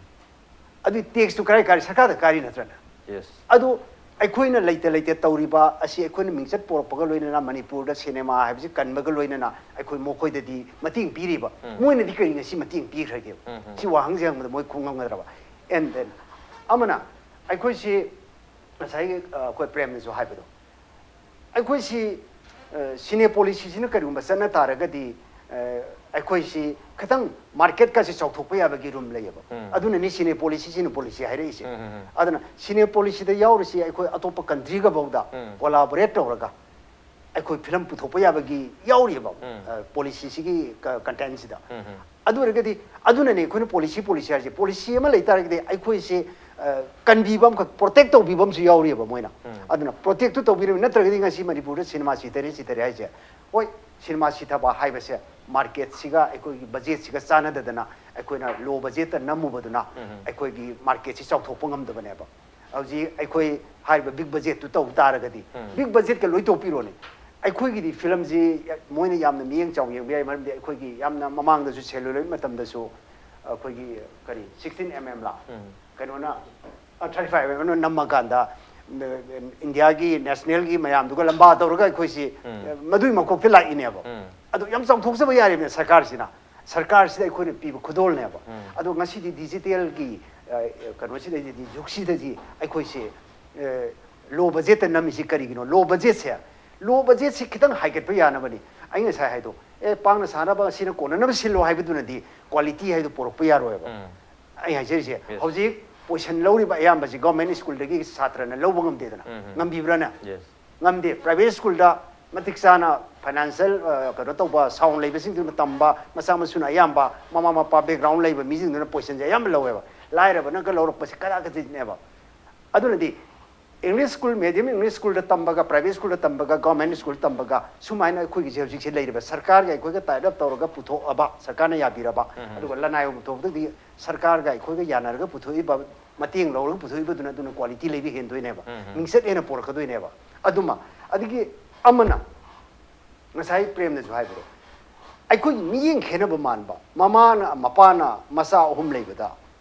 ꯑꯗꯨ ꯇꯦꯛꯁꯇꯨ ꯀꯔꯥꯏ ꯀꯥꯔꯤ? ꯁꯔꯀꯥꯔꯗ ꯀꯥꯔꯤ ꯅꯠꯇ꯭ꯔꯅꯦ? Yes. ꯑꯗꯨ ꯑꯩꯈꯣꯏꯅ ꯂꯩꯇ ꯂꯩꯇ ꯇꯧꯔꯤꯕ ꯑꯁꯤ ꯑꯩꯈꯣꯏꯅ ꯃꯤꯡꯆꯠ ꯄꯨꯔꯛꯄꯒ ꯂꯣꯏꯅꯅ, ꯃꯅꯤꯄꯨꯔꯗ ꯁꯤꯅꯦꯃꯥ ꯍꯥꯏꯕꯁꯤ ꯀꯟꯕꯒ ꯂꯣꯏꯅꯅ ꯑꯩꯈꯣꯏ ꯃꯈꯣꯏꯗꯗꯤ ꯃꯇꯦꯡ ꯄꯤꯔꯤꯕ꯫ ꯃꯣꯏꯅꯗꯤ ꯀꯔꯤ ꯉꯁꯤ ꯃꯇꯦꯡ ꯄꯤꯈ꯭ꯔꯒꯦꯕ? ꯁꯤ ꯋꯥꯍꯪꯁꯦ ꯍꯪꯕꯗ ꯃꯣꯏ ꯈꯨꯝ ꯉꯝꯒꯗ꯭ꯔꯕ? And then ꯑꯃꯅ ꯑꯩꯈꯣꯏꯁꯤ ꯉꯁꯥꯏꯒꯤ, ꯑ, ꯑꯩꯈꯣꯏ ꯄ꯭ꯔꯦꯝꯅꯁꯨ ꯍꯥꯏꯕꯗꯣ, ꯑꯩꯈꯣꯏꯁꯤ, ꯑ, ꯁꯤꯅꯦ ꯄꯣꯂꯤꯁꯤꯁꯤꯅ ꯀꯔꯤꯒꯨꯝꯕ ꯆꯠꯅ ꯇꯥꯔꯒꯗꯤ, ꯑ, ꯑꯩꯈꯣꯏꯁꯤ ꯈꯤꯇꯪ ꯃꯥꯔꯀꯦꯠꯀꯁꯤ ꯆꯥꯎꯊꯣꯛꯄ ꯌꯥꯕꯒꯤ ꯔꯨꯝ ꯂꯩꯌꯦꯕ꯫ ꯑꯗꯨꯅꯅꯤ ꯁꯤꯅꯦ ꯄꯣꯂꯤꯁꯤ, ꯁꯤꯅꯦ ꯄꯣꯂꯤꯁꯤ ꯍꯥꯏꯔꯛꯏꯁꯦ꯫ ꯑꯗꯨꯅ ꯁꯤꯅꯦ ꯄꯣꯂꯤꯁꯤꯗ ꯌꯥꯎꯔꯤꯁꯤ ꯑꯩꯈꯣꯏ ꯑꯇꯣꯞꯄ ꯀꯟꯇ꯭ꯔꯤꯒꯐꯥꯎꯗ ꯀꯣꯂꯥꯕꯣꯔꯦꯠ ꯇꯧꯔꯒ ꯑꯩꯈꯣꯏ ꯐꯤꯂꯝ ꯄꯨꯊꯣꯛꯄ ꯌꯥꯕꯒꯤ ꯌꯥꯎꯔꯤꯑꯕ, ꯑ, ꯄꯣꯂꯤꯁꯤꯁꯤꯒꯤ ꯀ-, ꯀꯟꯇꯦꯟꯁꯤꯗ꯫ ꯑꯗꯨ ꯑꯣꯏꯔꯒꯗꯤ, ꯑꯗꯨꯅꯅꯦ ꯑꯩꯈꯣꯏꯅ ꯄꯣꯂꯤꯁꯤ, ꯄꯣꯂꯤꯁꯤ ꯍꯥꯏꯔꯤꯁꯦ꯫ ꯄꯣꯂꯤꯁꯤ ꯑꯃ ꯂꯩ ꯇꯥꯔꯒꯗꯤ ꯑꯩꯈꯣꯏꯁꯦ, ꯑ, ꯀꯟꯕꯤꯕ ꯑꯃꯈꯛ, ꯄ꯭ꯔꯣꯇꯦꯛ ꯇꯧꯕꯤꯕ ꯑꯃꯁꯨ ꯌꯥꯎꯔꯤꯑꯕ ꯃꯣꯏꯅ꯫ ꯑꯗꯨꯅ ꯄ꯭ꯔꯣꯇꯦꯛꯇꯨ ꯇꯧꯕꯤꯔꯕ ꯅꯠꯇ꯭ꯔꯒꯗꯤ ꯉꯁꯤ ꯃꯅꯤꯄꯨꯔꯗ ꯁꯤꯅꯦꯃꯥ ꯁꯤꯊꯔꯦ, ꯁꯤꯊꯔꯦ ꯍꯥꯏꯁꯦ꯫ ꯍꯣꯏ, ꯁꯤꯅꯦꯃꯥ ꯁꯤꯊꯕ ꯍꯥꯏꯕꯁꯦ ꯃꯥꯔꯀꯦꯠꯁꯤꯒ ꯑꯩꯈꯣꯏꯒꯤ ꯕꯖꯦꯠꯁꯤꯒ ꯆꯥꯟꯅꯗꯗꯅ ꯑꯩꯈꯣꯏꯅ ꯂꯣ ꯕꯖꯦꯠꯇ ꯅꯝꯃꯨꯕꯗꯨꯅ ꯑꯩꯈꯣꯏꯒꯤ ꯃꯥꯔꯀꯦꯠꯁꯤ ꯆꯥꯎꯊꯣꯛꯄ ꯉꯝꯗꯕꯅꯦꯕ꯫ ꯍꯧꯖꯤꯛ ꯑꯩꯈꯣꯏ ꯍꯥꯏꯔꯤꯕ ꯕꯤꯛ ꯕꯖꯦꯠꯇꯨ ꯇꯧ ꯇꯥꯔꯒꯗꯤ, ꯕꯤꯛ ꯕꯖꯦꯠꯀ ꯂꯣꯏ ꯇꯣꯛꯄꯤꯔꯣꯅꯦ, ꯑꯩꯈꯣꯏꯒꯤꯗꯤ ꯐꯤꯂꯝꯁꯤ ꯃꯣꯏꯅ ꯌꯥꯝꯅ ꯃꯤꯠꯌꯦꯡ ꯆꯥꯎꯅ ꯌꯦꯡꯕ ꯌꯥꯏ꯫ ꯃꯔꯝꯗꯤ ꯑꯩꯈꯣꯏꯒꯤ ꯌꯥꯝꯅ ꯃꯃꯥꯡꯗꯁꯨ ꯁꯦꯂꯨꯂꯣꯏꯗ ꯃꯇꯝꯗꯁꯨ ꯑꯩꯈꯣꯏꯒꯤ ꯀꯔꯤ, ꯁꯤꯛꯁꯇꯤꯟ ꯑꯦꯝ ꯑꯦꯝ ꯂꯥ, ꯀꯩꯅꯣꯅ, ꯊꯥꯔꯇꯤ ꯐꯥꯏꯚ ꯑꯦꯝ ꯑꯦꯝꯅ ꯅꯝꯃꯀꯥꯟꯗ, ꯏꯟꯗꯤꯌꯥꯒꯤ ꯅꯦꯁꯅꯦꯜꯒꯤ ꯃꯌꯥꯝꯗꯨꯒ ꯂꯝꯕꯥ ꯇꯧꯔꯒ ꯑꯩꯈꯣꯏꯁꯤ ꯃꯗꯨꯒꯤ ꯃꯀꯣꯛꯇ ꯂꯥꯛꯏꯅꯦꯕ꯫ ꯑꯗꯣ ꯌꯥꯝ ꯆꯥꯎꯊꯣꯛꯆꯕ ꯌꯥꯔꯤꯕꯅꯦ ꯁꯔꯀꯥꯔꯁꯤꯅ꯫ ꯁꯔꯀꯥꯔꯁꯤꯗ ꯑꯩꯈꯣꯏꯅ ꯄꯤꯕ ꯈꯨꯗꯣꯜꯅꯦꯕ꯫ ꯑꯗꯣ ꯉꯁꯤꯗꯤ ꯗꯤꯖꯤꯇꯦꯜꯒꯤ, ꯑ, ꯀꯩꯅꯣꯁꯤꯗꯗꯤ, ꯖꯨꯛꯁꯤꯗꯗꯤ ꯑꯩꯈꯣꯏꯁꯦ, ꯑ, ꯂꯣ ꯕꯖꯦꯠꯇ ꯅꯝꯃꯤꯁꯤ ꯀꯔꯤꯒꯤꯅꯣ? ꯂꯣ ꯕꯖꯦꯠꯁꯦ, ꯂꯣ ꯕꯖꯦꯠꯁꯤ ꯈꯤꯇꯪ ꯍꯥꯏꯒꯠꯄ ꯌꯥꯅꯕꯅꯤ꯫ ꯑꯩ ꯉꯁꯥꯏ ꯍꯥꯏꯗꯣ, ꯑꯦ, ꯄꯥꯛꯅ ꯁꯥꯟꯅꯕ ꯁꯤꯅ ꯀꯣꯟꯅꯅꯕ ꯁꯤꯜꯂꯣ ꯍꯥꯏꯕꯗꯨꯅꯗꯤ ꯀ꯭ꯋꯥꯂꯤꯇꯤ ꯍꯥꯏꯗꯣ ꯄꯨꯔꯛꯄ ꯌꯥꯔꯣꯏꯕ꯫ ꯑꯩ ꯍꯥꯏꯖꯔꯤꯁꯦ, ꯍꯧꯖꯤꯛ ꯄꯣꯏꯁꯟ ꯂꯧꯔꯤꯕ ꯑꯌꯥꯝꯕꯁꯤ ꯒꯚꯔꯟꯃꯦꯟ ꯁ꯭ꯀꯨꯜꯗꯒꯤ ꯁꯥꯇ꯭ꯔꯅ ꯂꯧꯕ ꯉꯝꯗꯦꯗꯅ꯫ ꯉꯝꯕꯤꯕ꯭ꯔꯥꯅꯦ? Yes. ꯉꯝꯗꯦ꯫ ꯄ꯭ꯔꯥꯏꯚꯦꯠ ꯁ꯭ꯀꯨꯜꯗ ꯃꯇꯤꯛ ꯆꯥꯅ ꯐꯥꯏꯅꯥꯟꯁꯤꯌꯦꯜ, ꯑ, ꯀꯩꯅꯣ ꯇꯧꯕ, ꯁꯥꯎꯟ ꯂꯩꯕꯁꯤꯡꯗꯨꯅ ꯇꯝꯕ, ꯃꯆꯥ ꯃꯁꯨꯅ ꯑꯌꯥꯝꯕ, ꯃꯃꯥ ꯃꯄꯥ ꯕꯦꯛꯒ꯭ꯔꯥꯎꯟ ꯂꯩꯕ ꯃꯤꯁꯤꯡꯗꯨꯅ ꯄꯣꯏꯁꯟꯁꯦ ꯑꯌꯥꯝꯕ ꯂꯧꯋꯦꯕ꯫ ꯂꯥꯏꯔꯕꯅꯒ ꯂꯧꯔꯛꯄꯁꯦ ꯀꯗꯥ ꯀꯗꯤꯅꯦꯕ꯫ ꯑꯗꯨꯅꯗꯤ ꯏꯪꯂꯤꯁ ꯁ꯭ꯀꯨꯜ, ꯃꯦꯗꯤꯌꯝ ꯏꯪꯂꯤꯁ ꯁ꯭ꯀꯨꯜꯗ ꯇꯝꯕꯒ, ꯄ꯭ꯔꯥꯏꯚꯦꯠ ꯁ꯭ꯀꯨꯜꯗ ꯇꯝꯕꯒ, ꯒꯚꯔꯟꯃꯦꯟ ꯁ꯭ꯀꯨꯜꯗ ꯇꯝꯕꯒ, ꯁꯨꯃꯥꯏꯅ ꯑꯩꯈꯣꯏꯒꯤꯁꯦ ꯍꯧꯖꯤꯛꯁꯦ ꯂꯩꯔꯤꯕ, ꯁꯔꯀꯥꯔꯒ ꯑꯩꯈꯣꯏꯒ ꯇꯥꯏꯠ ꯑꯞ ꯇꯧꯔꯒ ꯄꯨꯊꯣꯛꯑꯕ, ꯁꯔꯀꯥꯔꯅ ꯌꯥꯕꯤꯔꯕ, ꯑꯗꯨꯒ ꯂꯅꯥꯏ ꯑꯣꯏꯅ ꯄꯨꯊꯣꯛꯄꯗꯗꯤ ꯁꯔꯀꯥꯔꯒ ꯑꯩꯈꯣꯏꯒ ꯌꯥꯅꯔꯒ ꯄꯨꯊꯣꯛꯏꯕ ꯃꯇꯦꯡ ꯂꯧꯔꯒ ꯄꯨꯊꯣꯛꯏꯕꯗꯨꯅ ꯑꯗꯨꯅ quality ꯂꯩꯕ ꯍꯦꯟꯗꯣꯏꯅꯦꯕ, ꯎꯝ, ꯎꯝ꯫ ꯃꯤꯡꯆꯠ ꯍꯦꯟꯅ ꯄꯣꯔꯛꯀꯗꯣꯏꯅꯦꯕ꯫ ꯑꯗꯨꯃ, ꯑꯗꯒꯤ ꯑꯃꯅ ꯉꯁꯥꯏ ꯄ꯭ꯔꯦꯝꯅꯁꯨ ꯍꯥꯏꯕꯗꯣ, ꯑꯩꯈꯣꯏꯒꯤ ꯃꯤꯠꯌꯦꯡ ꯈꯦꯠꯅꯕ ꯃꯥꯟꯕ, ꯃꯃꯥꯅ ꯃꯄꯥꯅ ꯃꯆꯥ ꯑꯍꯨꯝ ꯂꯩꯕꯗ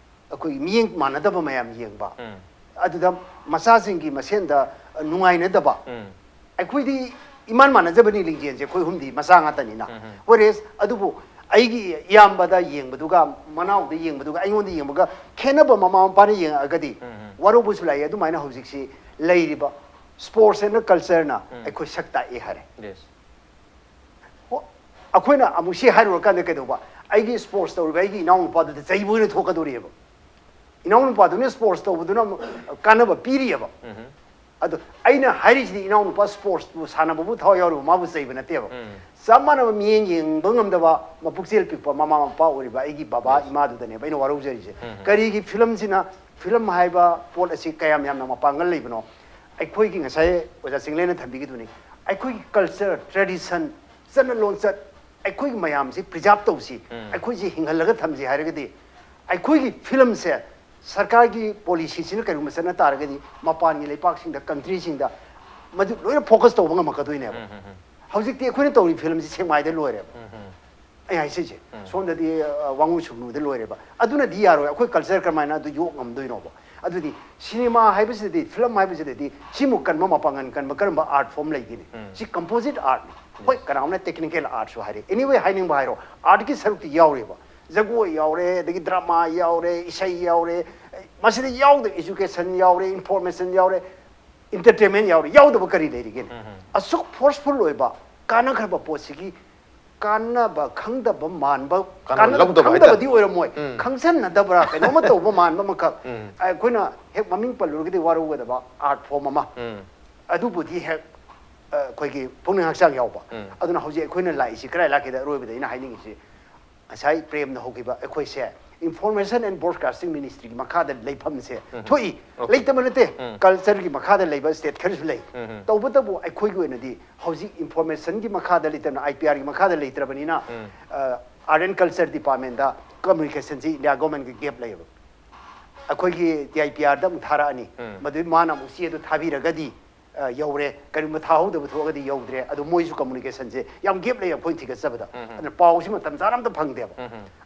ꯑꯩꯈꯣꯏꯒꯤ ꯃꯤꯠꯌꯦꯡ ꯃꯥꯟꯅꯗꯕ ꯃꯌꯥꯝ ꯌꯦꯡꯕ, ꯎꯝ꯫ ꯑꯗꯨꯗ ꯃꯆꯥꯁꯤꯡꯒꯤ ꯃꯁꯦꯟꯗ ꯅꯨꯡꯉꯥꯏꯅꯗꯕ, ꯎꯝ꯫ ꯑꯩꯈꯣꯏꯗꯤ ꯏꯃꯥꯟ ꯃꯥꯟꯅꯖꯕꯅꯤ ꯂꯤꯡꯖꯦꯜꯁꯦ, ꯑꯩꯈꯣꯏ ꯑꯍꯨꯝꯗꯤ ꯃꯆꯥ ꯉꯥꯛꯇꯅꯤꯅ꯫ ꯎꯝ, ꯎꯝ꯫ Whereas ꯑꯗꯨꯕꯨ ꯑꯩꯒꯤ ꯏꯌꯥꯝꯕꯗ ꯌꯦꯡꯕꯗꯨꯒ ꯃꯅꯥꯎꯗ ꯌꯦꯡꯕꯗꯨꯒ ꯑꯩꯉꯣꯟꯗ ꯌꯦꯡꯕꯒ ꯈꯦꯠꯅꯕ ꯃꯃꯥ ꯃꯄꯥꯅ ꯌꯦꯡꯉꯛꯑꯒꯗꯤ ꯎꯝ, ꯎꯝ꯫ ꯋꯥꯔꯧꯕꯁꯨ ꯂꯥꯛꯏ꯫ ꯑꯗꯨꯃꯥꯏꯅ ꯍꯧꯖꯤꯛꯁꯤ ꯂꯩꯔꯤꯕ sports and culture ꯅ ꯎꯝ꯫ ꯑꯩꯈꯣꯏ ꯁꯛ ꯇꯥꯛꯑꯦ ꯍꯥꯏꯔꯦ꯫ Yes꯫ ꯍꯣ, ꯑꯩꯈꯣꯏꯅ ꯑꯃꯨꯛ ꯁꯤ ꯍꯥꯏꯔꯨꯔꯀꯥꯟꯗ ꯀꯩꯗꯧꯕ? ꯑꯩꯒꯤ sports ꯇꯧꯔꯤꯕ ꯑꯩꯒꯤ ꯏꯅꯥꯎꯅꯨꯄꯥꯗꯨꯗ ꯆꯩꯕ ꯑꯣꯏꯅ ꯊꯣꯛꯀꯗꯧꯔꯤꯑꯕ꯫ ꯏꯅꯥꯎꯅꯨꯄꯥꯗꯨꯅ sports ꯇꯧꯕꯗꯨꯅ ꯑꯃꯨꯛ ꯀꯥꯟꯅꯕ ꯄꯤꯔꯤꯑꯕ꯫ ꯎꯝ꯫ ꯑꯗꯣ ꯑꯩꯅ ꯍꯥꯏꯔꯤꯁꯤꯗꯤ ꯏꯅꯥꯎꯅꯨꯄꯥ sports ꯄꯨ ꯁꯥꯟꯅꯕꯕꯨ ꯊꯋꯥꯏ ꯌꯥꯎꯔꯤꯕ ꯃꯥꯕꯨ ꯆꯩꯕ ꯅꯠꯇꯦꯕ꯫ ꯎꯝ꯫ ꯆꯞ ꯃꯥꯟꯅꯕ ꯃꯤꯠꯌꯦꯡ ꯌꯦꯡꯕ ꯉꯝꯗꯕ ꯃꯄꯨꯛꯆꯦꯜ ꯄꯤꯛꯄ ꯃꯃꯥ ꯃꯄꯥ ꯑꯣꯏꯔꯤꯕ ꯑꯩꯒꯤ ꯕꯕꯥ Yes. ꯏꯃꯥꯗꯨꯗꯅꯦꯕ ꯑꯩꯅ ꯋꯥꯔꯧꯖꯔꯤꯁꯦ꯫ ꯎꯝ꯫ ꯀꯔꯤꯒꯤ film ꯁꯤꯅ, film ꯍꯥꯏꯕ ꯄꯣꯠ ꯑꯁꯤ ꯀꯌꯥꯝ ꯌꯥꯝꯅ ꯃꯄꯥꯡꯒꯜ ꯂꯩꯕꯅꯣ? ꯑꯩꯈꯣꯏꯒꯤ ꯉꯁꯥꯏ ꯑꯣꯖꯥ ꯆꯤꯡꯂꯦꯟꯅ ꯊꯝꯕꯤꯈꯤꯗꯨꯅꯤ, ꯑꯩꯈꯣꯏꯒꯤ culture, tradition, ꯆꯠꯅ ꯂꯣꯟꯆꯠ, ꯑꯩꯈꯣꯏꯒꯤ ꯃꯌꯥꯝꯁꯤ preserve ꯇꯧꯁꯤ, ꯎꯝ꯫ ꯑꯩꯈꯣꯏꯁꯤ ꯍꯤꯡꯍꯜꯂꯒ ꯊꯝꯁꯤ ꯍꯥꯏꯔꯒꯗꯤ, ꯑꯩꯈꯣꯏꯒꯤ film ꯁꯦ ꯁꯔꯀꯥꯔꯒꯤ policy ꯁꯤꯅ ꯀꯔꯤꯒꯨꯝꯕ ꯆꯠꯅ ꯇꯥꯔꯒꯗꯤ, ꯃꯄꯥꯟꯒꯤ ꯂꯩꯄꯥꯛꯁꯤꯡꯗ, country ꯁꯤꯡꯗ ꯃꯗꯨ ꯂꯣꯏꯅ focus ꯇꯧꯕ ꯉꯝꯃꯛꯀꯗꯣꯏꯅꯦꯕ꯫ ꯎꯝ, ꯎꯝ, ꯎꯝ꯫ ꯍꯧꯖꯤꯛꯇꯤ ꯑꯩꯈꯣꯏꯅ ꯇꯧꯔꯤ film ꯁꯤ ꯁꯦꯛꯃꯥꯏꯗ ꯂꯣꯏꯔꯦꯕ꯫ ꯎꯝ, ꯎꯝ꯫ ꯑꯩ ꯍꯥꯏꯁꯤꯁꯦ, ꯎꯝ꯫ ꯁꯣꯝꯗꯗꯤ, ꯑ, ꯋꯥꯉꯨ ꯁꯨꯡꯅꯨꯗ ꯂꯣꯏꯔꯦꯕ꯫ ꯑꯗꯨꯅꯗꯤ ꯌꯥꯔꯣꯏ꯫ ꯑꯩꯈꯣꯏ culture ꯀꯔꯝꯍꯥꯏꯅ ꯑꯗꯨ ꯌꯣꯛ ꯉꯝꯗꯣꯏꯅꯣꯕ? ꯑꯗꯨꯗꯤ cinema ꯍꯥꯏꯕꯁꯤꯗꯗꯤ, film ꯍꯥꯏꯕꯁꯤꯗꯗꯤ ꯁꯤꯃꯨꯛ ꯀꯟꯕ, ꯃꯄꯥꯡꯒꯜ ꯀꯟꯕ ꯀꯔꯝꯕ art form ꯂꯩꯒꯅꯤ? ꯎꯝ꯫ ꯁꯤ composite art ꯅꯤ꯫ ꯍꯣꯏ, Yes. ꯀꯅꯥꯒꯨꯝꯕꯅ technical art ꯁꯨ ꯍꯥꯏꯔꯦ꯫ Anyway, ꯍꯥꯏꯅꯤꯡꯕ ꯍꯥꯏꯔꯣ, art ꯀꯤ ꯁꯔꯨꯛꯇꯤ ꯌꯥꯎꯔꯦꯕ꯫ ꯖꯒꯣꯏ ꯌꯥꯎꯔꯦ, ꯑꯗꯒꯤ drama ꯌꯥꯎꯔꯦ, ꯏꯁꯩ ꯌꯥꯎꯔꯦ, ꯃꯁꯤꯗ ꯌꯥꯎꯗꯕ education ꯌꯥꯎꯔꯦ, information ꯌꯥꯎꯔꯦ, entertainment ꯌꯥꯎꯔꯦ, ꯌꯥꯎꯗꯕ ꯀꯔꯤ ꯂꯩꯔꯤꯒꯦꯅꯦ? ꯎꯝ, ꯎꯝ꯫ ꯑꯁꯨꯛ forceful ꯑꯣꯏꯕ, ꯀꯥꯟꯅꯈ꯭ꯔꯕ ꯄꯣꯠꯁꯤꯒꯤ ꯀꯥꯟꯅꯕ ꯈꯪꯗꯕ ꯃꯥꯟꯕ, ꯀꯥꯟꯅꯕ ꯀꯥꯟꯅꯕ ꯂꯧꯗꯕ ꯈꯪꯗꯕꯗꯤ ꯍꯥꯏꯇꯥꯔꯦ꯫ ꯑꯣꯏꯔꯝꯃꯣꯏ, ꯎꯝ꯫ ꯈꯪꯁꯟꯅꯗꯕ꯭ꯔꯥ ꯀꯩꯅꯣꯝꯃ ꯇꯧꯕ ꯃꯥꯟꯕ ꯑꯃꯈꯛ꯫ ꯎꯝ꯫ ꯑꯩꯈꯣꯏꯅ ꯍꯦꯛ ꯃꯃꯤꯡ ꯄꯜꯂꯨꯔꯒꯗꯤ ꯋꯥꯔꯧꯒꯗꯕ art form ꯑꯃ꯫ ꯎꯝ꯫ ꯑꯗꯨꯕꯨꯗꯤ ꯍꯦꯛ, ꯑ, ꯑꯩꯈꯣꯏꯒꯤ ꯄꯨꯛꯅꯤꯡ ꯍꯛꯆꯥꯡ ꯌꯥꯎꯕ꯫ ꯎꯝ꯫ ꯑꯗꯨꯅ ꯍꯧꯖꯤꯛ ꯑꯩꯈꯣꯏꯅ ꯂꯥꯛꯏꯁꯤ ꯀꯗꯥꯏ ꯂꯥꯛꯀꯦꯗ? ꯑꯔꯣꯏꯕꯗ ꯑꯩꯅ ꯍꯥꯏꯅꯤꯡꯉꯤꯁꯤ, ꯉꯁꯥꯏ ꯄ꯭ꯔꯦꯝꯅ ꯍꯧꯈꯤꯕ, ꯑꯩꯈꯣꯏꯁꯦ Information and Broadcasting Ministry ꯒꯤ ꯃꯈꯥꯗ ꯂꯩꯐꯝꯁꯦ ꯎꯝ꯫ ꯊꯣꯛꯏ꯫ Okay꯫ ꯂꯩꯇꯕ ꯅꯠꯇꯦ꯫ ꯎꯝ꯫ Culture ꯒꯤ ꯃꯈꯥꯗ ꯂꯩꯕ state ꯈꯔꯁꯨ ꯂꯩ꯫ ꯎꯝ꯫ ꯇꯧꯕꯇꯕꯨ ꯑꯩꯈꯣꯏꯒꯤ ꯑꯣꯏꯅꯗꯤ ꯍꯧꯖꯤꯛ information ꯒꯤ ꯃꯈꯥꯗ ꯂꯩꯇꯕꯅ, I P R ꯒꯤ ꯃꯈꯥꯗ ꯂꯩꯇ꯭ꯔꯕꯅꯤꯅ, ꯎꯝ꯫ ꯑ, Art and Culture Department the communication ꯁꯤ India Government ꯒ gap ꯂꯩꯌꯦꯕ꯫ ꯑꯩꯈꯣꯏꯒꯤ ꯇꯤ ꯑꯥꯏ ꯄꯤ ꯑꯥꯔꯗ ꯑꯃꯨꯛ ꯊꯥꯔꯛꯑꯅꯤ꯫ ꯃꯗꯨꯒꯤ ꯃꯥꯅ ꯑꯃꯨꯛ ꯆꯦꯗꯨ ꯊꯥꯕꯤꯔꯒꯗꯤ, ꯑ, ꯌꯧꯔꯦ, ꯀꯔꯤꯒꯨꯝꯕ ꯊꯥꯍꯧꯗꯕ ꯊꯣꯛꯑꯒꯗꯤ ꯌꯧꯗ꯭ꯔꯦ꯫ ꯑꯗꯣ ꯃꯣꯏꯁꯨ ꯀꯝꯃꯨꯅꯤꯀꯦꯁꯟꯁꯦ ꯌꯥꯝ ꯒꯦꯞ ꯂꯩ ꯑꯩꯈꯣꯏꯅ ꯊꯤꯒꯠꯆꯕꯗ꯫ ꯑꯗꯨꯅ ꯄꯥꯎꯁꯤ ꯃꯇꯝ ꯆꯥꯅ ꯑꯝꯇ ꯐꯪꯗꯦꯕ꯫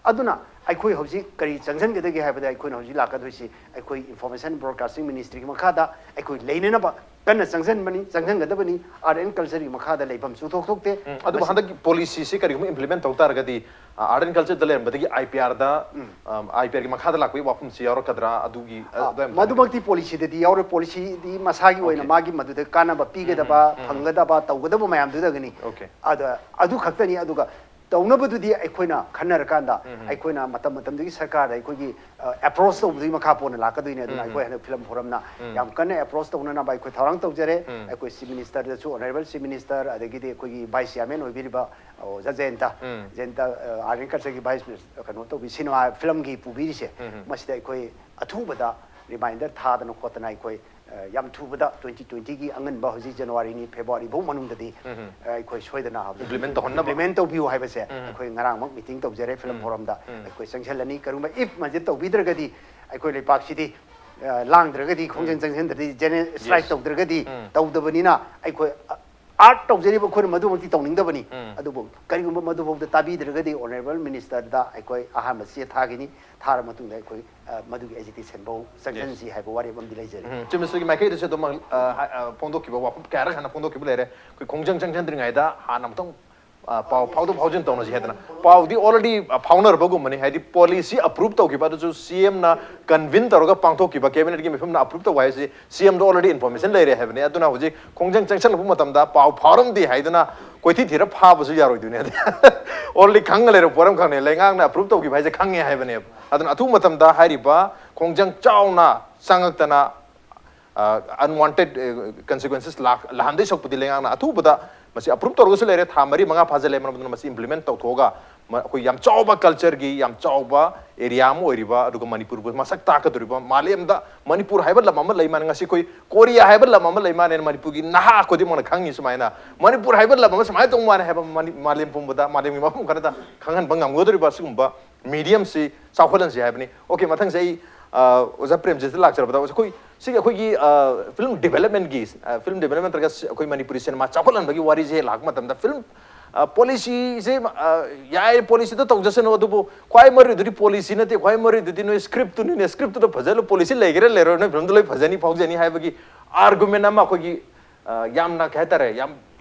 ꯑꯗꯨꯅ ꯑꯩꯈꯣꯏ ꯍꯧꯖꯤꯛ ꯀꯔꯤ ꯆꯪꯁꯤꯟꯒꯗꯒꯦ ꯍꯥꯏꯕꯗ, ꯑꯩꯈꯣꯏꯅ ꯍꯧꯖꯤꯛ ꯂꯥꯛꯀꯗꯣꯏꯁꯤ ꯑꯩꯈꯣꯏ ꯏꯟꯐꯣꯔꯃꯦꯁꯟ ꯕ꯭ꯔꯣꯗꯀꯥꯁꯇꯤꯡ ꯃꯤꯅꯤꯁꯇ꯭ꯔꯤꯒꯤ ꯃꯈꯥꯗ ꯑꯩꯈꯣꯏ ꯂꯩꯅꯅꯕ ꯀꯟꯅ ꯆꯪꯁꯤꯟꯕꯅꯤ, ꯆꯪꯁꯤꯟꯒꯗꯕꯅꯤ꯫ ꯑꯥꯔꯠ ꯑꯦꯟ ꯀꯜꯆꯔꯒꯤ ꯃꯈꯥꯗ ꯂꯩꯐꯝꯁꯨ ꯊꯣꯛ ꯊꯣꯛꯇꯦ꯫ ꯑꯗꯨꯕꯨ ꯍꯟꯗꯛꯀꯤ ꯄꯣꯂꯤꯁꯤꯁꯤ ꯀꯔꯤꯒꯨꯝꯕ ꯏꯝꯄ꯭ꯂꯤꯃꯦꯟ ꯇꯧ ꯇꯥꯔꯒꯗꯤ, ꯑꯥꯔꯠ ꯑꯦꯟ ꯀꯜꯆꯔꯗ ꯂꯩꯔꯝꯕꯗꯒꯤ ꯑꯥꯏ ꯄꯤ ꯑꯥꯔꯗ, ꯑꯥꯏ ꯄꯤ ꯑꯥꯔꯒꯤ ꯃꯈꯥꯗ ꯂꯥꯛꯄꯒꯤ ꯋꯥꯐꯝꯁꯤ ꯌꯥꯎꯔꯛꯀꯗ꯭ꯔꯥ? ꯑꯗꯨꯒꯤ ꯑ, ꯑꯗꯨ ꯌꯥꯝ ꯃꯗꯨꯃꯛꯇꯤ ꯄꯣꯂꯤꯁꯤꯗꯗꯤ ꯌꯥꯎꯔꯦ꯫ ꯄꯣꯂꯤꯁꯤꯗꯤ ꯃꯁꯥꯒꯤ ꯑꯣꯏꯅ ꯃꯥꯒꯤ ꯃꯗꯨꯗ ꯀꯥꯟꯅꯕ ꯄꯤꯒꯗꯕ, ꯐꯪꯒꯗꯕ, ꯇꯧꯒꯗꯕ ꯃꯌꯥꯝꯗꯨꯗꯒꯅꯤ꯫ Okay. ꯑꯗ ꯑꯗꯨ ꯈꯛꯇꯅꯤ꯫ ꯑꯗꯨꯒ ꯇꯧꯅꯕꯗꯨꯗꯤ ꯑꯩꯈꯣꯏꯅ ꯈꯟꯅꯔꯀꯥꯟꯗ ꯑꯩꯈꯣꯏꯅ ꯃꯇꯝ ꯃꯇꯝꯗꯨꯒꯤ ꯁꯔꯀꯥꯔꯗ ꯑꯩꯈꯣꯏꯒꯤ ꯑꯦꯄ꯭ꯔꯣꯁ ꯇꯧꯕꯗꯨꯒꯤ ꯃꯈꯥ ꯄꯣꯟꯅ ꯂꯥꯛꯀꯗꯣꯏꯅꯦ꯫ ꯑꯗꯨꯅ ꯑꯩꯈꯣꯏ ꯍꯟꯗꯛ ꯐꯤꯂꯝ ꯐꯣꯔꯝꯅ ꯌꯥꯝ ꯀꯟꯅ ꯑꯦꯄ꯭ꯔꯣꯁ ꯇꯧꯅꯅꯕ ꯑꯩꯈꯣꯏ ꯊꯧꯔꯥꯡ ꯇꯧꯖꯔꯦ꯫ ꯑꯩꯈꯣꯏ ꯆꯤꯐ ꯃꯤꯅꯤꯁꯇꯔꯗꯁꯨ, ꯑꯣꯅꯔꯦꯕꯜ ꯆꯤꯐ ꯃꯤꯅꯤꯁꯇꯔ, ꯑꯗꯒꯤꯗꯤ ꯑꯩꯈꯣꯏꯒꯤ ꯚꯥꯏꯁ ꯆꯤꯌꯥꯔꯃꯦꯟ ꯑꯣꯏꯕꯤꯔꯤꯕ ꯑꯣꯖꯥ ꯖꯌꯟꯇ, ꯖꯌꯟꯇ ꯑꯥꯔꯠ ꯑꯦꯟ ꯀꯜꯆꯔꯒꯤ ꯚꯥꯏꯁ ꯃꯤꯅꯤꯁꯇꯔ, ꯀꯩꯅꯣ ꯇꯧꯕꯤ, ꯁꯤꯅꯦꯃꯥ ꯐꯤꯂꯝꯒꯤ ꯄꯨꯕꯤꯔꯤꯁꯦ, ꯃꯁꯤꯗ ꯑꯩꯈꯣꯏ ꯑꯊꯨꯕꯗ ꯔꯤꯃꯥꯏꯟꯗꯔ ꯊꯥꯗꯅ ꯈꯣꯠꯇꯅ ꯑꯩꯈꯣꯏ, ꯑ, ꯌꯥꯝ ꯊꯨꯕꯗ ꯇ꯭ꯋꯦꯟꯇꯤ ꯇ꯭ꯋꯦꯟꯇꯤꯒꯤ ꯑꯉꯟꯕ ꯍꯧꯖꯤꯛ ꯖꯅꯋꯥꯔꯤꯅꯤ, ꯐꯦꯕ꯭ꯋꯥꯔꯤ ꯐꯥꯎ ꯃꯅꯨꯡꯗꯗꯤ, ꯑ, ꯑꯩꯈꯣꯏ ꯁꯣꯏꯗꯅ ꯍꯧꯖꯤꯛ Implement ꯇꯧꯍꯟꯅꯕ꯫ Implement ꯇꯧꯕꯤꯌꯨ ꯍꯥꯏꯕꯁꯦ ꯑꯩꯈꯣꯏ ꯉꯔꯥꯡꯃꯛ ꯃꯤꯇꯤꯡ ꯇꯧꯖꯔꯦ ꯐꯤꯂꯝ ꯐꯣꯔꯝꯗ꯫ ꯑꯩꯈꯣꯏ ꯆꯪꯁꯤꯜꯂꯅꯤ꯫ ꯀꯔꯤꯒꯨꯝꯕ if ꯃꯁꯤ ꯇꯧꯕꯤꯗ꯭ꯔꯒꯗꯤ, ꯑꯩꯈꯣꯏ ꯂꯩꯄꯥꯛꯁꯤꯗꯤ, ꯑ, ꯂꯥꯡꯗ꯭ꯔꯒꯗꯤ, ꯈꯣꯡꯖꯪ ꯆꯪꯁꯤꯟꯗ꯭ꯔꯗꯤ, ꯖꯦꯅꯔꯦꯜ ꯁ꯭ꯇ꯭ꯔꯥꯏꯛ ꯇꯧꯗ꯭ꯔꯒꯗꯤ, ꯇꯧꯗꯕꯅꯤꯅ ꯑꯩꯈꯣꯏ, ꯑ, ꯑꯥꯔꯠ ꯇꯧꯖꯔꯤꯕ ꯑꯩꯈꯣꯏꯅ ꯃꯗꯨꯃꯛꯇꯤ ꯇꯧꯅꯤꯡꯗꯕꯅꯤ꯫ ꯑꯗꯨꯕꯨ ꯀꯔꯤꯒꯨꯝꯕ ꯃꯗꯨꯐꯥꯎꯗ ꯇꯥꯕꯤꯗ꯭ꯔꯒꯗꯤ ꯑꯣꯅꯔꯦꯕꯜ ꯃꯤꯅꯤꯁꯇꯔꯗ ꯑꯩꯈꯣꯏ ꯑꯍꯥꯟꯕ ꯆꯦ ꯊꯥꯒꯅꯤ꯫ ꯊꯥꯔ ꯃꯇꯨꯡꯗ ꯑꯩꯈꯣꯏ, ꯑ, ꯃꯗꯨꯒꯤ ꯑꯦꯖꯤꯇꯦꯁꯟ ꯐꯧ ꯆꯪꯁꯤꯟꯁꯤ ꯍꯥꯏꯕ ꯋꯥꯔꯦꯞ ꯑꯃꯗꯤ ꯂꯩꯖꯔꯤ꯫ ꯎꯝ, ꯆꯤꯐ ꯃꯤꯅꯤꯁꯇꯔꯒꯤ ꯃꯥꯏꯀꯩꯗꯁꯨ ꯑꯗꯨꯝ, ꯑ, ꯍꯥ-, ꯑ, ꯐꯣꯡꯗꯣꯛꯈꯤꯕ ꯋꯥꯐꯝ ꯀꯌꯥꯔꯛ ꯍꯥꯟꯅ ꯐꯣꯡꯗꯣꯛꯈꯤꯕ ꯂꯩꯔꯦ꯫ ꯑꯩꯈꯣꯏ ꯈꯣꯡꯖꯪ ꯆꯪꯁꯤꯟꯗ꯭ꯔꯤꯉꯩꯗ ꯍꯥꯟꯅ ꯑꯃꯨꯛꯇꯪ, ꯑ, ꯄꯥꯎ ꯐꯥꯎꯗꯣꯛ ꯐꯥꯎꯖꯤꯟ ꯇꯧꯅꯁꯤ ꯍꯥꯏꯗꯅ꯫ ꯄꯥꯎꯗꯤ already, ꯑ, ꯐꯥꯎꯅꯔꯕꯒꯨꯝꯕꯅꯤ꯫ ꯍꯥꯏꯗꯤ ꯄꯣꯂꯤꯁꯤ ꯑꯦꯄ꯭ꯔꯨꯞ ꯇꯧꯈꯤꯕ ꯑꯗꯨꯁꯨ ꯁꯤ ꯑꯦꯝꯅ ꯀꯟꯚꯤꯟ ꯇꯧꯔꯒ ꯄꯥꯡꯊꯣꯛꯈꯤꯕ, ꯀꯦꯕꯤꯅꯦꯠꯀꯤ ꯃꯤꯐꯝꯅ ꯑꯦꯄ꯭ꯔꯨꯞ ꯇꯧꯕ ꯍꯥꯏꯁꯤ ꯁꯤ ꯑꯦꯝꯗ already ꯏꯟꯐꯣꯔꯃꯦꯁꯟ ꯂꯩꯔꯦ ꯍꯥꯏꯕꯅꯤ꯫ ꯑꯗꯨꯅ ꯍꯧꯖꯤꯛ ꯈꯣꯡꯖꯪ ꯆꯪꯁꯤꯜꯂꯛꯄ ꯃꯇꯝꯗ ꯄꯥꯎ ꯐꯥꯎꯔꯝꯗꯦ ꯍꯥꯏꯗꯅ ꯀꯣꯏꯊꯤ ꯊꯤꯔ ꯐꯥꯕꯁꯨ ꯌꯥꯔꯣꯏꯗꯣꯏꯅꯦ꯫ Already ꯈꯪꯉ ꯂꯩꯔꯕ ꯄꯣꯠ ꯑꯃꯈꯛꯅꯦ, ꯂꯩꯉꯥꯛꯅ ꯑꯦꯄ꯭ꯔꯨꯞ ꯇꯧꯈꯤꯕ ꯍꯥꯏꯁꯦ ꯈꯪꯉꯦ ꯍꯥꯏꯕꯅꯦꯕ꯫ ꯑꯗꯨꯅ ꯑꯊꯨꯕ ꯃꯇꯝꯗ ꯍꯥꯏꯔꯤꯕ ꯈꯣꯡꯖꯪ ꯆꯥꯎꯅ ꯆꯪꯉꯛꯇꯅ, ꯑ, unwanted, ꯑ, consequences ꯂꯥꯛ-, ꯂꯥꯛꯍꯟꯗꯣꯏ ꯁꯔꯨꯛꯄꯨꯗꯤ ꯂꯩꯉꯥꯛꯅ ꯑꯊꯨꯕꯗ ꯃꯁꯤ ꯑꯦꯄ꯭ꯔꯨꯞ ꯇꯧꯔꯒꯁꯨ ꯂꯩꯔꯦ, ꯊꯥ ꯃꯔꯤ ꯃꯉꯥ ꯐꯥꯖꯤꯜꯂꯦ, ꯃꯔꯝ ꯑꯗꯨꯅ ꯃꯁꯤ ꯏꯝꯄ꯭ꯂꯤꯃꯦꯟ ꯇꯧꯊꯣꯛꯑꯒ ꯃ-, ꯑꯩꯈꯣꯏ ꯌꯥꯝ ꯆꯥꯎꯕ ꯀꯜꯆꯔꯒꯤ ꯌꯥꯝ ꯆꯥꯎꯕ ꯑꯦꯔꯤꯌꯥ ꯑꯃ ꯑꯣꯏꯔꯤꯕ, ꯑꯗꯨꯒ ꯃꯅꯤꯄꯨꯔꯕꯨ ꯃꯁꯛ ꯇꯥꯛꯀꯗꯧꯔꯤꯕ, ꯃꯥꯂꯦꯝꯗ ꯃꯅꯤꯄꯨꯔ ꯍꯥꯏꯕ ꯂꯝ ꯑꯃ ꯂꯩ ꯃꯥꯅ ꯉꯁꯤ ꯑꯩꯈꯣꯏ ꯀꯣꯔꯤꯌꯥ ꯍꯥꯏꯕ ꯂꯝ ꯑꯃ ꯂꯩ ꯃꯥꯅꯦꯅ ꯃꯅꯤꯄꯨꯔꯒꯤ ꯅꯍꯥ ꯈꯨꯗꯤꯡꯃꯛꯅ ꯈꯪꯉꯤ꯫ ꯁꯨꯃꯥꯏꯅ ꯃꯅꯤꯄꯨꯔ ꯍꯥꯏꯕ ꯂꯝ ꯑꯃ ꯁꯨꯃꯥꯏꯅ ꯇꯧꯕ ꯃꯥꯅꯦ ꯍꯥꯏꯕ ꯃꯅꯤ-, ꯃꯥꯂꯦꯝ ꯄꯨꯝꯕꯗ, ꯃꯥꯂꯦꯝꯒꯤ ꯃꯐꯝ ꯈꯔꯗ ꯈꯪꯍꯟꯕ ꯉꯝꯒꯗꯧꯔꯤꯕ ꯑꯁꯤꯒꯨꯝꯕ ꯃꯤꯗꯤꯌꯝꯁꯤ ꯆꯥꯎꯈꯠꯍꯟꯁꯤ ꯍꯥꯏꯕꯅꯤ꯫ Okay, ꯃꯊꯪꯁꯦ ꯑꯩ, ꯑ, ꯑꯣꯖꯥ ꯄ꯭ꯔꯦꯝꯖꯤꯠꯇ ꯂꯥꯛꯆꯔꯕꯗ, ꯑꯩꯈꯣꯏ ꯁꯤꯒꯤ ꯑꯩꯈꯣꯏꯒꯤ, ꯑ, ꯐꯤꯂꯝ ꯗꯤꯕꯦꯂꯞꯃꯦꯟꯒꯤ, ꯑ, ꯐꯤꯂꯝ ꯗꯤꯕꯦꯂꯞꯃꯦꯟ ꯅꯠꯇ꯭ꯔꯒ ꯁꯤ-, ꯑꯩꯈꯣꯏ ꯃꯅꯤꯄꯨꯔꯤ ꯁꯤꯅꯦꯃꯥ ꯆꯥꯎꯈꯠꯍꯟꯕꯒꯤ ꯋꯥꯔꯤꯁꯦ ꯂꯥꯛꯄ ꯃꯇꯝꯗ, ꯐꯤꯂꯝ, ꯑ, ꯄꯣꯂꯤꯁꯤꯁꯦ, ꯑ, ꯌꯥꯏ, ꯄꯣꯂꯤꯁꯤꯗ ꯇꯧꯖꯁꯅꯨ, ꯑꯗꯨꯕꯨ ꯈ꯭ꯋꯥꯏ ꯃꯔꯨꯗꯨꯗꯤ ꯄꯣꯂꯤꯁꯤ ꯅꯠꯇꯦ, ꯈ꯭ꯋꯥꯏ ꯃꯔꯨꯗꯨꯗꯤ ꯅꯣꯏ ꯁ꯭ꯀ꯭ꯔꯤꯞꯇꯨꯅꯤꯅꯦ, ꯁ꯭ꯀ꯭ꯔꯤꯞꯇꯨꯗ ꯐꯖꯍꯜꯂꯨ, ꯄꯣꯂꯤꯁꯤ ꯂꯩꯒꯦꯔꯥ ꯂꯩꯔꯣꯏ, ꯅꯣꯏ ꯐꯤꯂꯝꯗ ꯂꯣꯏ ꯐꯖꯅꯤ, ꯐꯥꯎꯖꯅꯤ ꯍꯥꯏꯕꯒꯤ ꯑꯥꯔꯒꯨꯃꯦꯟ ꯑꯃ ꯑꯩꯈꯣꯏꯒꯤ, ꯑ, ꯌꯥꯝꯅ, ꯀꯩ ꯍꯥꯏꯇꯥꯔꯦ, ꯌꯥꯝ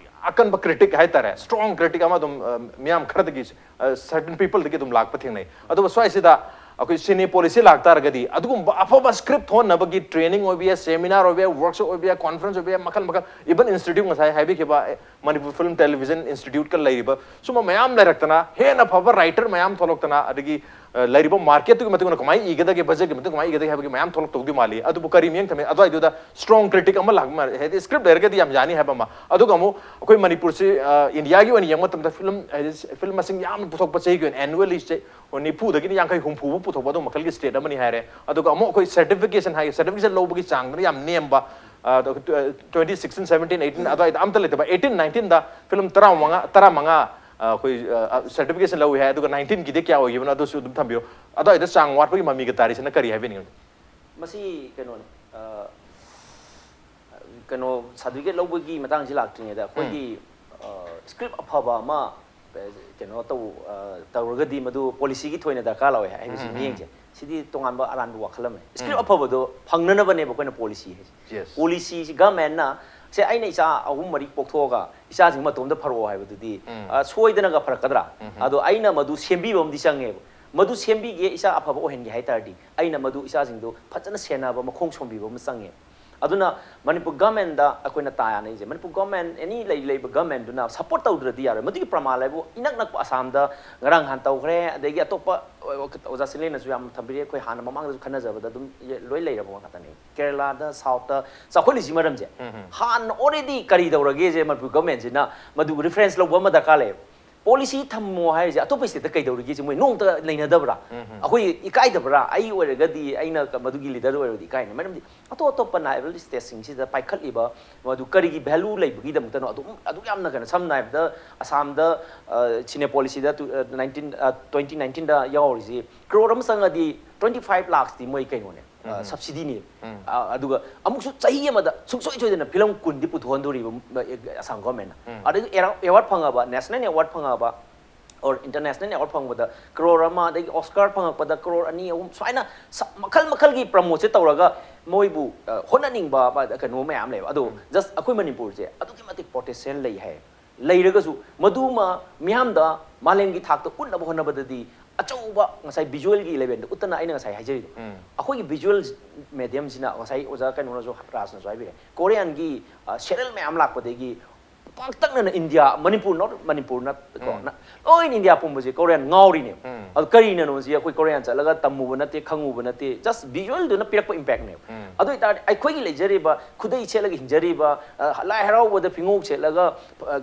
ꯑꯀꯟꯕ ꯀ꯭ꯔꯤꯇꯤꯛ ꯍꯥꯏꯇꯥꯔꯦ, ꯁ꯭ꯇ꯭ꯔꯣꯡ ꯀ꯭ꯔꯤꯇꯤꯛ ꯑꯃ ꯑꯗꯨꯝ, ꯑ, ꯃꯤꯌꯥꯝ ꯈꯔꯗꯒꯤ, ꯑ, ꯁꯔꯇꯟ ꯄꯤꯄꯜꯗꯒꯤ ꯑꯗꯨꯝ ꯂꯥꯛꯄ ꯊꯦꯡꯅꯩ꯫ ꯑꯗꯨꯕꯨ ꯁ꯭ꯋꯥꯏꯁꯤꯗ ꯑꯩꯈꯣꯏ ꯁꯤꯅꯦ ꯄꯣꯂꯤꯁꯤ ꯂꯥꯛꯇꯥꯔꯒꯗꯤ, ꯑꯗꯨꯒꯨꯝꯕ ꯑꯐꯕ ꯁ꯭ꯀ꯭ꯔꯤꯞ ꯊꯣꯛꯍꯟꯅꯕꯒꯤ ꯇ꯭ꯔꯦꯅꯤꯡ ꯑꯣꯏꯕ ꯌꯥꯏ, ꯁꯦꯃꯤꯅꯥꯔ ꯑꯣꯏꯕ ꯌꯥꯏ, ꯋꯔꯛꯁꯣꯞ ꯑꯣꯏꯕ ꯌꯥꯏ, ꯀꯣꯟꯐ꯭ꯔꯦꯟꯁ ꯑꯣꯏꯕ ꯌꯥꯏ, ꯃꯈꯜ ꯃꯈꯜ, ꯏꯚꯟ ꯏꯟꯁꯇꯤꯇ꯭ꯌꯨꯠ, ꯉꯁꯥꯏ ꯍꯥꯏꯕꯤꯈꯤꯕ, ꯑꯦ, ꯃꯅꯤꯄꯨꯔ ꯐꯤꯂꯝ ꯇꯦꯂꯤꯚꯤꯖꯟ ꯏꯟꯁꯇꯤꯇ꯭ꯌꯨꯠꯀ ꯂꯩꯔꯤꯕ ꯁꯨꯝꯕ ꯃꯌꯥꯝ ꯂꯩꯔꯛꯇꯅ, ꯍꯦꯟꯅ ꯐꯕ ꯔꯥꯏꯇꯔ ꯃꯌꯥꯝ ꯊꯣꯛꯂꯛꯇꯅ, ꯑꯗꯒꯤ, ꯑ, ꯂꯩꯔꯤꯕ ꯃꯥꯔꯀꯦꯠꯇꯨꯒꯤ ꯃꯇꯨꯡ ꯏꯟꯅ ꯀꯃꯥꯏꯅ ꯏꯒꯗꯒꯦ, ꯕꯖꯦꯠꯀꯤ ꯃꯇꯨꯡ ꯀꯃꯥꯏꯅ ꯏꯒꯗꯒꯦ ꯍꯥꯏꯕꯒꯤ ꯃꯌꯥꯝ ꯊꯣꯛꯂꯛꯇꯧꯗꯤ ꯃꯥꯜꯂꯤ꯫ ꯑꯗꯨꯕꯨ ꯀꯔꯤ ꯃꯤꯠꯌꯦꯡ ꯊꯝꯃꯤ? ꯑꯗꯨꯋꯥꯏꯗꯨꯗ ꯁ꯭ꯇ꯭ꯔꯣꯡ ꯀ꯭ꯔꯤꯇꯤꯛ ꯑꯃ ꯂꯥꯛꯄ ꯃꯥꯜꯂꯤ꯫ ꯍꯥꯏꯗꯤ ꯁ꯭ꯀ꯭ꯔꯤꯞ ꯂꯩꯔꯒꯗꯤ ꯌꯥꯝ ꯌꯥꯅꯤ ꯍꯥꯏꯕ ꯑꯃ꯫ ꯑꯗꯨꯒ ꯑꯃꯨꯛ ꯑꯩꯈꯣꯏ ꯃꯅꯤꯄꯨꯔꯁꯤ, ꯑ, ꯏꯟꯗꯤꯌꯥꯒꯤ ꯑꯣꯏꯅ ꯌꯦꯡꯕ ꯃꯇꯝꯗ ꯐꯤꯂꯝ, ꯍꯥꯏꯗꯤ ꯐꯤꯂꯝ ꯃꯁꯤꯡ ꯌꯥꯝꯅ ꯄꯨꯊꯣꯛꯄ, ꯆꯍꯤꯒꯤ ꯑꯣꯏꯅ ꯑꯦꯅꯨꯋꯦꯜꯂꯤ ꯆꯍꯤ ꯅꯤꯐꯨꯗꯒꯤꯅ ꯌꯥꯡꯈꯩ ꯍꯨꯝꯐꯨ ꯐꯥꯎ ꯄꯨꯊꯣꯛꯄ ꯑꯗꯨꯝ ꯃꯈꯜꯒꯤ ꯁ꯭ꯇꯦꯠ ꯑꯃꯅꯤ ꯍꯥꯏꯔꯦ꯫ ꯑꯗꯨꯒ ꯑꯃꯨꯛ ꯑꯩꯈꯣꯏ ꯁꯔꯇꯤꯐꯤꯀꯦꯁꯟ ꯍꯥꯏ, ꯁꯔꯇꯤꯐꯤꯀꯦꯁꯟ ꯂꯧꯕꯒꯤ ꯆꯥꯡꯗꯨꯅ ꯌꯥꯝ ꯅꯦꯝꯕ, ꯑ, ꯇ꯭ꯋꯦꯟꯇꯤ ꯁꯤꯛꯁꯇꯤꯟ, ꯁꯕꯦꯟꯇꯤꯟ, ꯑꯩꯠꯇꯤꯟ ꯑꯗꯨꯋꯥꯏꯗ ꯑꯝꯇ ꯂꯩꯇꯕ, ꯑꯩꯠꯇꯤꯟ, ꯅꯥꯏꯟꯇꯤꯟꯗ ꯐꯤꯂꯝ ꯇꯔꯥꯃꯉꯥ, ꯇꯔꯥꯃꯉꯥ, ꯑ, ꯑꯩꯈꯣꯏ, ꯑ, ꯁꯔꯇꯤꯐꯤꯀꯦꯁꯟ ꯂꯧꯏ ꯍꯥꯏ, ꯑꯗꯨꯒ ꯅꯥꯏꯟꯇꯤꯟꯒꯤꯗꯤ ꯀꯌꯥ ꯑꯣꯏꯈꯤꯕꯅꯣ ꯑꯗꯨꯁꯨ ꯑꯗꯨꯝ ꯊꯝꯕꯤꯌꯨ꯫ ꯑꯗꯨꯋꯥꯏꯗ ꯆꯥꯡ ꯋꯥꯠꯄꯒꯤ ꯃꯃꯤꯒ ꯇꯥꯔꯤꯁꯤꯅ ꯀꯔꯤ ꯍꯥꯏꯕꯤꯅꯤꯡꯉꯤ? ꯃꯁꯤ ꯀꯩꯅꯣꯅꯤ, ꯑ, ꯀꯩꯅꯣ, ꯁꯥꯔꯇꯤꯐꯤꯀꯦꯠ ꯂꯧꯕꯒꯤ ꯃꯇꯥꯡꯁꯤ ꯂꯥꯛꯇ꯭ꯔꯤꯉꯩꯗ ꯑꯩꯈꯣꯏꯒꯤ, ꯑ, ꯁ꯭ꯀ꯭ꯔꯤꯞ ꯑꯐꯕ ꯑꯃ, ꯑ, ꯀꯩꯅꯣ ꯇꯧ-, ꯑ, ꯇꯧꯔꯒꯗꯤ ꯃꯗꯨ ꯄꯣꯂꯤꯁꯤꯒꯤ ꯊꯣꯏꯅ ꯗꯔꯀꯥꯔ ꯂꯧꯋꯦ ꯍꯥꯏꯕꯁꯤ ꯎꯝ, ꯎꯝ, ꯎꯝ꯫ ꯃꯤꯠꯌꯦꯡꯁꯦ꯫ ꯁꯤꯗꯤ ꯇꯣꯉꯥꯟꯕ ꯑꯔꯥꯟꯕ ꯋꯥꯈꯜ ꯑꯃꯅꯤ꯫ ꯁ꯭ꯀ꯭ꯔꯤꯞ ꯎꯝ꯫ ꯑꯐꯕꯗꯣ ꯐꯪꯅꯅꯕꯅꯦꯕ ꯑꯩꯈꯣꯏꯅ ꯄꯣꯂꯤꯁꯤ ꯍꯥꯏꯁꯦ꯫ Yes꯫ ꯄꯣꯂꯤꯁꯤꯁꯤ ꯒꯃꯦꯟꯅ, ꯁꯦ, ꯑꯩꯅ ꯏꯆꯥ ꯑꯍꯨꯝ ꯃꯔꯤ ꯄꯣꯛꯊꯣꯛꯑꯒ ꯏꯆꯥꯁꯤꯡ ꯃꯇꯣꯝꯗ ꯐꯔꯛꯑꯣ ꯍꯥꯏꯕꯗꯨꯗꯤ, ꯎꯝ꯫ ꯑ, ꯁꯣꯏꯗꯅꯒ ꯐꯔꯛꯀꯗ꯭ꯔꯥ? ꯎꯝ꯫ ꯑꯗꯣ ꯑꯩꯅ ꯃꯗꯨ ꯁꯦꯝꯕꯤꯕ ꯑꯃꯗꯤ ꯆꯪꯉꯦꯕ꯫ ꯃꯗꯨ ꯁꯦꯝꯕꯤꯒꯦ, ꯏꯆꯥ ꯑꯐꯕ ꯑꯣꯏꯍꯟꯒꯦ ꯍꯥꯏ ꯇꯥꯔꯗꯤ, ꯑꯩꯅ ꯃꯗꯨ ꯏꯆꯥꯁꯤꯡꯗꯣ ꯐꯖꯅ ꯁꯦꯟꯅꯕ, ꯃꯈꯣꯡ ꯁꯣꯝꯕꯤꯕ ꯑꯃ ꯆꯪꯉꯦ꯫ ꯑꯗꯨꯅ ꯃꯅꯤꯄꯨꯔ ꯒꯃꯦꯟꯗ ꯑꯩꯈꯣꯏꯅ ꯇꯥꯟꯅꯔꯤꯁꯦ, ꯃꯅꯤꯄꯨꯔ ꯒꯃꯦꯟ, ꯑꯦꯅꯤ ꯂꯩ-, ꯂꯩꯕ ꯒꯃꯦꯟꯗꯨꯅ ꯁꯄꯣꯔꯠ ꯇꯧꯗ꯭ꯔꯗꯤ ꯌꯥꯔꯣꯏ꯫ ꯃꯗꯨꯒꯤ ꯄ꯭ꯔꯃꯥꯟ ꯍꯥꯏꯕꯨ ꯏꯅꯛ ꯅꯛꯄ ꯑꯁꯥꯝꯗ ꯉꯔꯥꯡ ꯅꯍꯥꯟ ꯇꯧꯈ꯭ꯔꯦ, ꯑꯗꯒꯤ ꯑꯇꯣꯞꯄ, ꯑꯣꯖꯥ ꯁꯤꯂꯦꯅꯁꯨ ꯌꯥꯝ ꯊꯝꯕꯤꯔꯦ, ꯑꯩꯈꯣꯏ ꯍꯥꯟꯅ ꯃꯃꯥꯡꯗꯁꯨ ꯈꯟꯅꯖꯕꯗ ꯑꯗꯨꯝ ꯂꯣꯏ ꯂꯩꯔꯕ ꯉꯥꯛꯇꯅꯦ꯫ ꯀꯦꯔꯂꯥꯗ, ꯁꯥꯎꯠꯇ ꯆꯥꯎꯈꯠꯂꯤꯁꯤ ꯃꯔꯝꯁꯦ, ꯎꯝ, ꯎꯝ꯫ ꯍꯥꯟꯅ already ꯀꯔꯤ ꯇꯧꯔꯒꯦꯁꯦ ꯃꯅꯤꯄꯨꯔ ꯒꯃꯦꯟꯁꯤꯅ ꯃꯗꯨ ꯔꯤꯐꯔꯦꯟꯁ ꯂꯧꯕ ꯑꯃ ꯗꯔꯀꯥꯔ ꯂꯩꯌꯦꯕ꯫ ꯄꯣꯂꯤꯁꯤ ꯊꯝꯃꯣ ꯍꯥꯏꯔꯤꯁꯦ ꯑꯇꯣꯞꯄ ꯁ꯭ꯇꯦꯠꯇ ꯀꯩꯗꯧꯔꯤꯒꯦ? ꯁꯤ ꯃꯣꯏ ꯅꯣꯡꯃꯇ ꯅꯩꯅꯗꯕ꯭ꯔꯥ? ꯑꯩꯈꯣꯏ ꯏꯀꯥꯏꯗꯕ꯭ꯔꯥ? ꯑꯩ ꯑꯣꯏꯔꯒꯗꯤ, ꯑꯩꯅ ꯃꯗꯨꯒꯤ ꯂꯤꯗꯔ ꯑꯣꯏꯔꯒꯗꯤ ꯏꯀꯥꯏꯅꯤ꯫ ꯃꯔꯝꯗꯤ ꯑꯇꯣꯞ ꯑꯇꯣꯞꯄ ꯅꯥꯏꯕꯦꯜ ꯁ꯭ꯇꯦꯠꯁꯤꯡꯁꯤꯗ ꯄꯥꯏꯈꯠꯂꯤꯕ ꯃꯗꯨ ꯀꯔꯤꯒꯤ ꯚꯦꯂꯨ ꯂꯩꯕꯒꯤꯗꯃꯛꯇꯅꯣ? ꯑꯗꯨꯝ ꯑꯗꯨꯛ ꯌꯥꯝꯅ ꯀꯩꯅꯣ, ꯁꯝꯅ ꯍꯥꯏꯔꯕꯗ ꯑꯁꯥꯝꯗ ꯁꯤꯅꯦ ꯄꯣꯂꯤꯁꯤꯗ ꯅꯥꯏꯟꯇꯤꯟ ꯇ꯭ꯋꯦꯟꯇꯤ ꯅꯥꯏꯟꯇꯤꯟꯗ ꯌꯥꯎꯔꯤꯁꯤ ꯀ꯭ꯔꯣꯔ ꯑꯃ ꯆꯪꯉꯗꯤ ꯇ꯭ꯋꯦꯟꯇꯤ ꯐꯥꯏꯚ ꯂꯥꯛꯁꯇꯤ ꯃꯣꯏ ꯀꯩꯅꯣꯅꯦ, ꯁꯕꯁꯤꯗꯤꯅꯤ꯫ ꯑꯗꯨꯒ ꯑꯃꯨꯛꯁꯨ ꯆꯍꯤ ꯑꯃꯗ ꯁꯨꯡꯁꯣꯏ ꯁꯣꯏꯗꯅ ꯐꯤꯂꯝ ꯀꯨꯟꯗꯤ ꯄꯨꯊꯣꯛꯍꯟꯗꯣꯔꯤꯕ ꯑꯁꯥꯝ ꯒꯣꯔꯃꯦꯟꯅ꯫ ꯑꯗꯒꯤ ꯑꯦꯋꯥꯔꯗ ꯐꯪꯉꯕ, ꯅꯦꯁꯅꯦꯜ ꯑꯦꯋꯥꯔꯗ ꯐꯪꯉꯕ ꯑꯣꯔ ꯏꯟꯇꯔꯅꯦꯁꯅꯦꯜ ꯑꯦꯋꯥꯔꯗ ꯐꯪꯕꯗ ꯀ꯭ꯔꯣꯔ ꯑꯃ, ꯑꯗꯒꯤ ꯑꯣꯁꯀꯥꯔ ꯐꯪꯉꯛꯄꯗ ꯀ꯭ꯔꯣꯔ ꯑꯅꯤ, ꯑꯍꯨꯝ, ꯁꯨꯃꯥꯏꯅ ꯃꯈꯜ ꯃꯈꯜꯒꯤ ꯄ꯭ꯔꯃꯣꯠꯁꯦ ꯇꯧꯔꯒ ꯃꯣꯏꯕꯨ ꯍꯣꯠꯅꯅꯤꯡꯕ ꯀꯩꯅꯣ ꯃꯌꯥꯝ ꯂꯩꯕ꯫ ꯑꯗꯣ ꯖꯁ ꯑꯩꯈꯣꯏ ꯃꯅꯤꯄꯨꯔꯁꯦ ꯑꯗꯨꯛꯀꯤ ꯃꯇꯤꯛ ꯄꯣꯇꯦꯟꯁꯤꯌꯦꯜ ꯂꯩ ꯍꯥꯏ꯫ ꯂꯩꯔꯒꯁꯨ ꯃꯗꯨꯃ ꯃꯤꯌꯥꯝꯗ ꯃꯥꯂꯦꯝꯒꯤ ꯊꯥꯛꯇ ꯎꯠꯅꯕ ꯍꯣꯠꯅꯕꯗꯗꯤ ꯑꯆꯧꯕ ꯉꯁꯥꯏ ꯚꯤꯖꯨꯋꯦꯜꯒꯤ ꯂꯦꯚꯦꯜꯗ ꯎꯠꯇꯅ ꯑꯩꯅ ꯉꯁꯥꯏ ꯍꯥꯏꯖꯔꯤꯗꯣ, ꯑꯩꯈꯣꯏꯒꯤ ꯚꯤꯖꯨꯋꯦꯜ ꯃꯦꯗꯤꯌꯝꯁꯤꯅ ꯉꯁꯥꯏ ꯑꯣꯖꯥ ꯀꯩꯅꯣꯅꯁꯨ, ꯔꯥꯖꯅꯁꯨ ꯍꯥꯏꯕꯤꯔꯦ, ꯀꯣꯔꯤꯌꯥꯟꯒꯤ ꯁꯦꯔꯤꯌꯦꯜ ꯃꯌꯥꯝ ꯂꯥꯛꯄꯗꯒꯤ ꯄꯥꯛꯇꯛꯅꯅ ꯏꯟꯗꯤꯌꯥ, ꯃꯅꯤꯄꯨꯔ, ꯅꯣꯠ ꯃꯅꯤꯄꯨꯔ ꯅꯠ ꯀꯣ, ꯂꯣꯏꯅ ꯏꯟꯗꯤꯌꯥ ꯄꯨꯝꯕꯁꯦ ꯀꯣꯔꯤꯌꯥꯟ ꯉꯥꯎꯔꯤꯅꯦꯕ꯫ ꯑꯗꯨ ꯀꯔꯤꯅꯅꯣ ꯁꯤ ꯑꯩꯈꯣꯏ ꯀꯣꯔꯤꯌꯥꯟ ꯆꯠꯂꯒ ꯇꯝꯃꯨꯕ ꯅꯠꯇꯦ, ꯈꯪꯉꯨꯕ ꯅꯠꯇꯦ, ꯖꯁ ꯚꯤꯖꯨꯋꯦꯜꯗꯨꯅ ꯄꯤꯔꯛꯄ ꯏꯝꯄꯦꯛꯅꯦꯕ꯫ ꯑꯗꯨ ꯑꯣꯏꯇꯥꯔꯗꯤ ꯑꯩꯈꯣꯏꯒꯤ ꯂꯩꯖꯔꯤꯕ, ꯈꯨꯗꯩ ꯁꯦꯠꯂꯒ ꯍꯤꯡꯖꯔꯤꯕ, ꯂꯥꯏ ꯍꯔꯥꯎꯕꯗ ꯐꯤꯉꯧ ꯁꯦꯠꯂꯒ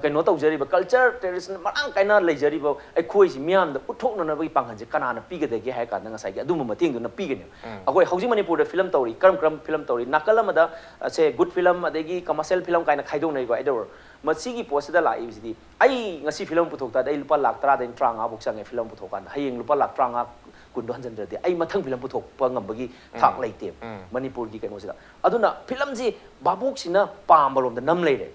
ꯀꯩꯅꯣ ꯇꯧꯖꯔꯤꯕ, ꯀꯜꯆꯔ ꯇ꯭ꯔꯦꯗꯤꯁꯟ ꯃꯔꯥꯡ ꯀꯥꯏꯅ ꯂꯩꯖꯔꯤꯕ ꯑꯩꯈꯣꯏꯁꯤ ꯃꯤꯌꯥꯝꯗ ꯎꯠꯊꯣꯛꯅꯅꯕꯒꯤ ꯄꯥꯡꯒꯜꯁꯦ ꯀꯅꯥꯅ ꯄꯤꯒꯗꯒꯦ ꯍꯥꯏ ꯀꯥꯟꯗ ꯉꯁꯥꯏꯒꯤ ꯑꯗꯨꯝꯕ ꯃꯇꯦꯡꯗꯨꯅ ꯄꯤꯒꯅꯦꯕ꯫ ꯑꯩꯈꯣꯏ ꯍꯧꯖꯤꯛ ꯃꯅꯤꯄꯨꯔꯗ ꯐꯤꯂꯝ ꯇꯧꯔꯤ, ꯀꯔꯝ ꯀꯔꯝꯕ ꯐꯤꯂꯝ ꯇꯧꯔꯤ? ꯅꯥꯀꯜ ꯑꯃꯗ ꯁꯦ ꯒꯨꯗ ꯐꯤꯂꯝ ꯑꯗꯒꯤ ꯀꯃꯔꯁꯤꯌꯦꯜ ꯐꯤꯂꯝ ꯀꯥꯏꯅ ꯈꯥꯏꯗꯣꯛꯅꯩꯀꯣ, ꯑꯗꯨ ꯃꯁꯤꯒꯤ ꯄꯣꯠꯁꯤꯗ ꯂꯥꯛꯏꯕꯁꯤꯗꯤ ꯑꯩ ꯉꯁꯤ ꯐꯤꯂꯝ ꯄꯨꯊꯣꯛ ꯇꯥꯔꯗꯤ ꯑꯩ ꯂꯨꯄꯥ ꯂꯥꯛ ꯇꯔꯥꯗꯩꯅ ꯇꯔꯥꯃꯉꯥꯐꯧ ꯆꯪꯉꯦ ꯐꯤꯂꯝ ꯄꯨꯊꯣꯛꯀꯥꯟꯗ꯫ ꯍꯌꯦꯡ ꯂꯨꯄꯥ ꯂꯥꯛ ꯇꯔꯥꯃꯉꯥ, ꯀꯨꯟꯗꯣ ꯍꯟꯖꯤꯟꯗ꯭ꯔꯗꯤ ꯑꯩ ꯃꯊꯪ ꯐꯤꯂꯝ ꯄꯨꯊꯣꯛꯄ ꯉꯝꯕꯒꯤ ꯊꯥꯛ ꯂꯩꯇꯦꯕ ꯃꯅꯤꯄꯨꯔꯒꯤ ꯀꯩꯅꯣꯁꯤꯗ꯫ ꯑꯗꯨꯅ ꯐꯤꯂꯝꯁꯤ ꯚꯥꯕꯣꯛꯁꯤꯅ ꯄꯥꯝꯕꯔꯣꯝꯗ ꯅꯝ ꯂꯩꯔꯦ꯫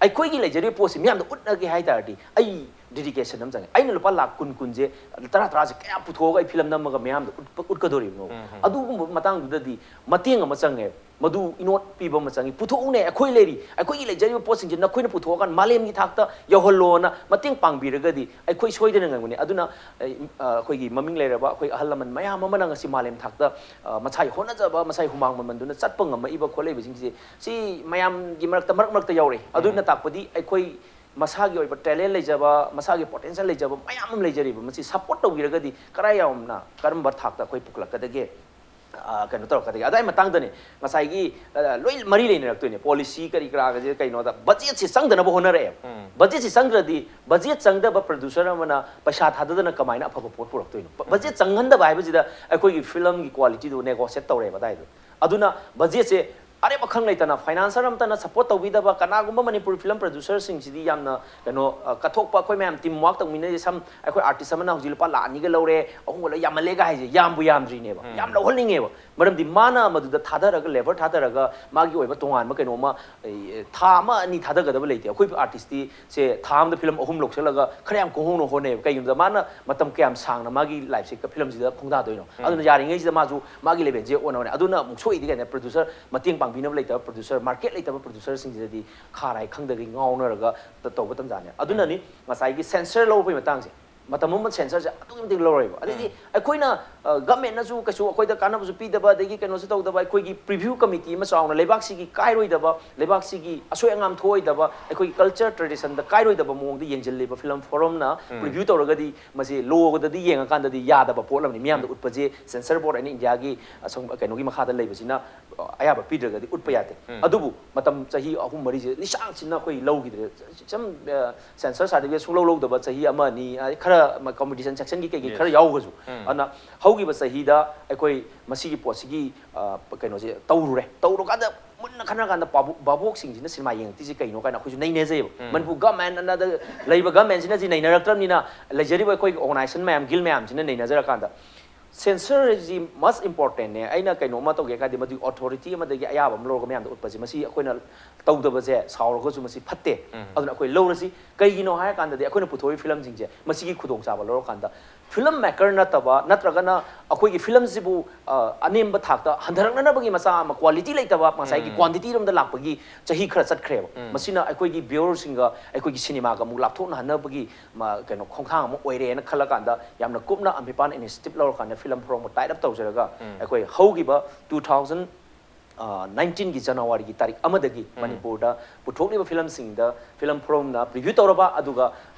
ꯑꯩꯈꯣꯏꯒꯤ ꯂꯩꯖꯔꯤꯕ ꯄꯣꯠꯁꯤ ꯃꯤꯌꯥꯝꯗ ꯎꯠꯅꯒꯦ ꯍꯥꯏ ꯇꯥꯔꯗꯤ ꯑꯩ ꯗꯦꯗꯤꯀꯦꯁꯟ ꯑꯃ ꯆꯪꯉꯦ꯫ ꯑꯩꯅ ꯂꯨꯄꯥ ꯂꯥꯛ ꯀꯨꯟ, ꯀꯨꯟꯁꯦ, ꯇꯔꯥ ꯇꯔꯥꯁꯦ ꯀꯌꯥ ꯄꯨꯊꯣꯛꯑꯒ ꯑꯩ ꯐꯤꯂꯝ ꯅꯝꯃꯒ ꯃꯤꯌꯥꯝꯗ ꯎꯠꯄ-, ꯎꯠꯀꯗꯧꯔꯤꯕꯅꯣ? ꯑꯗꯨꯒꯨꯝꯕ ꯃꯇꯥꯡꯗꯨꯗꯗꯤ ꯃꯇꯦꯡ ꯑꯃ ꯆꯪꯉꯦ꯫ ꯃꯗꯨ ꯏꯅꯣꯠ ꯄꯤꯕ ꯑꯃ ꯆꯪꯉꯤ꯫ ꯄꯨꯊꯣꯛꯎꯅꯦ, ꯑꯩꯈꯣꯏ ꯂꯩꯔꯤ, ꯑꯩꯈꯣꯏꯒꯤ ꯂꯩꯖꯔꯤꯕ ꯄꯣꯠꯁꯤꯡꯁꯦ ꯅꯈꯣꯏꯅ ꯄꯨꯊꯣꯛꯑꯀꯥꯟꯗ ꯃꯥꯂꯦꯝꯒꯤ ꯊꯥꯛꯇ ꯌꯧꯍꯜꯂꯣꯅ ꯃꯇꯦꯡ ꯄꯥꯡꯕꯤꯔꯒꯗꯤ ꯑꯩꯈꯣꯏ ꯁꯣꯏꯗꯅ ꯉꯝꯒꯅꯤ꯫ ꯑꯗꯨꯅ ꯑꯩ, ꯑ, ꯑꯩꯈꯣꯏꯒꯤ ꯃꯃꯤꯡ ꯂꯩꯔꯕ ꯑꯩꯈꯣꯏ ꯑꯍꯜ ꯂꯃꯟ ꯃꯌꯥꯝ ꯑꯃꯅ ꯉꯁꯤ ꯃꯥꯂꯦꯝ ꯊꯥꯛꯇ, ꯑ, ꯃꯁꯥꯒꯤ ꯍꯣꯠꯅꯖꯕ, ꯃꯁꯥꯒꯤ ꯍꯨꯃꯥꯡ ꯃꯃꯟꯗꯨꯅ ꯆꯠꯄ ꯉꯝꯃꯛꯏꯕ ꯈꯣꯠꯂꯛꯏꯕꯁꯤꯡꯁꯦ ꯁꯤ ꯃꯌꯥꯝꯒꯤ ꯃꯔꯛꯇ ꯃꯔꯛ ꯃꯔꯛꯇ ꯌꯥꯎꯔꯛꯏ꯫ ꯑꯗꯨꯅ ꯇꯥꯛꯄꯗꯤ ꯑꯩꯈꯣꯏ ꯃꯁꯥꯒꯤ ꯑꯣꯏꯕ ꯇꯦꯂꯦꯟ ꯂꯩꯖꯕ, ꯃꯁꯥꯒꯤ ꯄꯣꯇꯦꯟꯁꯤꯌꯦꯜ ꯂꯩꯖꯕ ꯃꯌꯥꯝ ꯑꯃ ꯂꯩꯖꯔꯤꯕ, ꯃꯁꯤ ꯁꯄꯣꯔꯠ ꯇꯧꯕꯤꯔꯒꯗꯤ ꯀꯔꯥꯏ ꯌꯥꯝꯅ ꯀꯔꯝꯕ ꯊꯥꯛꯇ ꯑꯩꯈꯣꯏ ꯄꯨꯈꯠꯂꯛꯀꯗꯒꯦ? ꯑ, ꯀꯩꯅꯣ ꯇꯧꯔꯛꯀꯗꯒꯦ? ꯑꯗꯨꯋꯥꯏ ꯃꯇꯥꯡꯗꯅꯦ ꯉꯁꯥꯏꯒꯤ, ꯑ, ꯂꯣꯏ ꯃꯔꯤ ꯂꯩꯅꯔꯛꯇꯣꯏꯅꯦ꯫ ꯄꯣꯂꯤꯁꯤ ꯀꯔꯤ ꯀꯔꯥꯒꯁꯦ ꯀꯩꯅꯣꯗ ꯕꯖꯦꯠꯁꯤ ꯆꯪꯗꯅꯕ ꯍꯣꯠꯅꯔꯛꯑꯦꯕ꯫ ꯕꯖꯦꯠꯁꯤ ꯆꯪꯗ꯭ꯔꯗꯤ, ꯕꯖꯦꯠ ꯆꯪꯗꯕ ꯄ꯭ꯔꯗ꯭ꯌꯨꯁꯔ ꯑꯃꯅ ꯄꯩꯁꯥ ꯊꯥꯗꯗꯅ ꯀꯃꯥꯏꯅ ꯑꯐꯕ ꯄꯣꯠ ꯄꯨꯔꯛꯇꯣꯏꯅꯣ? ꯕ-, ꯕꯖꯦꯠ ꯆꯪꯍꯟꯗꯕ ꯍꯥꯏꯕꯁꯤꯗ ꯑꯩꯈꯣꯏꯒꯤ ꯐꯤꯂꯝꯒꯤ ꯀ꯭ꯋꯥꯂꯤꯇꯤꯗꯨ ꯅꯦꯒꯣꯁꯤꯌꯦꯠ ꯇꯧꯔꯦꯕ ꯑꯗꯥꯏꯗꯣ꯫ ꯑꯗꯨꯅ ꯕꯖꯦꯠꯁꯦ ꯑꯔꯦꯞ ꯑꯈꯪ ꯂꯩꯇꯅ, ꯐꯥꯏꯅꯥꯟꯁꯔ ꯑꯃꯠꯇꯅ ꯁꯞꯄꯣꯔꯠ ꯇꯧꯕꯤꯗꯕ, ꯀꯅꯥꯒꯨꯝꯕ ꯃꯅꯤꯄꯨꯔꯤ ꯐꯤꯂꯝ ꯄ꯭ꯔꯗ꯭ꯌꯨꯁꯔꯁꯤꯡꯁꯤꯗꯤ ꯌꯥꯝꯅ ꯀꯩꯅꯣ, ꯑ, ꯀꯠꯊꯣꯛꯄ, ꯑꯩꯈꯣꯏ ꯃꯌꯥꯝ ꯇꯤꯝ ꯋꯥꯔꯛ ꯇꯧꯃꯤꯟꯅꯔꯤꯁꯦ, ꯁꯝ, ꯑꯩꯈꯣꯏ ꯑꯥꯔꯇꯤꯁ ꯑꯃꯅ ꯍꯧꯖꯤꯛ ꯂꯨꯄꯥ ꯂꯥꯛ ꯑꯅꯤꯒ ꯂꯧꯔꯦ, ꯑꯍꯨꯝꯒ ꯂꯧꯔꯦ, ꯌꯥꯝꯃꯜꯂꯦꯒ ꯍꯥꯏꯁꯦ ꯌꯥꯝꯕꯨ ꯌꯥꯝꯗ꯭ꯔꯤꯅꯦꯕ꯫ ꯌꯥꯝ ꯂꯧꯍꯟꯅꯤꯡꯉꯦꯕ꯫ ꯃꯔꯝꯗꯤ ꯃꯥꯅ ꯃꯗꯨꯗ ꯊꯥꯗꯔꯒ, ꯂꯦꯕꯔ ꯊꯥꯗꯔꯒ, ꯃꯥꯒꯤ ꯑꯣꯏꯕ ꯇꯣꯉꯥꯟꯕ ꯀꯩꯅꯣꯝꯃ, ꯑꯦ, ꯊꯥ ꯑꯃ ꯑꯅꯤ ꯊꯥꯗꯒꯗꯕ ꯂꯩꯇꯦ꯫ ꯑꯩꯈꯣꯏ ꯑꯥꯔꯇꯤꯁꯇꯤ ꯁꯦ ꯊꯥ ꯑꯃꯗ ꯐꯤꯂꯝ ꯑꯍꯨꯝ ꯂꯧꯁꯤꯜꯂꯒ ꯈꯔ ꯌꯥꯝ ꯀꯨꯝꯍꯧꯅ ꯍꯣꯠꯅꯩꯌꯦꯕ꯫ ꯀꯩꯒꯤꯅꯣꯗ ꯃꯥꯅ ꯃꯇꯝ ꯀꯌꯥꯝ ꯁꯥꯡꯅ ꯃꯥꯒꯤ ꯂꯥꯏꯐꯁꯦ ꯐꯤꯂꯝꯁꯤꯗ ꯈꯣꯡꯗꯥꯗꯣꯏꯅꯣ? ꯑꯗꯨꯅ ꯌꯥꯔꯤꯉꯩꯁꯤꯗ ꯃꯥꯁꯨ ꯃꯥꯒꯤ ꯂꯦꯕꯦꯜꯁꯦ ꯑꯣꯟꯅ ꯍꯣꯠꯅꯩ꯫ ꯑꯗꯨꯅ ꯑꯃꯨꯛ ꯁꯣꯛꯏꯗꯤ ꯀꯩꯅꯣ, ꯄ꯭ꯔꯗ꯭ꯌꯨꯁꯔ ꯃꯇꯦꯡ ꯄꯥꯡꯕꯤꯅꯕ ꯂꯩꯇꯕ, ꯄ꯭ꯔꯗ꯭ꯌꯨꯁꯔ, ꯃꯥꯔꯀꯦꯠ ꯂꯩꯇꯕ ꯄ꯭ꯔꯗ꯭ꯌꯨꯁꯔꯁꯤꯡꯁꯤꯗꯗꯤ ꯈꯥꯔꯥꯏ ꯈꯪꯗꯒꯩ ꯉꯥꯎꯅꯔꯒ ꯇ-, ꯇꯧꯕ ꯇꯟꯖꯥꯅꯦ꯫ ꯑꯗꯨꯅꯅꯤ ꯉꯁꯥꯏꯒꯤ ꯁꯦꯟꯁꯔ ꯂꯧꯕꯒꯤ ꯃꯇꯥꯡꯁꯦ꯫ ꯃꯇꯝ ꯑꯃ ꯁꯦꯟꯁꯔꯁꯦ ꯑꯗꯨꯛꯀꯤ ꯃꯇꯤꯛ ꯂꯧꯔꯦꯕ꯫ ꯑꯗꯩꯗꯤ ꯑꯩꯈꯣꯏꯅ, ꯑ, ꯒꯃꯦꯟꯅꯁꯨ ꯀꯩꯁꯨ ꯑꯩꯈꯣꯏꯗ ꯀꯥꯟꯅꯕꯁꯨ ꯄꯤꯗꯕ, ꯑꯗꯒꯤ ꯀꯩꯅꯣꯁꯨ ꯇꯧꯗꯕ, ꯑꯩꯈꯣꯏꯒꯤ ꯄ꯭ꯔꯤꯚ꯭ꯌꯨ ꯀꯃꯤꯇꯤ ꯑꯃ ꯆꯥꯎꯅ, ꯂꯩꯕꯥꯛꯁꯤꯒꯤ ꯀꯥꯏꯔꯣꯏꯗꯕ, ꯂꯩꯕꯥꯛꯁꯤꯒꯤ ꯑꯁꯣꯏ ꯑꯉꯥꯝ ꯊꯣꯛꯑꯣꯏꯗꯕ, ꯑꯩꯈꯣꯏꯒꯤ ꯀꯜꯆꯔ ꯇ꯭ꯔꯦꯗꯤꯁꯟꯗ ꯀꯥꯏꯔꯣꯏꯗꯕ ꯃꯑꯣꯡꯗ ꯌꯦꯡꯁꯤꯜꯂꯤꯕ ꯐꯤꯂꯝ ꯐꯣꯔꯝꯅ ꯄ꯭ꯔꯤꯚ꯭ꯌꯨ ꯇꯧꯔꯒꯗꯤ ꯃꯁꯤ ꯂꯣꯒꯗꯗꯤ ꯌꯦꯡꯉꯀꯥꯟꯗꯗꯤ ꯌꯥꯗꯕ ꯄꯣꯠ ꯑꯃꯅꯤ꯫ ꯃꯤꯌꯥꯝꯗ ꯎꯠꯄꯁꯦ ꯁꯦꯟꯁꯔ ꯕꯣꯔꯗ ꯑꯩꯅ ꯏꯟꯗꯤꯌꯥꯒꯤ ꯑꯁꯪ-, ꯀꯩꯅꯣꯒꯤ ꯃꯈꯥꯗ ꯂꯩꯕꯁꯤꯅ, ꯑ, ꯑꯌꯥꯕ ꯄꯤꯗ꯭ꯔꯒꯗꯤ ꯎꯠꯄ ꯌꯥꯗꯦ꯫ ꯑꯗꯨꯕꯨ ꯃꯇꯝ ꯆꯍꯤ ꯑꯍꯨꯝ ꯃꯔꯤꯁꯦ ꯂꯤꯁꯥꯡ ꯁꯤꯟꯅ ꯑꯩꯈꯣꯏ ꯂꯧꯈꯤꯗ꯭ꯔꯦ꯫ ꯁꯝ, ꯑ, ꯁꯦꯟꯁꯔ ꯁꯥꯔꯇꯤꯐꯤꯀꯦꯠ ꯁꯨꯡꯂꯧ ꯂꯧꯗꯕ ꯆꯍꯤ ꯑꯃ ꯑꯅꯤ, ꯑ, ꯈꯔ ꯃ-, ꯀꯝꯄꯤꯇꯤꯁꯟ ꯁꯦꯛꯁꯟꯒꯤ ꯀꯩꯒꯤ ꯈꯔ ꯌꯥꯎꯈ꯭ꯔꯁꯨ꯫ ꯑꯗꯨꯅ ꯍꯧꯈꯤꯕ ꯆꯍꯤꯗ ꯑꯩꯈꯣꯏ ꯃꯁꯤꯒꯤ ꯄꯣꯠꯁꯤꯒꯤ, ꯑ, ꯀꯩꯅꯣꯁꯦ ꯇꯧꯔꯨꯔꯦ꯫ ꯇꯧꯔꯀꯥꯟꯗ ꯃꯨꯟꯅ ꯈꯟꯅꯔꯀꯥꯟꯗ ꯄꯥꯕꯨ-, ꯚꯥꯕꯣꯛꯁꯤꯡꯁꯤꯅ ꯁꯤꯅꯦꯃꯥ ꯌꯦꯡꯉꯛꯇ꯭ꯔꯤꯁꯦ ꯀꯩꯅꯣ ꯀꯥꯏꯅ ꯑꯩꯈꯣꯏꯁꯨ ꯅꯩꯅꯖꯩꯕ꯫ ꯃꯅꯤꯄꯨꯔ ꯒꯃꯦꯟ ꯑꯅꯗ ꯂꯩꯕ ꯒꯃꯦꯟꯁꯤꯅ ꯁꯤ ꯅꯩꯅꯔꯛꯇ꯭ꯔꯕꯅꯤꯅ ꯂꯩꯖꯔꯤꯕ ꯑꯩꯈꯣꯏꯒꯤ ꯑꯣꯔꯒꯅꯥꯏꯖꯦꯁꯟ ꯃꯌꯥꯝ, ꯒꯤꯜ ꯃꯌꯥꯝꯁꯤꯅ ꯅꯩꯅꯖꯔꯀꯥꯟꯗ ꯁꯦꯟꯁꯔ ꯍꯥꯏꯁꯤ ꯃꯁ ꯏꯝꯄꯣꯔꯇꯦꯟꯅꯦ꯫ ꯑꯩꯅ ꯀꯩꯅꯣꯝꯃ ꯇꯧꯒꯦ ꯍꯥꯏꯔꯗꯤ ꯃꯗꯨꯒꯤ ꯑꯣꯊꯣꯔꯤꯇꯤ ꯑꯃꯗꯒꯤ ꯑꯌꯥꯕ ꯑꯃ ꯂꯧꯔꯒ ꯃꯌꯥꯝꯗ ꯎꯠꯄꯁꯦ, ꯃꯁꯤ ꯑꯩꯈꯣꯏꯅ ꯇꯧꯗꯕꯁꯦ ꯁꯥꯎꯔꯒꯁꯨ ꯃꯁꯤ ꯐꯠꯇꯦ꯫ ꯑꯗꯨꯅ ꯑꯩꯈꯣꯏ ꯂꯧꯔꯁꯤ꯫ ꯀꯩꯒꯤꯅꯣ ꯍꯥꯏꯔꯀꯥꯟꯗꯗꯤ ꯑꯩꯈꯣꯏꯅ ꯄꯨꯊꯣꯛꯏ ꯐꯤꯂꯝꯁꯤꯡꯁꯦ ꯃꯁꯤꯒꯤ ꯈꯨꯗꯣꯡꯆꯥꯕ ꯂꯧꯔꯀꯥꯟꯗ ꯐꯤꯂꯝ ꯃꯦꯀꯔ ꯅꯠꯇꯕ, ꯅꯠꯇ꯭ꯔꯒꯅ ꯑꯩꯈꯣꯏꯒꯤ ꯐꯤꯂꯝꯁꯤꯕꯨ, ꯑ, ꯑꯅꯦꯝꯕ ꯊꯥꯛꯇ ꯍꯟꯊꯔꯛꯅꯅꯕꯒꯤ ꯃꯆꯥ ꯑꯃ, ꯀ꯭ꯋꯥꯂꯤꯇꯤ ꯂꯩꯇꯕ, ꯉꯁꯥꯏꯒꯤ ꯀ꯭ꯋꯥꯟꯇꯤꯇꯤ ꯔꯣꯝꯗ ꯂꯥꯛꯄꯒꯤ ꯆꯍꯤ ꯈꯔ ꯆꯠꯈ꯭ꯔꯦꯕ꯫ ꯃꯁꯤꯅ ꯑꯩꯈꯣꯏꯒꯤ ꯚ꯭ꯌꯨꯋꯔꯁꯤꯡꯒ ꯑꯩꯈꯣꯏꯒꯤ ꯁꯤꯅꯦꯃꯥꯒ ꯑꯃꯨꯛ ꯂꯥꯞꯊꯣꯛꯅꯍꯟꯅꯕꯒꯤ ꯃ-, ꯀꯩꯅꯣ, ꯈꯣꯡꯊꯥꯡ ꯑꯃ ꯑꯣꯏꯔꯦꯅ ꯈꯜꯂꯀꯥꯟꯗ ꯌꯥꯝꯅ ꯀꯨꯞꯅ ꯑꯝꯕꯤꯄꯥꯟ ꯏꯅꯤꯁꯤꯌꯦꯇꯤꯚ ꯂꯧꯔꯀꯥꯟꯗ ꯐꯤꯂꯝ ꯐꯣꯔꯝꯒ ꯇꯥꯏꯠ ꯑꯞ ꯇꯧꯖꯔꯒ ꯑꯩꯈꯣꯏ ꯍꯧꯈꯤꯕ two thousand ꯅꯥꯏꯟꯇꯤꯟꯒꯤ ꯖꯅꯋꯥꯔꯤꯒꯤ ꯇꯥꯔꯤꯛ ꯑꯃꯗꯒꯤ ꯃꯅꯤꯄꯨꯔꯗ ꯄꯨꯊꯣꯛꯂꯤꯕ ꯐꯤꯂꯝꯁꯤꯡꯗ ꯐꯤꯂꯝ ꯐꯣꯔꯝꯅ ꯄ꯭ꯔꯤꯚ꯭ꯌꯨ ꯇꯧꯔꯕ, ꯑꯗꯨꯒ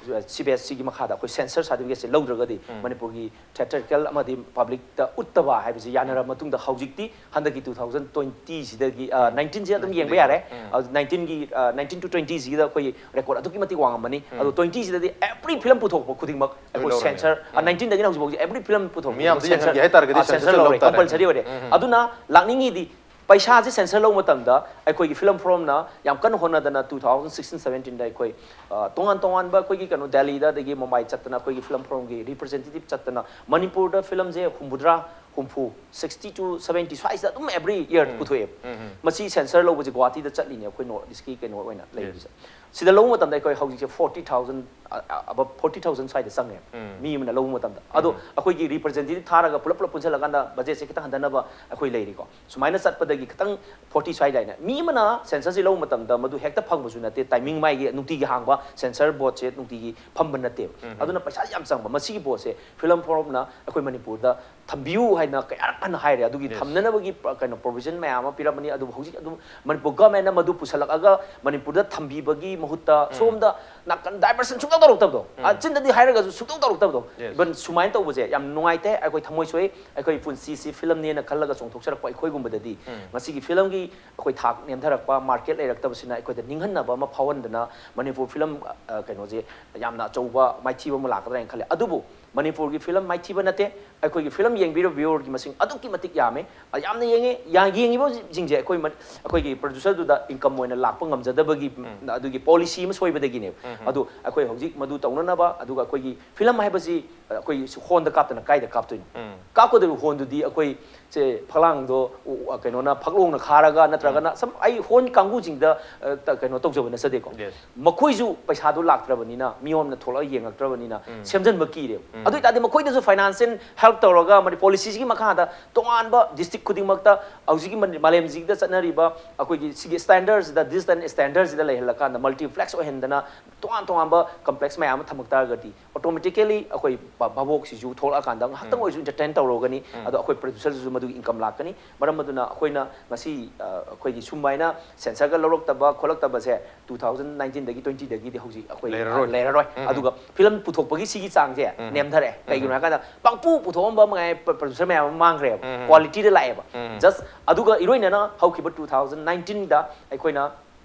ꯁꯤ ꯕꯤ ꯑꯦꯁ ꯁꯤꯒꯤ ꯃꯈꯥꯗ ꯑꯩꯈꯣꯏ ꯁꯦꯟꯁꯔ ꯁꯥꯔꯇꯤꯐꯤꯀꯦꯠꯁꯦ ꯂꯧꯗ꯭ꯔꯒꯗꯤ ꯃꯅꯤꯄꯨꯔꯒꯤ ꯊꯤꯌꯦꯇꯔꯤꯀꯦꯜ ꯑꯃꯗꯤ ꯄꯕ꯭ꯂꯤꯛꯇ ꯎꯠꯇꯕ ꯍꯥꯏꯕꯁꯤ ꯌꯥꯅꯔꯕ ꯃꯇꯨꯡꯗ ꯍꯧꯖꯤꯛꯇꯤ ꯍꯟꯗꯛꯀꯤ ꯇꯨ ꯊꯥꯎꯖꯟ ꯇ꯭ꯋꯦꯟꯇꯤꯁꯤꯗꯒꯤ, ꯅꯥꯏꯟꯇꯤꯟꯁꯤ ꯑꯗꯨꯝ ꯌꯦꯡꯕ ꯌꯥꯔꯦ꯫ ꯅꯥꯏꯟꯇꯤꯟꯒꯤ, ꯅꯥꯏꯟꯇꯤꯟ ꯇꯨ ꯇ꯭ꯋꯦꯟꯇꯤꯁꯤꯗ ꯑꯩꯈꯣꯏꯒꯤ ꯔꯦꯀꯣꯔꯗ ꯑꯗꯨꯛꯀꯤ ꯃꯇꯤꯛ ꯋꯥꯡꯉꯝꯃꯅꯤ꯫ ꯑꯗꯣ ꯇ꯭ꯋꯦꯟꯇꯤꯁꯤꯗꯗꯤ ꯑꯦꯕ꯭ꯔꯤ ꯐꯤꯂꯝ ꯄꯨꯊꯣꯛꯄ ꯈꯨꯗꯤꯡꯃꯛ ꯑꯩꯈꯣꯏ ꯂꯧꯔꯦ꯫ ꯁꯦꯟꯁꯔ, ꯅꯥꯏꯟꯇꯤꯟꯗꯒꯤꯅ ꯍꯧꯖꯤꯛ ꯐꯥꯎꯒꯤ ꯑꯦꯕ꯭ꯔꯤ ꯐꯤꯂꯝ ꯄꯨꯊꯣꯛꯄ ꯃꯤꯌꯥꯝꯗ ꯈꯨꯗꯤꯡꯃꯛ ꯌꯦꯡꯍꯟꯒꯦ ꯍꯥꯏ ꯇꯥꯔꯒꯗꯤ ꯁꯦꯟꯁꯔ ꯁꯦꯟꯁꯔ ꯂꯧꯔꯦ, ꯂꯧ ꯇꯥꯔꯦ꯫ ꯀꯝꯄꯜꯁꯔꯤ ꯑꯣꯏꯔꯦ꯫ ꯑꯗꯨꯅ ꯂꯥꯛꯅꯤꯡꯉꯤꯗꯤ ꯄꯩꯁꯥꯁꯦ ꯁꯦꯟꯁꯔ ꯂꯧꯕ ꯃꯇꯝꯗ ꯑꯩꯈꯣꯏꯒꯤ ꯐꯤꯂꯝ ꯐꯣꯔꯝꯅ ꯌꯥꯝ ꯀꯟꯅ ꯍꯣꯠꯅꯗꯅ ꯇꯨ ꯊꯥꯎꯖꯟ ꯁꯤꯛꯁꯇꯤꯟ ꯁꯕꯦꯟꯇꯤꯟꯗ ꯑꯩꯈꯣꯏ, ꯑ, ꯇꯣꯉꯥꯟ ꯇꯣꯉꯥꯟꯕ ꯑꯩꯈꯣꯏꯒꯤ ꯀꯩꯅꯣ ꯗꯦꯜꯂꯤꯗ, ꯑꯗꯒꯤ ꯃꯨꯝꯕꯥꯏ ꯆꯠꯇꯅ ꯑꯩꯈꯣꯏꯒꯤ ꯐꯤꯂꯝ ꯐꯣꯔꯝꯒꯤ ꯔꯤꯄ꯭ꯔꯖꯦꯟꯇꯦꯇꯤꯚ ꯆꯠꯇꯅ ꯃꯅꯤꯄꯨꯔꯗ ꯐꯤꯂꯝꯁꯦ ꯍꯨꯝꯐꯨꯇꯔꯥ, ꯍꯨꯝꯐꯨ, ꯁꯤꯛꯁꯇꯤ ꯇꯨ ꯁꯕꯦꯟꯇꯤ ꯁ꯭ꯋꯥꯏꯁꯤꯗ ꯑꯗꯨꯝ ꯑꯦꯕ꯭ꯔꯤ ꯏꯌꯔ ꯄꯨꯊꯣꯛꯑꯦꯕ꯫ ꯃꯁꯤ ꯁꯦꯟꯁꯔ ꯂꯧꯕꯁꯦ ꯒꯨꯋꯥꯍꯥꯇꯤꯗ ꯆꯠꯂꯤꯅꯦ, ꯑꯩꯈꯣꯏ ꯅꯣꯔꯠ ꯏꯁꯀꯤ ꯀꯩꯅꯣ ꯑꯣꯏꯅ ꯂꯩꯕꯁꯦ꯫ ꯁꯤꯗ ꯂꯧꯕ ꯃꯇꯝꯗ ꯑꯩꯈꯣꯏ ꯍꯧꯖꯤꯛꯁꯦ ꯐꯣꯔꯇꯤ ꯊꯥꯎꯖꯟ, ꯑꯕꯞ ꯐꯣꯔꯇꯤ ꯊꯥꯎꯖꯟ ꯁ꯭ꯋꯥꯏꯗ ꯆꯪꯉꯦ, ꯃꯤ ꯑꯃꯅ ꯂꯧꯕ ꯃꯇꯝꯗ꯫ ꯑꯗꯣ ꯑꯩꯈꯣꯏꯒꯤ ꯔꯤꯄ꯭ꯔꯖꯦꯟꯇꯦꯇꯤꯚ ꯊꯥꯔꯒ ꯄꯨꯂꯞ ꯄꯨꯂꯞ ꯄꯨꯟꯁꯤꯜꯂꯀꯥꯟꯗ ꯕꯖꯦꯠꯁꯦ ꯈꯤꯇꯪ ꯍꯟꯊꯅꯕ ꯑꯩꯈꯣꯏ ꯂꯩꯔꯤꯀꯣ꯫ ꯁꯨꯃꯥꯏꯅ ꯆꯠꯄꯗꯒꯤ ꯈꯤꯇꯪ ꯐꯣꯔꯇꯤ ꯁ꯭ꯋꯥꯏꯗ ꯍꯥꯏꯅ ꯃꯤ ꯑꯃꯅ ꯁꯦꯟꯁꯔꯁꯤ ꯂꯧꯕ ꯃꯇꯝꯗ ꯃꯗꯨ ꯍꯦꯛꯇ ꯐꯪꯕꯁꯨ ꯅꯠꯇꯦ, ꯇꯥꯏꯃꯤꯡ ꯃꯥꯒꯤ ꯅꯨꯡꯇꯤꯒꯤ ꯍꯥꯡꯕ ꯁꯦꯟꯁꯔ ꯕꯣꯔꯗꯁꯦ ꯅꯨꯡꯇꯤꯒꯤ ꯐꯝꯕ ꯅꯠꯇꯦꯕ꯫ ꯑꯗꯨꯅ ꯄꯩꯁꯥ ꯌꯥꯝ ꯆꯪꯕ꯫ ꯃꯁꯤꯒꯤ ꯄꯣꯠꯁꯦ ꯐꯤꯂꯝ ꯐꯣꯔꯝꯅ ꯑꯩꯈꯣꯏ ꯃꯅꯤꯄꯨꯔꯗ ꯊꯝꯕꯤꯌꯨ ꯍꯥꯏꯅ ꯀꯌꯥꯔꯛ ꯍꯟꯅ ꯍꯥꯏꯔꯦ꯫ ꯑꯗꯨꯒꯤ ꯊꯝꯅꯅꯕꯒꯤ ꯄ-, ꯀꯩꯅꯣ, ꯄ꯭ꯔꯣꯚꯤꯖꯟ ꯃꯌꯥꯝ ꯑꯃ ꯄꯤꯔꯝꯕꯅꯤ꯫ ꯑꯗꯨꯕꯨ ꯍꯧꯖꯤꯛ ꯑꯗꯨꯝ ꯃꯅꯤꯄꯨꯔ ꯒꯚꯔꯟꯃꯦꯟꯠꯅ ꯃꯗꯨ ꯄꯨꯁꯜꯂꯛꯑꯒ ꯃꯅꯤꯄꯨꯔꯗ ꯊꯝꯕꯤꯕꯒꯤ ꯃꯍꯨꯠꯇ ꯁꯣꯝꯗ ꯅꯥꯀꯟ ꯗꯥꯏꯚꯔꯁꯟ ꯁꯨꯡꯇꯧ ꯇꯧꯔꯛꯇꯕꯗꯣ, ꯑ, ꯆꯤꯟꯗꯗꯤ ꯍꯥꯏꯔꯒꯁꯨ ꯁꯨꯡꯇꯧ ꯇꯧꯔꯛꯇꯕꯗꯣ꯫ Even ꯁꯨꯃꯥꯏꯅ ꯇꯧꯕꯁꯦ ꯌꯥꯝ ꯅꯨꯡꯉꯥꯏꯇꯦ꯫ ꯑꯩꯈꯣꯏ ꯊꯃꯣꯏ ꯁꯣꯛꯏ꯫ ꯑꯩꯈꯣꯏ ꯄꯨꯟꯁꯤꯁꯤ ꯐꯤꯂꯝꯅꯦꯅ ꯈꯜꯂꯒ ꯆꯣꯡꯊꯣꯛꯆꯔꯛꯄ ꯑꯩꯈꯣꯏꯒꯨꯝꯕꯗꯗꯤ ꯉꯁꯤꯒꯤ ꯐꯤꯂꯝꯒꯤ ꯑꯩꯈꯣꯏ ꯊꯥꯛ ꯅꯦꯝꯊꯔꯛꯄ, ꯃꯥꯔꯀꯦꯠ ꯂꯩꯔꯛꯇꯕꯁꯤꯅ ꯑꯩꯈꯣꯏꯗ ꯅꯤꯡꯍꯟꯅꯕ ꯑꯃ ꯐꯥꯎꯍꯟꯗꯅ ꯃꯅꯤꯄꯨꯔ ꯐꯤꯂꯝ, ꯑ, ꯀꯩꯅꯣꯁꯦ ꯌꯥꯝꯅ ꯑꯆꯧꯕ ꯃꯥꯏꯊꯤꯕ ꯑꯃ ꯂꯥꯛꯀꯗ꯭ꯔꯥ ꯍꯥꯏꯅ ꯈꯜꯂꯤ꯫ ꯑꯗꯨꯕꯨ ꯃꯅꯤꯄꯨꯔꯒꯤ ꯐꯤꯂꯝ ꯃꯥꯏꯊꯤꯕ ꯅꯠꯇꯦ꯫ ꯑꯩꯈꯣꯏꯒꯤ ꯐꯤꯂꯝ ꯌꯦꯡꯕꯤꯔꯤꯕ ꯚ꯭ꯌꯨꯋꯔꯒꯤ ꯃꯁꯤꯡ ꯑꯗꯨꯛꯀꯤ ꯃꯇꯤꯛ ꯌꯥꯝꯃꯦ꯫ ꯑ, ꯌꯥꯝꯅ ꯌꯦꯡꯉꯦ꯫ ꯌꯥ-, ꯌꯦꯡꯉꯤꯕꯁꯤꯡꯁꯦ ꯑꯩꯈꯣꯏ ꯃ-, ꯑꯩꯈꯣꯏꯒꯤ ꯄ꯭ꯔꯗ꯭ꯌꯨꯁꯔꯗꯨꯗ ꯏꯟꯀꯝ ꯑꯣꯏꯅ ꯂꯥꯛꯄ ꯉꯝꯖꯗꯕꯒꯤ, ꯑꯗꯨꯒꯤ ꯄꯣꯂꯤꯁꯤ ꯑꯃ ꯁꯣꯏꯕꯗꯒꯤꯅꯦꯕ꯫ ꯑꯗꯨ ꯑꯩꯈꯣꯏ ꯍꯧꯖꯤꯛ ꯃꯗꯨ ꯇꯧꯅꯅꯕ, ꯑꯗꯨꯒ ꯑꯩꯈꯣꯏꯒꯤ ꯐꯤꯂꯝ ꯍꯥꯏꯕꯁꯤ, ꯑ, ꯑꯩꯈꯣꯏ ꯍꯣꯟꯗ ꯀꯥꯞꯇꯅ ꯀꯥꯏꯗ ꯀꯥꯞꯇꯣꯏꯅꯣ? ꯀꯥꯞꯀꯗꯧꯔꯤꯕ ꯍꯣꯟꯗꯨꯗꯤ ꯑꯩꯈꯣꯏ ꯁꯦ ꯐꯛꯂꯥꯡꯗꯣ ꯎ-, ꯎ-, ꯀꯩꯅꯣꯅ, ꯐꯛꯂꯣꯡꯅ ꯈꯥꯔꯒ ꯅꯠꯇ꯭ꯔꯒꯅ ꯁꯝ-, ꯑꯩ ꯍꯣꯟ ꯀꯥꯡꯕꯨꯁꯤꯡꯗ, ꯑ, ꯇ-, ꯀꯩꯅꯣ ꯇꯧꯖꯕ ꯅꯠꯆꯗꯦꯀꯣ꯫ ꯃꯈꯣꯏꯁꯨ ꯄꯩꯁꯥꯗꯣ ꯂꯥꯛꯇ꯭ꯔꯕꯅꯤꯅ, ꯃꯤꯉꯣꯟꯗ ꯊꯣꯛꯂꯛꯑ ꯌꯦꯡꯉꯛꯇ꯭ꯔꯕꯅꯤꯅ ꯁꯦꯝꯖꯤꯟꯕ ꯀꯤꯔꯦꯕ꯫ ꯑꯗꯨ ꯑꯣꯏꯇꯥꯔꯗꯤ ꯃꯈꯣꯏꯗꯁꯨ ꯐꯥꯏꯅꯥꯟꯁꯤꯌꯦꯜ ꯍꯦꯜꯞ ꯇꯧꯔꯒ ꯃꯅꯤ ꯄꯣꯂꯤꯁꯤꯁꯤꯒꯤ ꯃꯈꯥꯗ ꯇꯣꯉꯥꯟꯕ ꯗꯤꯁꯇ꯭ꯔꯤꯛ ꯈꯨꯗꯤꯡꯃꯛꯇ ꯍꯧꯖꯤꯛꯀꯤ ꯃꯅꯤ- ꯃꯥꯂꯦꯝꯁꯤꯗ ꯆꯠꯅꯔꯤꯕ ꯑꯩꯈꯣꯏꯒꯤ ꯁꯤꯒꯤ ꯁ꯭ꯇꯦꯟꯗꯔꯁꯤꯗ, ꯗꯤꯁ ꯁ꯭ꯇꯦꯟꯗꯔꯁꯤꯗ ꯂꯩꯍꯜꯂꯀꯥꯟꯗ, ꯃꯜꯇꯤꯄ꯭ꯂꯦꯛꯁ ꯑꯣꯏꯍꯟꯗꯅ, ꯇꯣꯉꯥꯟ ꯇꯣꯉꯥꯟꯕ ꯀꯝꯄ꯭ꯂꯦꯛꯁ ꯃꯌꯥꯝ ꯑꯃ ꯊꯝꯃꯛ ꯇꯥꯔꯒꯗꯤ, ꯑꯣꯇꯣꯃꯦꯇꯤꯀꯦꯂꯤ ꯑꯩꯈꯣꯏ ꯚꯥ- ꯚꯥꯕꯣꯛꯁꯤꯁꯨ ꯊꯣꯛꯂꯛꯑꯀꯥꯟꯗ ꯉꯥꯏꯍꯥꯛꯇꯪ ꯑꯣꯏꯔꯁꯨ ꯏꯟꯇꯔꯇꯦꯟ ꯇꯧꯔꯒꯅꯤ꯫ ꯑꯗꯣ ꯑꯩꯈꯣꯏ ꯄ꯭ꯔꯗ꯭ꯌꯨꯁꯔꯁꯤꯁꯨ ꯃꯗꯨꯒꯤ ꯏꯟꯀꯝ ꯂꯥꯛꯀꯅꯤ꯫ ꯃꯔꯝ ꯑꯗꯨꯅ ꯑꯩꯈꯣꯏꯅ ꯉꯁꯤ, ꯑ, ꯑꯩꯈꯣꯏꯒꯤ ꯁꯨꯃꯥꯏꯅ ꯁꯦꯟꯁꯔꯒ ꯂꯧꯔꯛꯇꯕ ꯈꯣꯠꯂꯛꯇꯕꯁꯦ ꯇꯨ ꯊꯥꯎꯖꯟ ꯅꯥꯏꯟꯇꯤꯟꯗꯒꯤ ꯇ꯭ꯋꯦꯟꯇꯤꯗꯒꯤꯗꯤ ꯍꯧꯖꯤꯛ ꯑꯩꯈꯣꯏ, ꯑ, ꯂꯩꯔꯔꯣꯏ꯫ ꯂꯩꯔꯔꯣꯏ꯫ ꯑꯗꯨꯒ ꯐꯤꯂꯝ ꯄꯨꯊꯣꯛꯄꯒꯤ ꯁꯤꯒꯤ ꯆꯥꯡꯁꯦ ꯅꯦꯝꯊꯔꯦ꯫ ꯀꯩꯒꯤꯅꯣ ꯍꯥꯏꯀꯥꯟꯗ, ꯄꯪꯄꯨ ꯄꯨꯊꯣꯛꯑꯝꯕ ꯃꯉꯥꯏ ꯄ꯭ꯔ- ꯄ꯭ꯔꯗ꯭ꯌꯨꯁꯔ ꯃꯌꯥꯝ ꯑꯃ ꯃꯥꯡꯈ꯭ꯔꯦꯕ꯫ ꯀ꯭ꯋꯥꯂꯤꯇꯤꯗ ꯂꯥꯛꯑꯦꯕ꯫ ꯖꯁ ꯑꯗꯨꯒ ꯏꯔꯣꯏꯅꯅ ꯍꯧꯈꯤꯕ ꯇꯨ ꯊꯥꯎꯖꯟ ꯅꯥꯏꯟꯇꯤꯟꯗ ꯑꯩꯈꯣꯏꯅ,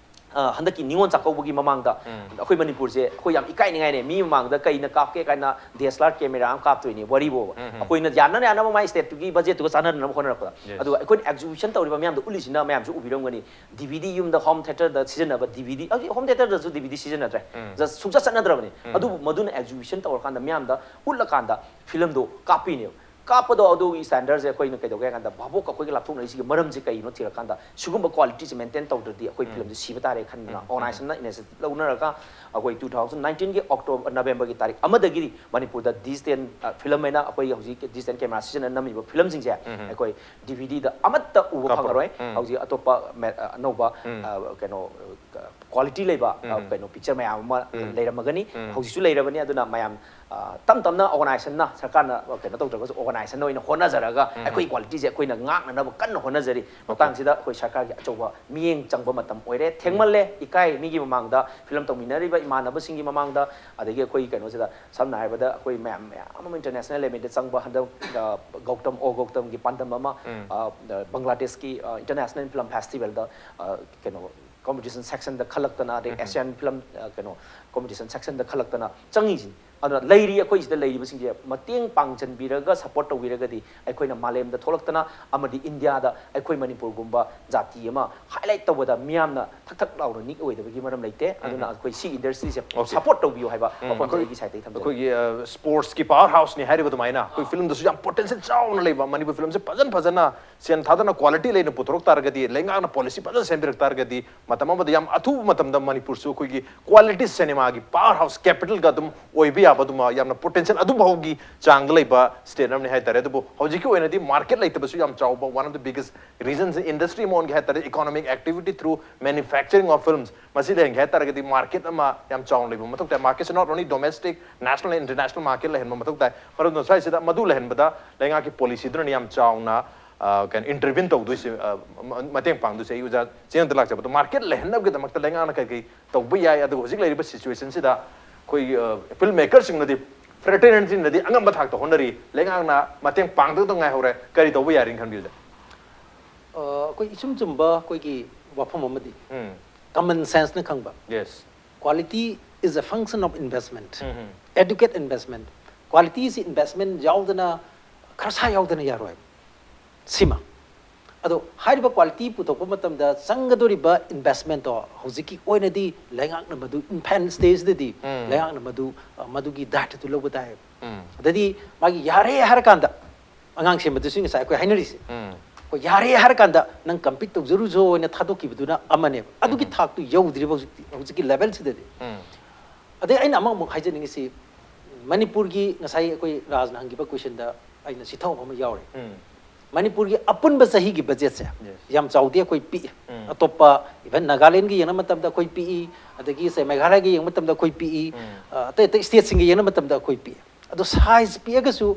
ꯑ, ꯍꯟꯗꯛꯀꯤ ꯅꯤꯉꯣꯜ ꯆꯥꯛꯀꯧꯕꯒꯤ ꯃꯃꯥꯡꯗ ꯑꯩꯈꯣꯏ ꯃꯅꯤꯄꯨꯔꯁꯦ ꯑꯩꯈꯣꯏ ꯌꯥꯝ ꯏꯀꯥꯏꯅꯤꯡꯉꯥꯏꯅꯦ꯫ ꯃꯤ ꯃꯃꯥꯡꯗ ꯀꯩꯅ ꯀꯥꯞꯀꯦ ꯀꯥꯏꯅ D S L R camera ꯑꯃ ꯀꯥꯞꯇꯣꯏꯅꯦ ꯋꯥꯔꯤꯕꯣꯕ꯫ ꯑꯩꯈꯣꯏꯅ ꯌꯥꯅ ꯌꯥꯅꯕ ꯃꯥꯏ ꯁ꯭ꯇꯦꯠꯇꯨꯒꯤ ꯕꯖꯦꯠꯇꯨꯒ ꯆꯥꯟꯅꯅꯕ ꯍꯣꯠꯅꯔꯛꯄꯗ꯫ ꯑꯗꯨꯒ ꯑꯩꯈꯣꯏꯅ ꯑꯦꯛꯖꯤꯕꯤꯁꯟ ꯇꯧꯔꯤꯕ ꯃꯌꯥꯝꯗꯣ ꯎꯠꯂꯤꯁꯤꯅ ꯃꯌꯥꯝꯁꯨ ꯎꯕꯤꯔꯝꯒꯅꯤ꯫ ꯗꯤ ꯚꯤ ꯗꯤ ꯌꯨꯝꯗ ꯍꯣꯝ ꯊꯤꯌꯦꯇꯔꯗ ꯁꯤꯖꯤꯟꯅꯕ ꯗꯤ ꯚꯤ ꯗꯤ, ꯍꯧꯖꯤꯛ ꯍꯣꯝ ꯊꯤꯌꯦꯇꯔꯗꯁꯨ ꯗꯤ ꯚꯤ ꯗꯤ ꯁꯤꯖꯤꯟꯅꯗ꯭ꯔꯦ꯫ ꯖꯁ ꯁꯨꯡꯆꯠ ꯆꯠꯅꯗ꯭ꯔꯕꯅꯤ꯫ ꯑꯗꯨꯕꯨ ꯃꯗꯨꯅ ꯑꯦꯛꯖꯤꯕꯤꯁꯟ ꯇꯧꯔꯀꯥꯟꯗ ꯃꯤꯌꯥꯝꯗ ꯎꯠꯂꯀꯥꯟꯗ ꯐꯤꯂꯝꯗꯣ ꯀꯥꯞꯄꯤꯅꯦꯕ꯫ ꯀꯥꯞꯄꯗꯣ ꯑꯗꯨꯒꯤ ꯁ꯭ꯇꯦꯟꯗꯔꯁꯦ ꯑꯩꯈꯣꯏꯅ ꯀꯩꯗꯧꯒꯦ ꯍꯥꯏ ꯀꯥꯟꯗ, ꯚꯥꯕꯣꯛꯀ ꯑꯩꯈꯣꯏꯒ ꯂꯥꯞꯊꯣꯛꯅꯔꯤꯁꯤꯒꯤ ꯃꯔꯝꯁꯦ ꯀꯩꯅꯣ ꯊꯤꯔꯀꯥꯟꯗ, ꯁꯤꯒꯨꯝꯕ ꯀ꯭ꯋꯥꯂꯤꯇꯤꯁꯦ ꯃꯦꯟꯇꯦꯟ ꯇꯧꯗ꯭ꯔꯗꯤ ꯑꯩꯈꯣꯏ ꯐꯤꯂꯝꯁꯦ ꯁꯤꯕ ꯇꯥꯔꯦ ꯈꯟꯗꯅ, ꯑꯣꯔꯒꯅꯥꯏꯖꯦꯁꯟꯅ ꯏꯅꯤꯁꯤꯌꯦꯇꯤꯚ ꯂꯧꯅꯔꯒ ꯑꯩꯈꯣꯏ ꯇꯨ ꯊꯥꯎꯖꯟ ꯅꯥꯏꯟꯇꯤꯟꯒꯤ ꯑꯣꯛꯇꯣꯕꯔ, ꯅꯕꯦꯝꯕꯔꯒꯤ ꯇꯥꯔꯤꯛ ꯑꯃꯗꯒꯤꯗꯤ ꯃꯅꯤꯄꯨꯔꯗ ꯗꯤꯖꯤꯇꯦꯜ, ꯑ, ꯐꯤꯂꯝ ꯍꯥꯏꯅ ꯑꯩꯈꯣꯏ ꯍꯧꯖꯤꯛ ꯗꯤꯖꯤꯇꯦꯜ ꯀꯦꯃꯦꯔꯥ ꯁꯤꯖꯤꯟꯅ ꯅꯝꯃꯤꯕ ꯐꯤꯂꯝꯁꯤꯡꯁꯦ ꯑꯩꯈꯣꯏ ꯗꯤ ꯚꯤ ꯗꯤꯗ ꯑꯃꯠꯇ ꯎꯕ ꯀꯥꯞꯄꯔꯣꯏ꯫ ꯐꯪꯉꯔꯣꯏ꯫ ꯍꯧꯖꯤꯛ ꯑꯇꯣꯞꯄ ꯃꯦ-, ꯑ, ꯑꯅꯧꯕ, ꯑ, ꯀꯩꯅꯣ, ꯀ꯭ꯋꯥꯂꯤꯇꯤ ꯂꯩꯕ, ꯑ, ꯀꯩꯅꯣ, ꯄꯤꯛꯆꯔ ꯃꯌꯥꯝ ꯑꯃ ꯂꯩꯔꯝꯃꯒꯅꯤ꯫ ꯍꯧꯖꯤꯛꯁꯨ ꯂꯩꯔꯕꯅꯤ꯫ ꯑꯗꯨꯅ ꯃꯌꯥꯝ, ꯑ, ꯇꯞ ꯇꯞꯅ ꯑꯣꯔꯒꯅꯥꯏꯖꯦꯁꯟꯅ, ꯁꯔꯀꯥꯔꯅ, ꯑ, ꯀꯩꯅꯣ ꯇꯧꯗ꯭ꯔꯒꯁꯨ, ꯑꯣꯔꯒꯅꯥꯏꯖꯦꯁꯟꯅ ꯑꯣꯏꯅ ꯍꯣꯠꯅꯖꯔꯒ ꯑꯩꯈꯣꯏ ꯀ꯭ꯋꯥꯂꯤꯇꯤꯁꯦ ꯑꯩꯈꯣꯏꯅ ꯉꯥꯛꯅꯅꯕ ꯀꯟꯅ ꯍꯣꯠꯅꯖꯔꯤ꯫ ꯃꯇꯥꯡꯁꯤꯗ ꯑꯩꯈꯣꯏ ꯁꯔꯀꯥꯔꯒꯤ ꯑꯆꯧꯕ ꯃꯤꯠꯌꯦꯡ ꯆꯪꯕ ꯃꯇꯝ ꯑꯣꯏꯔꯦ꯫ ꯊꯦꯡꯃꯜꯂꯦ, ꯏꯀꯥꯏ, ꯃꯤꯒꯤ ꯃꯃꯥꯡꯗ ꯐꯤꯂꯝ ꯇꯧꯃꯤꯟꯅꯔꯤꯕ ꯏꯃꯥꯟꯅꯕꯁꯤꯡꯒꯤ ꯃꯃꯥꯡꯗ, ꯑꯗꯒꯤ ꯑꯩꯈꯣꯏ ꯀꯩꯅꯣꯁꯤꯗ, ꯁꯝꯅ ꯍꯥꯏꯔꯕꯗ, ꯑꯩꯈꯣꯏ ꯃꯌꯥꯝ, ꯃꯌꯥꯝ ꯑꯃ ꯏꯟꯇꯔꯅꯦꯁꯅꯦꯜ ꯂꯦꯚꯦꯜꯗ ꯆꯪꯕ, ꯍꯟꯗꯛ, ꯑ, ꯒꯧꯇꯝ, ꯑꯣ ꯒꯧꯇꯝꯒꯤ ꯄꯥꯟꯗꯝ ꯑꯃ, ꯑ, ꯕꯪꯒ꯭ꯂꯥꯗꯦꯁꯀꯤ, ꯑ, ꯏꯟꯇꯔꯅꯦꯁꯅꯦꯜ ꯐꯤꯂꯝ ꯐꯦꯁꯇꯤꯚꯦꯜꯗ, ꯑ, ꯀꯩꯅꯣ, ꯀꯣꯝꯄꯤꯇꯤꯁꯟ ꯁꯦꯛꯁꯟꯗ ꯈꯜꯂꯛꯇꯅ, ꯑꯗꯩ ꯑꯦꯁꯤꯌꯥꯟ ꯐꯤꯂꯝ, ꯑ, ꯀꯩꯅꯣ, ꯀꯣꯝꯄꯤꯇꯤꯁꯟ ꯁꯦꯛꯁꯟꯗ ꯈꯜꯂꯛꯇꯅ ꯆꯪꯉꯤꯁꯤꯅꯤ꯫ ꯑꯗꯨꯅ ꯂꯩꯔꯤ, ꯑꯩꯈꯣꯏ ꯁꯤꯗ ꯂꯩꯔꯤꯕꯁꯤꯡꯁꯦ ꯃꯇꯦꯡ ꯄꯥꯡꯁꯤꯟꯕꯤꯔꯒ, ꯁꯄꯣꯔꯠ ꯇꯧꯕꯤꯔꯒꯗꯤ, ꯑꯩꯈꯣꯏꯅ ꯃꯥꯂꯦꯝꯗ ꯊꯣꯛꯂꯛꯇꯅ ꯑꯃꯗꯤ ꯏꯟꯗꯤꯌꯥꯗ ꯑꯩꯈꯣꯏ ꯃꯅꯤꯄꯨꯔꯒꯨꯝꯕ ꯖꯥꯇꯤ ꯑꯃ ꯍꯥꯏꯂꯥꯏꯠ ꯇꯧꯕꯗ ꯃꯤꯌꯥꯝꯅ ꯊꯛ ꯊꯛ ꯂꯥꯎꯅ ꯅꯤꯛ ꯑꯣꯏꯗꯕꯒꯤ ꯃꯔꯝ ꯂꯩꯇꯦ꯫ ꯑꯗꯨꯅ ꯑꯩꯈꯣꯏ ꯁꯤ ꯏꯟꯗꯁꯇ꯭ꯔꯤꯁꯦ ꯁꯄꯣꯔꯠ ꯇꯧꯕꯤꯌꯨ ꯍꯥꯏꯕ ꯋꯥꯐꯝꯁꯦ ꯑꯩꯒꯤ ꯁꯥꯏꯠꯇꯒꯤ ꯊꯝꯖꯒꯦ꯫ ꯑꯩꯈꯣꯏꯒꯤ, ꯑ, ꯁ꯭ꯄꯣꯔꯠꯁꯀꯤ ꯄꯥꯋꯔ ꯍꯥꯎꯁꯅꯤ ꯍꯥꯏꯔꯤꯕ ꯑꯗꯨꯃꯥꯏꯅ ꯑꯩꯈꯣꯏ ꯐꯤꯂꯝꯗꯁꯨ ꯌꯥꯝ ꯄꯣꯇꯦꯟꯁꯤꯌꯦꯜ ꯆꯥꯎꯅ ꯂꯩꯕ, ꯃꯅꯤꯄꯨꯔ ꯐꯤꯂꯝꯁꯦ ꯐꯖꯅ ꯐꯖꯅ ꯁꯦꯟ ꯊꯥꯗꯅ ꯀ꯭ꯋꯥꯂꯤꯇꯤ ꯂꯩꯅ ꯄꯨꯊꯣꯔꯛ ꯇꯥꯔꯒꯗꯤ, ꯂꯩꯉꯥꯛꯅ ꯄꯣꯂꯤꯁꯤ ꯐꯖꯅ ꯁꯦꯝꯕꯤꯔꯛ ꯇꯥꯔꯒꯗꯤ, ꯃꯇꯝ ꯑꯃꯗ ꯌꯥꯝ ꯑꯊꯨꯕ ꯃꯇꯝꯗ ꯃꯅꯤꯄꯨꯔꯁꯨ ꯑꯩꯈꯣꯏꯒꯤ ꯀ꯭ꯋꯥꯂꯤꯇꯤ ꯁꯤꯅꯦꯃꯥꯒꯤ ꯄꯥꯋꯔ ꯍꯥꯎꯁ ꯀꯦꯄꯤꯇꯦꯜꯒ ꯑꯗꯨꯝ ꯑꯣꯏꯕ ꯌꯥꯕ ꯑꯗꯨꯃ ꯌꯥꯝꯅ ꯄꯣꯇꯦꯟꯁꯤꯌꯦꯜ ꯑꯗꯨꯝ ꯐꯥꯎꯒꯤ ꯆꯥꯡꯗ ꯂꯩꯕ ꯁ꯭ꯇꯦꯠ ꯑꯃꯅꯤ ꯍꯥꯏꯇꯥꯔꯦ꯫ ꯑꯗꯨꯕꯨ ꯍꯧꯖꯤꯛꯀꯤ ꯑꯣꯏꯅꯗꯤ ꯃꯥꯔꯀꯦꯠ ꯂꯩꯇꯕꯁꯨ ꯌꯥꯝ ꯆꯥꯎꯕ, one of the biggest regions industry ꯑꯃ ꯑꯣꯟꯒꯦ ꯍꯥꯏꯇꯥꯔꯦ, economic activity through manufacturing of films ꯃꯁꯤ ꯂꯩꯍꯟꯒꯦ ꯍꯥꯏꯇꯥꯔꯒꯗꯤ ꯃꯥꯔꯀꯦꯠ ꯑꯃ ꯌꯥꯝ ꯆꯥꯎꯅ ꯂꯩꯕ ꯃꯊꯧ ꯇꯥꯏ꯫ ꯃꯥꯔꯀꯦꯠꯁꯦ not only domestic, national and international market ꯂꯩꯍꯟꯕ ꯃꯊꯧ ꯇꯥꯏ꯫ ꯃꯔꯝꯗꯤ ꯁ꯭ꯋꯥꯏꯁꯤꯗ ꯃꯗꯨ ꯂꯩꯍꯟꯕꯗ ꯂꯩꯉꯥꯛꯀꯤ ꯄꯣꯂꯤꯁꯤꯗꯨꯅ ꯌꯥꯝ ꯆꯥꯎꯅ ꯑ, ꯀꯩꯅꯣ ꯏꯟꯇꯔꯚꯤꯟ ꯇꯧꯗꯣꯏꯁꯦ, ꯑ, ꯃ- ꯃꯇꯦꯡ ꯄꯥꯡꯗꯣꯏꯁꯦ꯫ ꯑꯩ ꯑꯣꯖꯥ ꯆꯦꯅꯟꯗ ꯂꯥꯛꯆꯕꯗꯣ ꯃꯥꯔꯀꯦꯠ ꯂꯩꯍꯟꯅꯕꯒꯤꯗꯃꯛꯇ ꯂꯩꯉꯥꯛꯅ ꯀꯔꯤ ꯀꯔꯤ ꯇꯧꯕ ꯌꯥꯏ, ꯑꯗꯨꯒ ꯍꯧꯖꯤꯛ ꯂꯩꯔꯤꯕ ꯁꯤꯆꯨꯋꯦꯁꯟꯁꯤꯗ ꯑꯩꯈꯣꯏ ꯐꯤꯜꯝ ꯃꯦꯀꯔꯁꯤꯡꯅꯗꯤ, ꯐ꯭ꯔꯦꯇꯔꯅꯤꯇꯤꯅꯗꯤ ꯑꯉꯝꯕ ꯊꯥꯛꯇ ꯍꯣꯠꯅꯔꯤ, ꯂꯩꯉꯥꯛꯅ ꯃꯇꯦꯡ ꯄꯥꯡꯗꯧꯗ ꯉꯥꯏꯍꯧꯔꯦ, ꯀꯔꯤ ꯇꯧꯕ ꯌꯥꯔꯤꯅ ꯈꯟꯕꯤꯕꯗ? ꯑ, ꯑꯩꯈꯣꯏ ꯏꯆꯨꯝ ꯆꯨꯝꯕ ꯑꯩꯈꯣꯏꯒꯤ ꯋꯥꯐꯝ ꯑꯃꯗꯤ ꯎꯝ ꯀꯃꯟ ꯁꯦꯟꯁꯅ ꯈꯪꯕ, yes quality is a function of investment, um adequate investment. ꯀ꯭ꯋꯥꯂꯤꯇꯤꯁꯤ ꯏꯟꯚꯦꯁꯃꯦꯟ ꯌꯥꯎꯗꯅ, ꯈꯔꯁꯥ ꯌꯥꯎꯗꯅ ꯌꯥꯔꯣꯏ꯫ ꯁꯤꯃ꯫ ꯑꯗꯣ ꯍꯥꯏꯔꯤꯕ ꯀ꯭ꯋꯥꯂꯤꯇꯤ ꯄꯨꯊꯣꯛꯄ ꯃꯇꯝꯗ ꯆꯪꯒꯗꯧꯔꯤꯕ ꯏꯟꯚꯦꯁꯃꯦꯟꯗꯣ ꯍꯧꯖꯤꯛꯀꯤ ꯑꯣꯏꯅꯗꯤ ꯂꯩꯉꯥꯛꯅ ꯃꯗꯨ ꯏꯟꯐꯦꯟ ꯁ꯭ꯇꯦꯖꯇꯗꯤ ꯎꯝ꯫ ꯂꯩꯉꯥꯛꯅ ꯃꯗꯨ ꯑ, ꯃꯗꯨꯒꯤ ꯗꯥꯏꯇꯗꯨ ꯂꯧꯕ ꯇꯥꯏꯌꯦꯕ꯫ ꯎꯝ ꯑꯗꯩꯗꯤ ꯃꯥꯒꯤ ꯌꯥꯔꯦ ꯍꯥꯏꯔꯀꯥꯟꯗ, ꯑꯉꯥꯡ ꯁꯦꯝꯕꯗꯨꯁꯨ ꯉꯁꯥꯏ ꯑꯩꯈꯣꯏ ꯍꯥꯏꯅꯔꯤꯁꯦ, ꯎꯝ ꯑꯩꯈꯣꯏ ꯌꯥꯔꯦ ꯍꯥꯏꯔꯀꯥꯟꯗ ꯅꯪ ꯀꯝꯄꯤꯠ ꯇꯧꯖꯔꯨꯆꯣ ꯍꯥꯏꯅ ꯊꯥꯗꯣꯛꯈꯤꯕꯗꯨꯅ ꯑꯃꯅꯦꯕ꯫ ꯑꯗꯨꯒꯤ ꯎꯝ꯫ ꯊꯥꯛꯇꯨ ꯌꯧꯗ꯭ꯔꯤꯕ ꯍꯧꯖꯤꯛꯇꯤ, ꯍꯧꯖꯤꯛꯀꯤ ꯂꯦꯚꯦꯜꯁꯤꯗꯗꯤ꯫ ꯎꯝ ꯑꯗꯩ ꯑꯩꯅ ꯑꯃꯃꯨꯛ ꯍꯥꯏꯖꯅꯤꯡꯉꯤꯁꯤ, ꯃꯅꯤꯄꯨꯔꯒꯤ ꯉꯁꯥꯏ ꯑꯩꯈꯣꯏ ꯔꯥꯖꯅ ꯍꯪꯈꯤꯕ ꯀꯣꯏꯁꯟꯗ ꯑꯩꯅ ꯁꯤꯊꯧ ꯑꯃ ꯌꯥꯎꯔꯤ꯫ ꯎꯝ ꯃꯅꯤꯄꯨꯔꯒꯤ ꯑꯄꯨꯟꯕ ꯆꯍꯤꯒꯤ ꯕꯖꯦꯠꯁꯦ Yes. ꯌꯥꯝ ꯆꯥꯎꯗꯦ, ꯑꯩꯈꯣꯏ ꯄꯤꯛꯏ꯫ ꯎꯝ꯫ ꯑꯇꯣꯞꯄ ꯏꯚꯟ ꯅꯥꯒꯥꯂꯦꯟꯒ ꯌꯦꯡꯅꯕ ꯃꯇꯝꯗ ꯑꯩꯈꯣꯏ ꯄꯤꯛꯏ, ꯑꯗꯒꯤ ꯁꯦ ꯃꯦꯘꯥꯂꯌꯒ ꯌꯦꯡꯕ ꯃꯇꯝꯗ ꯑꯩꯈꯣꯏ ꯄꯤꯛꯏ, ꯎꯝ꯫ ꯑ, ꯑꯇꯩ ꯑꯇꯩ ꯁ꯭ꯇꯦꯠꯁꯤꯡꯒ ꯌꯦꯡꯅꯕ ꯃꯇꯝꯗ ꯑꯩꯈꯣꯏ ꯄꯤꯛꯏ꯫ ꯑꯗꯣ ꯁꯥꯏꯖ ꯄꯤꯛꯑꯒꯁꯨ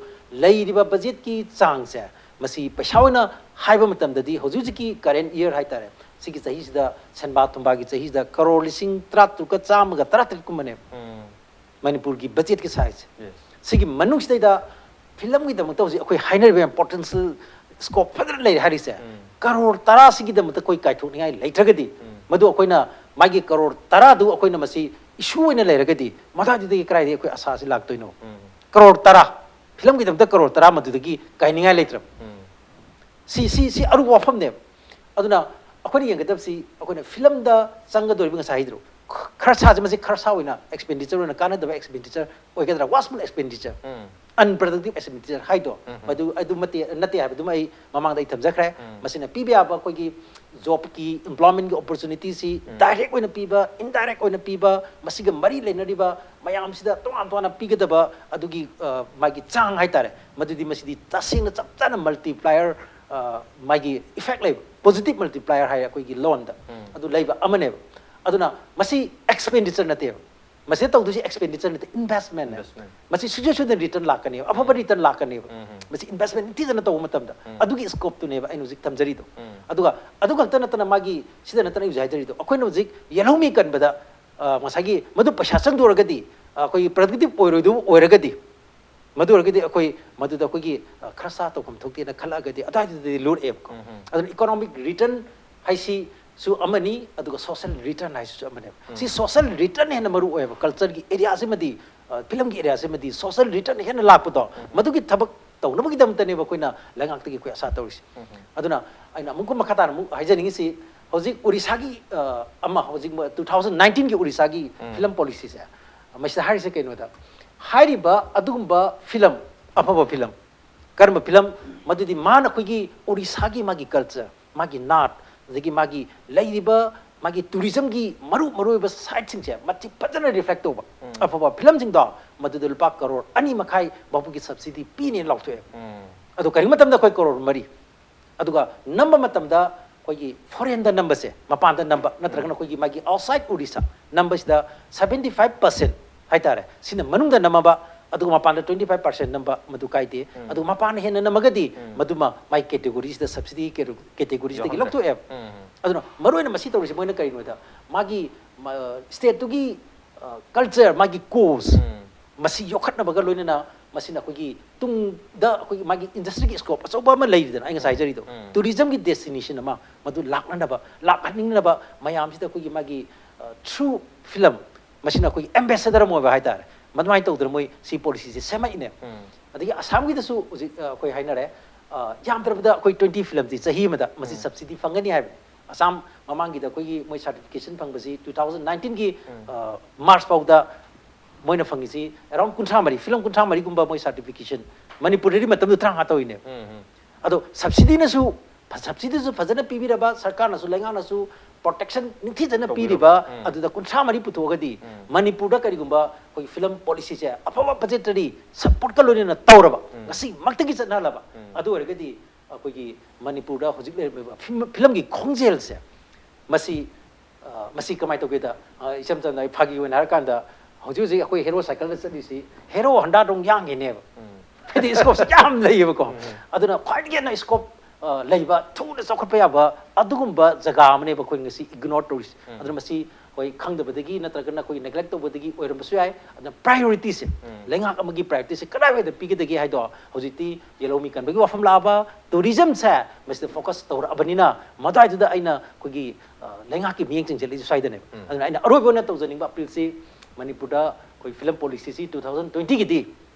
ꯂꯩꯔꯤꯕ ꯕꯖꯦꯠꯀꯤ ꯆꯥꯡꯁꯦ, ꯃꯁꯤ ꯄꯩꯁꯥ ꯑꯣꯏꯅ ꯍꯥꯏꯕ ꯃꯇꯝꯗꯗꯤ ꯍꯧꯖꯤꯛ ꯍꯧꯖꯤꯛꯀꯤ ꯀꯔꯦꯟ ꯏꯌꯔ ꯍꯥꯏꯇꯥꯔꯦ, ꯁꯤꯒꯤ ꯆꯍꯤꯁꯤꯗ ꯁꯦꯟꯕꯥ ꯊꯨꯝꯕꯥꯒꯤ ꯆꯍꯤꯁꯤꯗ ꯀꯔꯣꯔ ꯂꯤꯁꯤꯡ ꯇꯔꯥꯇꯔꯨꯛꯀ ꯆꯥꯝꯃꯒ ꯇꯔꯥꯇꯔꯦꯠꯀꯨꯝꯕꯅꯦꯕ꯫ ꯎꯝ ꯃꯅꯤꯄꯨꯔꯒꯤ ꯕꯖꯦꯠꯀꯤ ꯁꯥꯏꯖꯁꯦ꯫ ꯌꯦꯁ ꯁꯤꯒꯤ ꯃꯅꯨꯡꯁꯤꯗꯩꯗ ꯐꯤꯂꯝꯒꯤꯗꯃꯛꯇ ꯍꯧꯖꯤꯛ ꯑꯩꯈꯣꯏ ꯍꯥꯏꯅꯔꯤꯕ ꯌꯥꯝ ꯄꯣꯇꯦꯟꯁꯤꯌꯦꯜ ꯁ꯭ꯀꯣꯞ ꯐꯖꯅ ꯂꯩꯔꯦ ꯍꯥꯏꯔꯤꯁꯦ, ꯎꯝ꯫ ꯀꯔꯣꯔ ꯇꯔꯥꯁꯤꯒꯤꯗꯃꯛꯇ ꯑꯩꯈꯣꯏ ꯀꯥꯏꯊꯣꯛꯅꯤꯡꯉꯥꯏ ꯂꯩꯇ꯭ꯔꯒꯗꯤ, ꯎꯝ꯫ ꯃꯗꯨ ꯑꯩꯈꯣꯏꯅ ꯃꯥꯒꯤ ꯀꯔꯣꯔ ꯇꯔꯥꯗꯨ ꯑꯩꯈꯣꯏꯅ ꯃꯁꯤ ꯏꯁꯨ ꯑꯣꯏꯅ ꯂꯩꯔꯒꯗꯤ, ꯃꯗꯨꯋꯥꯏꯗꯨꯗꯒꯤ ꯀꯗꯥꯏꯗꯒꯤ ꯑꯩꯈꯣꯏ ꯑꯁꯥꯁꯤ ꯂꯥꯛꯇꯣꯏꯅꯣ? ꯎꯝ ꯀꯔꯣꯔ ꯇꯔꯥ, ꯐꯤꯂꯝꯒꯤꯗꯃꯛꯇ ꯀꯔꯣꯔ ꯇꯔꯥ ꯃꯗꯨꯗꯒꯤ ꯀꯥꯏꯅꯤꯡꯉꯥꯏ ꯂꯩꯇ꯭ꯔꯕ꯫ ꯎꯝ ꯁꯤ, ꯁꯤ, ꯁꯤ ꯑꯔꯨꯕ ꯋꯥꯐꯝꯅꯦꯕ꯫ ꯑꯗꯨꯅ ꯑꯩꯈꯣꯏꯅ ꯌꯦꯡꯒꯗꯕꯁꯤ, ꯑꯩꯈꯣꯏꯅ ꯐꯤꯂꯝꯗ ꯆꯪꯒꯗꯧꯔꯤꯕ ꯉꯁꯥꯏ ꯍꯥꯏꯗ꯭ꯔꯣ, ꯈ-, ꯈꯔꯁꯥꯁꯦ, ꯃꯁꯤ ꯈꯔꯁꯥ ꯑꯣꯏꯅ ꯑꯦꯛꯁꯄꯦꯟꯗꯤꯆꯔ ꯑꯣꯏꯅ ꯀꯥꯟꯅꯗꯕ ꯑꯦꯛꯁꯄꯦꯟꯗꯤꯆꯔ ꯑꯣꯏꯒꯗ꯭ꯔꯥ, ꯋꯥꯁꯐꯨꯜ ꯑꯦꯛꯁꯄꯦꯟꯗꯤꯆꯔ꯫ ꯎꯝ unproductive expenditure ꯍꯥꯏꯗꯣ, ꯎꯝ꯫ ꯃꯗꯨ ꯑꯗꯨ ꯃꯇꯦ-, ꯅꯠꯇꯦ ꯍꯥꯏꯕꯗꯨꯃ ꯑꯩ ꯃꯃꯥꯡꯗ ꯑꯩ ꯊꯝꯖꯈ꯭ꯔꯦ꯫ ꯎꯝ꯫ ꯃꯁꯤꯅ ꯄꯤꯕ ꯌꯥꯕ ꯑꯩꯈꯣꯏꯒꯤ ꯖꯣꯕꯀꯤ, employmentꯀꯤ opportunityꯁꯤ ꯎꯝ꯫ Direct ꯑꯣꯏꯅ ꯄꯤꯕ, indirect ꯑꯣꯏꯅ ꯄꯤꯕ, ꯃꯁꯤꯒ ꯃꯔꯤ ꯂꯩꯅꯔꯤꯕ ꯃꯌꯥꯝꯁꯤꯗ ꯇꯣꯉꯥꯟ ꯇꯣꯉꯥꯟꯅ ꯄꯤꯒꯗꯕ ꯑꯗꯨꯒꯤ, ꯑ, ꯃꯥꯒꯤ ꯆꯥꯡ ꯍꯥꯏꯇꯥꯔꯦ, ꯃꯗꯨꯗꯤ ꯃꯁꯤꯗꯤ ꯇꯁꯦꯡꯅ ꯆꯞ ꯆꯥꯅ multiplier, ꯑ, ꯃꯥꯒꯤ effect ꯂꯩꯕ, positive multiplier ꯍꯥꯏ ꯑꯩꯈꯣꯏꯒꯤ ꯂꯣꯟꯗ, ꯎꯝ꯫ ꯑꯗꯨ ꯂꯩꯕ ꯑꯃꯅꯦꯕ꯫ ꯑꯗꯨꯅ ꯃꯁꯤ expenditure ꯅꯠꯇꯦꯕ꯫ ꯃꯁꯤꯗ ꯇꯧꯗꯣꯏꯁꯤ expenditure ꯅꯠꯇꯦ, investmentꯅꯦ꯫ Investment꯫ ꯃꯁꯤ ꯁꯨꯡꯁꯣꯏ ꯁꯣꯏꯗꯅ return ꯂꯥꯛꯀꯅꯦꯕ, ꯑꯐꯕ ꯎꯝ꯫ Return ꯂꯥꯛꯀꯅꯦꯕ꯫ ꯎꯝ꯫ ꯃꯁꯤ investment ꯅꯤꯡꯊꯤꯖꯅ ꯇꯧꯕ ꯃꯇꯝꯗ ꯎꯝ꯫ ꯑꯗꯨꯒꯤ scopeꯇꯨꯅꯦꯕ ꯑꯩꯅ ꯍꯧꯖꯤꯛ ꯊꯝꯖꯔꯤꯗꯣ꯫ ꯎꯝ꯫ ꯑꯗꯨꯒ ꯑꯗꯨ ꯈꯛꯇ ꯅꯠꯇꯅ ꯃꯥꯒꯤ, ꯁꯤꯗ ꯅꯠꯇꯅ ꯑꯩ ꯍꯧꯖꯤꯛ ꯍꯥꯏꯖꯔꯤꯗꯣ, ꯑꯩꯈꯣꯏꯅ ꯍꯧꯖꯤꯛ ꯌꯦꯜꯍꯧꯃꯤ ꯀꯟꯕꯗ, ꯑ, ꯉꯁꯥꯏꯒꯤ ꯃꯗꯨ ꯄꯩꯁꯥ ꯆꯪꯗꯣꯔꯒꯗꯤ, ꯑ, ꯑꯩꯈꯣꯏꯒꯤ productive ꯑꯣꯏꯔꯣꯏꯗꯕ ꯑꯣꯏꯔꯒꯗꯤ, ꯃꯗꯨ ꯑꯣꯏꯔꯒꯗꯤ ꯑꯩꯈꯣꯏ ꯃꯗꯨꯗ ꯑꯩꯈꯣꯏꯒꯤ, ꯑ, ꯈꯔ ꯆꯥ ꯇꯧꯐꯝ ꯊꯣꯛꯇꯦꯅ ꯈꯜꯂꯛꯑꯒꯗꯤ ꯑꯗꯨꯋꯥꯏꯗꯨꯗꯗꯤ ꯂꯨꯔꯛꯑꯦꯕꯀꯣ꯫ ꯎꯝ ꯍꯝ꯫ ꯑꯗꯨꯅ economic return ꯍꯥꯏꯁꯤꯁꯨ ꯑꯃꯅꯤ, ꯑꯗꯨꯒ social return ꯍꯥꯏꯁꯤꯁꯨ ꯑꯃꯅꯦꯕ꯫ ꯎꯝ꯫ ꯁꯤ social return ꯍꯦꯟꯅ ꯃꯔꯨ ꯑꯣꯏꯌꯦꯕ, cultureꯒꯤ areaꯁꯤꯃꯗꯤ, ꯑ, filmꯒꯤ areaꯁꯤꯃꯗꯤ social return ꯍꯦꯟꯅ ꯂꯥꯛꯄꯗꯣ, ꯎꯝ꯫ ꯃꯗꯨꯒꯤ ꯊꯕꯛ ꯇꯧꯅꯕꯒꯤꯗꯃꯛꯇꯅꯦꯕ ꯑꯩꯈꯣꯏꯅ ꯂꯩꯉꯥꯛꯇꯒꯤ ꯑꯩꯈꯣꯏ ꯑꯁꯥ ꯇꯧꯔꯤꯁꯦ꯫ ꯎꯝ꯫ ꯑꯗꯨꯅ ꯑꯩꯅ ꯑꯃꯨꯛꯀ ꯃꯈꯥ ꯇꯥꯅ ꯑꯃꯨꯛ ꯍꯥꯏꯖꯅꯤꯡꯉꯤꯁꯤ, ꯍꯧꯖꯤꯛ ꯑꯣꯔꯤꯁꯥꯒꯤ, ꯑ, ꯑꯃ, ꯍꯧꯖꯤꯛ two thousand nineteenꯒꯤ ꯑꯣꯔꯤꯁꯥꯒꯤ ꯎꯝ꯫ Film policyꯁꯦ, ꯃꯁꯤꯗ ꯍꯥꯏꯔꯤꯁꯦ ꯀꯩꯅꯣꯗ, ꯍꯥꯏꯔꯤꯕ ꯑꯗꯨꯒꯨꯝꯕ film, ꯑꯐꯕ film, ꯀꯔꯝꯕ film? ꯃꯗꯨꯗꯤ ꯃꯥꯅ ꯑꯩꯈꯣꯏꯒꯤ ꯑꯣꯔꯤꯁꯥꯒꯤ ꯃꯥꯒꯤ culture, ꯃꯥꯒꯤ ꯅꯥꯠ, ꯑꯗꯒꯤ ꯃꯥꯒꯤ ꯂꯩꯔꯤꯕ ꯃꯥꯒꯤ tourismꯒꯤ ꯃꯔꯨ ꯃꯔꯨꯑꯣꯏꯕ siteꯁꯤꯡꯁꯦ ꯃꯇꯤꯛ ꯐꯖꯅ reflect ꯇꯧꯕ ꯎꯝ꯫ ꯑꯐꯕ filmꯁꯤꯡꯗꯣ, ꯃꯗꯨꯗ ꯂꯨꯄꯥ ꯀꯔꯣꯔ ꯑꯅꯤ ꯃꯈꯥꯏ ꯐꯥꯎꯕꯒꯤ subsidy ꯄꯤꯅꯦꯅ ꯂꯥꯎꯊꯣꯛꯑꯦ꯫ ꯎꯝ꯫ ꯑꯗꯣ ꯀꯔꯤꯒꯨꯝꯕ ꯃꯇꯝꯗ ꯑꯩꯈꯣꯏ ꯀꯔꯣꯔ ꯃꯔꯤ, ꯑꯗꯨꯒ ꯅꯝꯕ ꯃꯇꯝꯗ ꯑꯩꯈꯣꯏꯒꯤ foreignꯗ ꯅꯝꯕꯁꯦ, ꯃꯄꯥꯟꯗ ꯅꯝꯕ, ꯅꯠꯇ꯭ꯔꯒꯅ ꯎꯝ꯫ ꯑꯩꯈꯣꯏꯒꯤ ꯃꯥꯒꯤ outside Orissa ꯅꯝꯕꯁꯤꯗ seventy five percent ꯍꯥꯏꯇꯥꯔꯦ, ꯁꯤꯅ ꯃꯅꯨꯡꯗ ꯅꯝꯃꯕ, ꯑꯗꯨꯒ ꯃꯄꯥꯟꯗ twenty five percent ꯅꯝꯕ, ꯃꯗꯨ ꯀꯥꯏꯗꯦ꯫ ꯎꯝ꯫ ꯑꯗꯨꯒ ꯃꯄꯥꯟꯅ ꯍꯦꯟꯅ ꯅꯝꯃꯒꯗꯤ ꯎꯝ꯫ ꯃꯗꯨꯃ ꯃꯥꯒꯤ categoryꯁꯤꯗ, subsidy categoryꯁꯤꯗꯒꯤ ꯌꯥꯎꯍꯟꯗ꯭ꯔꯦ꯫ ꯂꯧꯊꯣꯛꯑꯦꯕ꯫ ꯎꯝ꯫ ꯑꯗꯨꯅ ꯃꯔꯨꯑꯣꯏꯅ ꯃꯁꯤ ꯇꯧꯔꯤꯁꯦ ꯃꯣꯏꯅ ꯀꯔꯤꯅꯣꯗ, ꯃꯥꯒꯤ, ꯃ-, stateꯇꯨꯒꯤ, ꯑ, culture, ꯃꯥꯒꯤ cause, ꯎꯝ꯫ ꯃꯁꯤ ꯌꯣꯛꯈꯠꯅꯕꯒ ꯂꯣꯏꯅꯅ ꯃꯁꯤꯅ ꯑꯩꯈꯣꯏꯒꯤ ꯇꯨꯡꯗ ꯑꯩꯈꯣꯏꯒꯤ ꯃꯥꯒꯤ industryꯒꯤ scope ꯑꯆꯧꯕ ꯑꯃ ꯂꯩꯔꯤꯗꯅ, ꯑꯩ ꯉꯁꯥꯏ ꯍꯥꯏꯖꯔꯤꯗꯣ, ꯎꯝ꯫ Tourismꯒꯤ destination ꯑꯃ ꯃꯗꯨ ꯂꯥꯛꯅꯅꯕ, ꯂꯥꯛꯍꯟꯅꯤꯡꯅꯕ ꯃꯌꯥꯝꯁꯤꯗ ꯑꯩꯈꯣꯏꯒꯤ ꯃꯥꯒꯤ, ꯑ, through film, ꯃꯁꯤꯅ ꯑꯩꯈꯣꯏꯒꯤ ambassador ꯑꯃ ꯑꯣꯏꯕ ꯍꯥꯏꯇꯥꯔꯦ, ꯃꯗꯨꯃꯥꯏꯅ ꯇꯧꯗꯅ ꯃꯣꯏ ꯁꯤ policyꯁꯦ ꯁꯦꯝꯃꯛꯏꯅꯦ꯫ ꯎꯝ꯫ ꯑꯗꯒꯤ ꯑꯁꯥꯝꯒꯤꯗꯁꯨ ꯍꯧꯖꯤꯛ, ꯑ, ꯑꯩꯈꯣꯏ ꯍꯥꯏꯅꯔꯦ, ꯑ, ꯌꯥꯝꯗ꯭ꯔꯕꯗ ꯑꯩꯈꯣꯏ twenty filmꯁꯤ ꯆꯍꯤ ꯑꯃꯗ ꯃꯁꯤ ꯎꯝ꯫ Subsidy ꯐꯪꯒꯅꯤ ꯍꯥꯏꯕꯅꯤ꯫ ꯑꯁꯥꯝ ꯃꯃꯥꯡꯒꯤꯗ ꯑꯩꯈꯣꯏꯒꯤ ꯃꯣꯏ certification ꯐꯪꯕꯁꯤ two thousand nineteenꯒꯤ, ꯎꯝ꯫ ꯑ, March ꯐꯥꯎꯗ ꯃꯣꯏꯅ ꯐꯪꯉꯤꯁꯤ ꯑꯦꯔꯥꯎꯟ ꯀꯨꯟꯊ꯭ꯔꯥ ꯃꯔꯤ, ꯐꯤꯂꯝ ꯀꯨꯟꯊ꯭ꯔꯥ ꯃꯔꯤꯒꯨꯝꯕ ꯃꯣꯏ ꯁꯥꯔꯇꯤꯐꯤꯀꯦꯁꯟ ꯃꯅꯤꯄꯨꯔꯗꯗꯤ ꯃꯇꯝꯗꯨ ꯇꯔꯥꯃꯉꯥ ꯇꯧꯔꯤꯅꯦꯕ꯫ ꯑꯗꯣ ꯁꯕꯁꯤꯗꯤꯅꯁꯨ, ꯁꯕꯁꯤꯗꯤꯁꯨ ꯐꯖꯅ ꯄꯤꯕꯤꯔꯕ, ꯁꯔꯀꯥꯔꯅꯁꯨ, ꯂꯩꯉꯥꯛꯅꯁꯨ ꯄ꯭ꯔꯣꯇꯦꯛꯁꯟ ꯅꯤꯡꯊꯤꯖꯅ ꯇꯧꯕꯤꯔꯕ꯫ ꯄꯤꯔꯤꯕ, ꯎꯝ꯫ ꯑꯗꯨꯗ ꯀꯨꯟꯊ꯭ꯔꯥ ꯃꯔꯤ ꯄꯨꯊꯣꯛꯑꯒꯗꯤ, ꯎꯝ꯫ ꯃꯅꯤꯄꯨꯔꯗ ꯀꯔꯤꯒꯨꯝꯕ ꯑꯩꯈꯣꯏꯒꯤ ꯐꯤꯂꯝ ꯄꯣꯂꯤꯁꯤꯁꯦ ꯑꯐꯕ ꯕꯖꯦꯇꯔꯤ ꯁꯞꯄꯣꯔꯠꯀ ꯂꯣꯏꯅꯅ ꯇꯧꯔꯕ, ꯎꯝ꯫ ꯉꯁꯤꯃꯛꯇꯒꯤ ꯆꯠꯅꯍꯜꯂꯕ, ꯎꯝ꯫ ꯑꯗꯨ ꯑꯣꯏꯔꯒꯗꯤ ꯑꯩꯈꯣꯏꯒꯤ ꯃꯅꯤꯄꯨꯔꯗ ꯍꯧꯖꯤꯛ ꯂꯩꯔꯝꯃꯤꯕ ꯐꯤꯂꯝ, ꯐꯤꯂꯝꯒꯤ ꯈꯣꯡꯖꯦꯜꯁꯦ, ꯃꯁꯤ, ꯑ, ꯃꯁꯤ ꯀꯃꯥꯏꯅ ꯇꯧꯒꯦꯗ, ꯑ, ꯏꯆꯝ ꯆꯝꯅ ꯑꯩ ꯐꯥꯒꯤ ꯑꯣꯏꯅ ꯍꯥꯏꯔꯀꯥꯟꯗ, ꯍꯧꯖꯤꯛ ꯍꯧꯖꯤꯛ ꯑꯩꯈꯣꯏ ꯍꯦꯔꯣ ꯁꯥꯏꯀꯜꯗ ꯆꯠꯂꯤꯁꯤ ꯍꯦꯔꯣ ꯍꯟꯗꯥꯗꯧ ꯌꯥꯡꯉꯤꯅꯦꯕ꯫ ꯎꯝ꯫ ꯍꯥꯏꯗꯤ ꯁ꯭ꯀꯣꯞꯁꯦ ꯌꯥꯝ ꯂꯩꯌꯦꯕꯀꯣ꯫ ꯎꯝ꯫ ꯑꯗꯨꯅ ꯈ꯭ꯋꯥꯏꯗꯒꯤ ꯍꯦꯟꯅ ꯁ꯭ꯀꯣꯞ, ꯑ, ꯂꯩꯕ, ꯊꯨꯅ ꯆꯥꯎꯈꯠꯄ ꯌꯥꯕ ꯑꯗꯨꯒꯨꯝꯕ ꯖꯒꯥ ꯑꯃꯅꯦꯕ ꯑꯩꯈꯣꯏ ꯉꯁꯤ ꯏꯒꯅꯣꯔ ꯇꯧꯔꯤꯁꯦ꯫ ꯎꯝ꯫ ꯑꯗꯨꯅ ꯃꯁꯤ ꯑꯩꯈꯣꯏ ꯈꯪꯗꯕꯗꯒꯤ ꯅꯠꯇ꯭ꯔꯒꯅ ꯑꯩꯈꯣꯏ ꯅꯦꯒ꯭ꯂꯦꯛ ꯇꯧꯕꯗꯒꯤ ꯑꯣꯏꯔꯝꯕꯁꯨ ꯌꯥꯏ꯫ ꯑꯗꯨꯅ ꯄ꯭ꯔꯥꯏꯌꯣꯔꯤꯇꯤꯁꯦ, ꯎꯝ꯫ ꯂꯩꯉꯥꯛ ꯑꯃꯒꯤ ꯄ꯭ꯔꯥꯏꯌꯣꯔꯤꯇꯤꯁꯦ ꯀꯗꯥꯏꯋꯥꯏꯗ ꯄꯤꯒꯗꯒꯦ ꯍꯥꯏꯗꯣ ꯍꯧꯖꯤꯛꯇꯤ ꯌꯦꯜꯍꯧꯃꯤ ꯀꯟꯕꯒꯤ ꯋꯥꯐꯝ ꯂꯥꯛꯑꯕ, ꯇꯨꯔꯤꯖꯝꯁꯦ ꯃꯁꯤꯗ ꯐꯣꯀꯁ ꯇꯧꯔꯛꯑꯕꯅꯤꯅ, ꯃꯗꯥꯏꯗꯨꯗ ꯑꯩꯅ ꯑꯩꯈꯣꯏꯒꯤ, ꯑ, ꯂꯩꯉꯥꯛꯀꯤ ꯃꯤꯠꯌꯦꯡ ꯆꯤꯡꯁꯤꯜꯂꯤꯁꯦ ꯁ꯭ꯋꯥꯏꯗꯅꯦꯕ꯫ ꯎꯝ꯫ ꯑꯗꯨꯅ ꯑꯩꯅ ꯑꯔꯣꯏꯕ ꯑꯣꯏꯅ ꯇꯧꯖꯅꯤꯡꯕ ꯑꯄꯤꯜꯁꯤ ꯃꯅꯤꯄꯨꯔꯗ ꯑꯩꯈꯣꯏ ꯐꯤꯂꯝ ꯄꯣꯂꯤꯁꯤꯁꯤ ꯇꯨ ꯊꯥꯎꯖꯟ ꯇ꯭ꯋꯦꯟꯇꯤꯒꯤꯗꯤ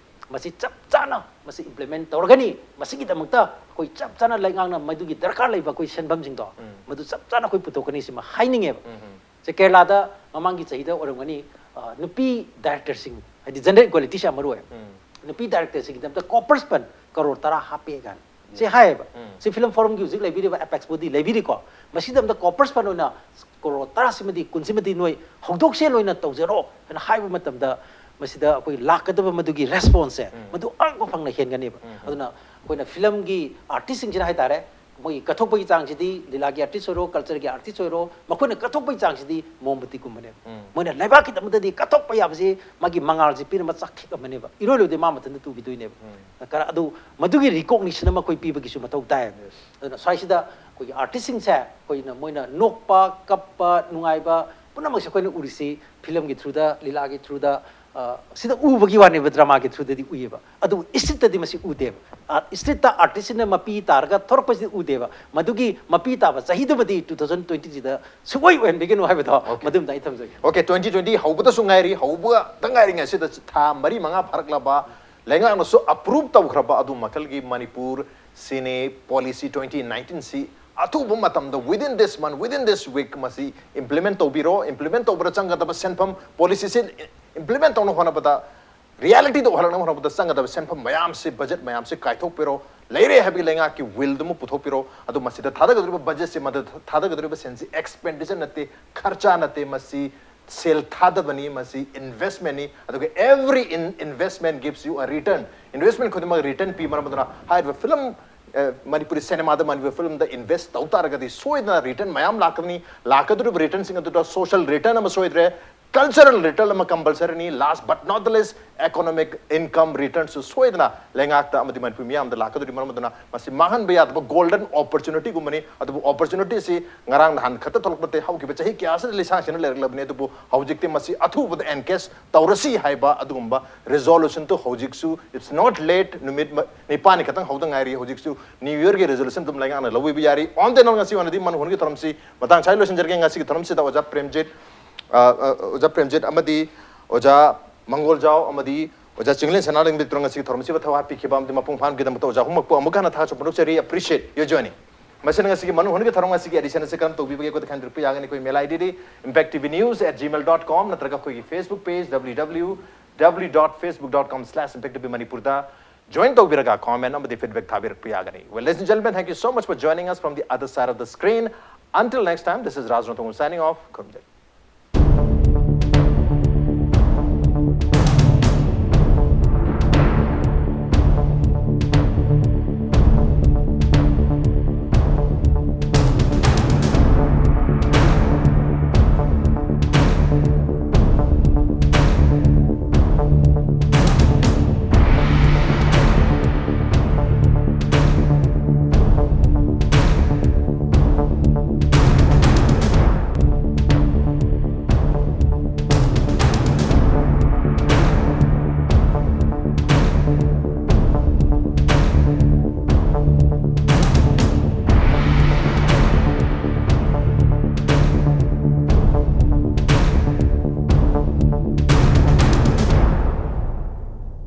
ꯃꯁꯤ ꯆꯞ ꯆꯥꯅ ꯃꯁꯤ ꯏꯝꯄ꯭ꯂꯤꯃꯦꯟ ꯇꯧꯔꯒꯅꯤ꯫ ꯃꯁꯤꯒꯤꯗꯃꯛꯇ ꯑꯩꯈꯣꯏ ꯆꯞ ꯆꯥꯅ ꯂꯩꯉꯥꯛꯅ ꯃꯗꯨꯒꯤ ꯗꯔꯀꯥꯔ ꯂꯩꯕ ꯑꯩꯈꯣꯏ ꯁꯦꯟꯐꯝꯁꯤꯡꯗꯣ, ꯎꯝ꯫ ꯃꯗꯨ ꯆꯞ ꯆꯥꯅ ꯑꯩꯈꯣꯏ ꯄꯨꯊꯣꯛꯀꯅꯤ ꯁꯤꯃ ꯍꯥꯏꯅꯤꯡꯉꯦꯕ꯫ ꯎꯝ, ꯎꯝ꯫ ꯁꯦ ꯀꯦꯔꯂꯥꯗ ꯃꯃꯥꯡꯒꯤ ꯆꯍꯤꯗ ꯑꯣꯏꯔꯝꯒꯅꯤ, ꯑ, ꯅꯨꯄꯤ ꯗꯥꯏꯔꯦꯛꯇꯔꯁꯤꯡ, ꯍꯥꯏꯗꯤ ꯖꯦꯟꯗꯔ ꯏꯀ꯭ꯋꯦꯂꯤꯇꯤꯁꯦ ꯌꯥꯝ ꯃꯔꯨ ꯑꯣꯏ꯫ ꯎꯝ꯫ ꯅꯨꯄꯤ ꯗꯥꯏꯔꯦꯛꯇꯔꯁꯤꯡꯒꯤꯗꯃꯛꯇ ꯀꯣꯔꯄꯁ ꯐꯟ ꯀꯔꯣꯔ ꯇꯔꯥ ꯍꯥꯞꯄꯦ ꯀꯥꯏꯅ ꯁꯤ ꯍꯥꯏꯌꯦꯕ꯫ ꯎꯝ꯫ ꯁꯤ ꯐꯤꯂꯝ ꯐꯣꯔꯝꯒꯤ ꯍꯧꯖꯤꯛ ꯂꯩꯕꯤꯔꯤꯕ ꯑꯦꯄꯦꯛꯁ ꯕꯣꯗꯤ ꯂꯩꯕꯤꯔꯤꯀꯣ, ꯃꯁꯤꯗꯃꯛꯇ ꯀꯣꯔꯄꯁ ꯐꯟ ꯑꯣꯏꯅ ꯀꯔꯣꯔ ꯇꯔꯥꯁꯤꯃꯗꯤ, ꯀꯨꯟꯁꯤꯃꯗꯤ ꯅꯣꯏ ꯍꯧꯗꯣꯛꯁꯦꯜ ꯑꯣꯏꯅ ꯇꯧꯖꯔꯣ ꯍꯥꯏꯅ ꯍꯥꯏꯕ ꯃꯇꯝꯗ, ꯃꯁꯤꯗ ꯑꯩꯈꯣꯏ ꯂꯥꯛꯀꯗꯕ ꯃꯗꯨꯒꯤ ꯔꯦꯁꯄꯣꯟꯁꯁꯦ, ꯎꯝ꯫ ꯃꯗꯨ ꯑꯉꯛꯄ ꯐꯪꯅ ꯍꯦꯟꯒꯅꯦꯕ꯫ ꯎꯝ, ꯎꯝ꯫ ꯑꯗꯨꯅ ꯑꯩꯈꯣꯏꯅ ꯐꯤꯂꯝꯒꯤ ꯑꯥꯔꯇꯤꯁꯁꯤꯡꯁꯤꯅ ꯍꯥꯏꯇꯥꯔꯦ, ꯃꯣꯏꯒꯤ ꯀꯠꯊꯣꯛꯄꯒꯤ ꯆꯥꯡꯁꯤꯗꯤ, ꯂꯤꯂꯥꯒꯤ ꯑꯥꯔꯇꯤꯁ ꯑꯣꯏꯔꯣ, ꯀꯜꯆꯔꯒꯤ ꯑꯥꯔꯇꯤꯁ ꯑꯣꯏꯔꯣ, ꯃꯈꯣꯏꯅ ꯀꯠꯊꯣꯛꯄꯒꯤ ꯆꯥꯡꯁꯤꯗꯤ ꯃꯣꯝꯕꯇꯤꯒꯨꯝꯕꯅꯦꯕ꯫ ꯎꯝ꯫ ꯃꯣꯏꯅ ꯂꯩꯕꯥꯛꯀꯤꯗꯃꯛꯇꯗꯤ ꯀꯠꯊꯣꯛꯄ ꯌꯥꯕꯁꯤ ꯃꯥꯒꯤ ꯃꯉꯥꯜꯁꯤ ꯄꯤꯔꯝꯕ ꯆꯥꯛꯊꯦꯛ ꯑꯃꯅꯦꯕ꯫ ꯏꯔꯣꯏ ꯂꯣꯏꯗꯣꯏ ꯃꯥ ꯃꯊꯟꯇ ꯇꯨꯈꯤꯗꯣꯏꯅꯦꯕ꯫ ꯎꯝ꯫ ꯀꯔ-, ꯑꯗꯨ ꯃꯗꯨꯒꯤ ꯔꯤꯀꯣꯛꯅꯤꯁꯟ ꯑꯃ ꯑꯩꯈꯣꯏ ꯄꯤꯕꯒꯤꯁꯨ ꯃꯊꯧ ꯇꯥꯏ꯫ Yes꯫ ꯑꯗꯨꯅ ꯁ꯭ꯋꯥꯏꯁꯤꯗ ꯑꯩꯈꯣꯏꯒꯤ ꯑꯥꯔꯇꯤꯁꯁꯤꯡꯁꯦ, ꯑꯩꯈꯣꯏꯅ ꯃꯣꯏꯅ ꯅꯣꯛꯄ, ꯀꯞꯄ, ꯅꯨꯡꯉꯥꯏꯕ ꯄꯨꯝꯅꯃꯛꯁꯦ ꯑꯩꯈꯣꯏꯅ ꯎꯔꯤꯁꯤ ꯐꯤꯂꯝꯒꯤ ꯊ꯭ꯔꯨꯗ, ꯂꯤꯂꯥꯒꯤ ꯊ꯭ꯔꯨꯗ, ꯑ, ꯁꯤꯗ ꯎꯕꯒꯤ ꯋꯥꯅꯦꯕ, ꯗ꯭ꯔꯃꯥꯒꯤ ꯊ꯭ꯔꯨꯗꯗꯤ ꯎꯏꯌꯦꯕ꯫ ꯑꯗꯨꯕꯨ ꯏꯁꯇ꯭ꯔꯤꯠꯇꯗꯤ ꯃꯁꯤ ꯎꯗꯦꯕ꯫ ꯑ, ꯏꯁꯇ꯭ꯔꯤꯠꯇ ꯑꯥꯔꯇꯤꯁꯁꯤꯅ ꯃꯄꯤ ꯇꯥꯔꯒ ꯊꯣꯔꯛꯄꯁꯤꯗꯤ ꯎꯗꯦꯕ꯫ ꯃꯗꯨꯒꯤ ꯃꯄꯤ ꯇꯥꯕ ꯆꯍꯤꯗꯨꯃꯗꯤ ꯇꯨ ꯊꯥꯎꯖꯟ ꯇ꯭ꯋꯦꯟꯇꯤꯁꯤꯗ ꯁꯨꯡꯑꯣꯏ ꯑꯣꯏꯍꯟꯕꯤꯒꯅꯨ ꯍꯥꯏꯕꯗꯣ, OK꯫ ꯃꯗꯨꯝꯗ ꯑꯩ ꯊꯝꯖꯒꯦ꯫ OK, twenty twenty ꯍꯧꯕꯗꯁꯨ ꯉꯥꯏꯔꯤ, ꯍꯧꯕꯗ ꯉꯥꯏꯔꯤꯉꯩꯁꯤꯗ ꯊꯥ ꯃꯔꯤ ꯃꯉꯥ ꯐꯥꯔꯛꯂꯕ, ꯂꯩꯉꯥꯛꯅꯁꯨ ꯑꯦꯄ꯭ꯔꯨꯞ ꯇꯧꯈ꯭ꯔꯕ ꯑꯗꯨ ꯃꯈꯜꯒꯤ ꯃꯅꯤꯄꯨꯔ ꯁꯤꯅꯦ ꯄꯣꯂꯤꯁꯤ twenty nineteen ꯁꯤ ꯑꯊꯨꯕ ꯃꯇꯝꯗ, within this month, within this week, ꯃꯁꯤ ꯏꯝꯄ꯭ꯂꯤꯃꯦꯟ ꯇꯧꯕꯤꯔꯣ꯫ ꯏꯝꯄ꯭ꯂꯤꯃꯦꯟ ꯇꯧꯕꯗ ꯆꯪꯒꯗꯕ ꯁꯦꯟꯐꯝ, ꯄꯣꯂꯤꯁꯤꯁꯤ implement ꯇꯧꯅꯕ ꯍꯣꯠꯅꯕꯗ, reality ꯗ ꯑꯣꯏꯍꯜꯂꯛꯅꯕ ꯍꯣꯠꯅꯕꯗ ꯆꯪꯒꯗꯕ ꯁꯦꯟꯐꯝ ꯃꯌꯥꯝꯁꯤ, budget ꯃꯌꯥꯝꯁꯤ ꯀꯥꯏꯊꯣꯛꯄꯤꯔꯣ, ꯂꯩꯔꯦ ꯍꯥꯏꯕꯒꯤ ꯂꯩꯉꯥꯛꯀꯤ will ꯗꯨꯃ ꯄꯨꯊꯣꯛꯄꯤꯔꯣ꯫ ꯑꯗꯨ ꯃꯁꯤꯗ ꯊꯥꯗꯒꯗꯧꯔꯤꯕ budget ꯁꯤ, ꯃꯗꯨ ꯊꯥꯗꯒꯗꯧꯔꯤꯕ ꯁꯦꯟꯁꯤ expenditure ꯅꯠꯇꯦ, ꯈꯔꯆꯥ ꯅꯠꯇꯦ, ꯃꯁꯤ ꯁꯦꯜ ꯊꯥꯗꯕꯅꯤ, ꯃꯁꯤ investment ꯅꯤ꯫ ꯑꯗꯨꯒ every in investment gives you a return, investment ꯈꯨꯗꯤꯡꯃꯛ return ꯄꯤ꯫ ꯃꯔꯝ ꯑꯗꯨꯅ ꯍꯥꯏꯔꯤꯕ film, ꯑ, ꯃꯅꯤꯄꯨꯔꯤ cinema ꯗ, ꯃꯅꯤꯄꯨꯔꯤ film ꯗ invest ꯇꯧ ꯇꯥꯔꯒꯗꯤ ꯁꯣꯏꯗꯅ return ꯃꯌꯥꯝ ꯂꯥꯛꯀꯅꯤ꯫ ꯂꯥꯛꯀꯗꯧꯔꯤꯕ return ꯁꯤꯡ ꯑꯗꯨꯗ social return ꯑꯃ ꯁꯣꯏꯗ꯭ꯔꯦ, cultural return ꯑꯃ compulsory ꯅꯤ, last but not the least economic income return ꯁꯨ ꯁꯣꯏꯗꯅ ꯂꯩꯉꯥꯛꯇ ꯑꯃꯗꯤ ꯃꯅꯤꯄꯨꯔ ꯃꯤꯌꯥꯝꯗ ꯂꯥꯛꯀꯗꯧꯔꯤ꯫ ꯃꯔꯝ ꯑꯗꯨꯅ ꯃꯁꯤ ꯃꯥꯡꯍꯟꯕ ꯌꯥꯗꯕ golden opportunity ꯒꯨꯝꯕꯅꯤ꯫ ꯑꯗꯨꯕꯨ opportunity ꯁꯤ ꯉꯔꯥꯡ ꯅꯍꯥꯟ ꯈꯛꯇ ꯊꯣꯛꯂꯛꯄ ꯅꯠꯇꯦ, ꯍꯧꯈꯤꯕ ꯆꯍꯤ ꯀꯌꯥꯁꯤꯗ ꯂꯤꯁꯥꯡ ꯁꯤꯟꯅ ꯂꯩꯔꯛꯂꯕꯅꯤ꯫ ꯑꯗꯨꯕꯨ ꯍꯧꯖꯤꯛꯇꯤ ꯃꯁꯤ ꯑꯊꯨꯕꯗ encash ꯇꯧꯔꯁꯤ ꯍꯥꯏꯕ ꯑꯗꯨꯒꯨꯝꯕ resolution ꯗꯨ ꯍꯧꯖꯤꯛꯁꯨ, it's not late, ꯅꯨꯃꯤꯠ ꯃ-, ꯅꯤꯄꯥꯟꯅꯤ ꯈꯛꯇꯪ ꯍꯧꯗ ꯉꯥꯏꯔꯤ꯫ ꯍꯧꯖꯤꯛꯁꯨ New Year ꯒꯤ resolution ꯑꯗꯨꯝ ꯂꯩꯉꯥꯛꯅ ꯂꯧꯕꯤꯕ ꯌꯥꯔꯤ꯫ On the note, ꯉꯁꯤ ꯑꯣꯏꯅꯗꯤ ꯃꯟ ꯍꯨꯟꯒꯤ ꯊꯧꯔꯝꯁꯤ ꯃꯇꯥꯡ ꯁ꯭ꯋꯥꯏꯗ ꯂꯣꯏꯁꯤꯟꯖꯔꯒꯦ꯫ ꯉꯁꯤꯒꯤ ꯊꯧꯔꯝꯁꯤꯗ ꯑꯣꯖꯥ ꯄ꯭ꯔꯦꯝꯖꯤꯠ, ꯑ, ꯑ, ꯑꯣꯖꯥ ꯄ꯭ꯔꯦꯝꯖꯤꯠ ꯑꯃꯗꯤ ꯑꯣꯖꯥ ꯃꯪꯒꯣꯜꯖꯥꯎ ꯑꯃꯗꯤ ꯑꯣꯖꯥ ꯆꯤꯡꯂꯦꯟ ꯁꯅꯥꯔꯦꯡꯕꯤ ꯇ꯭ꯔꯪ ꯑꯁꯤꯒꯤ ꯊꯧꯔꯝꯁꯤꯕꯨ ꯊꯋꯥꯏ ꯍꯥꯞꯄꯤꯈꯤꯕ ꯑꯃꯗꯤ ꯃꯄꯨꯡ ꯐꯥꯍꯟꯈꯤꯗꯃꯛꯇ ꯑꯣꯖꯥ ꯑꯍꯨꯝꯃꯛꯄꯨ ꯑꯃꯨꯛ ꯍꯟꯅ ꯊꯥꯒꯠꯆꯕ ꯐꯣꯡꯗꯣꯛꯆꯔꯤ꯫ Appreciate your journey꯫ ꯃꯁꯤꯅ ꯉꯁꯤꯒꯤ ꯃꯅꯨꯡ ꯍꯨꯟꯒꯤ ꯊꯧꯔꯝ ꯑꯁꯤꯒꯤ edition ꯑꯁꯤ ꯀꯔꯝ ꯇꯧꯕꯤꯕꯒꯦ ꯑꯩꯈꯣꯏꯗ ꯈꯟꯕꯤꯔꯛꯄ ꯌꯥꯒꯅꯤ꯫ ꯑꯩꯈꯣꯏ mail ID D impact T V news at gmail dot com ꯅꯠꯇ꯭ꯔꯒ ꯑꯩꯈꯣꯏꯒꯤ Facebook page W W W dot facebook dot com slash impact T V ꯃꯅꯤꯄꯨꯔꯗ join ꯇꯧꯕꯤꯔꯒ comment ꯑꯃꯗꯤ feedback ꯊꯥꯕꯤꯔꯛꯄ ꯌꯥꯒꯅꯤ꯫ Well, ladies and gentlemen, thank you so much for joining us from the other side of the screen. Until next time, this is Raj Ranthambore signing off. ꯈꯨꯔꯨꯝꯖꯔꯤ꯫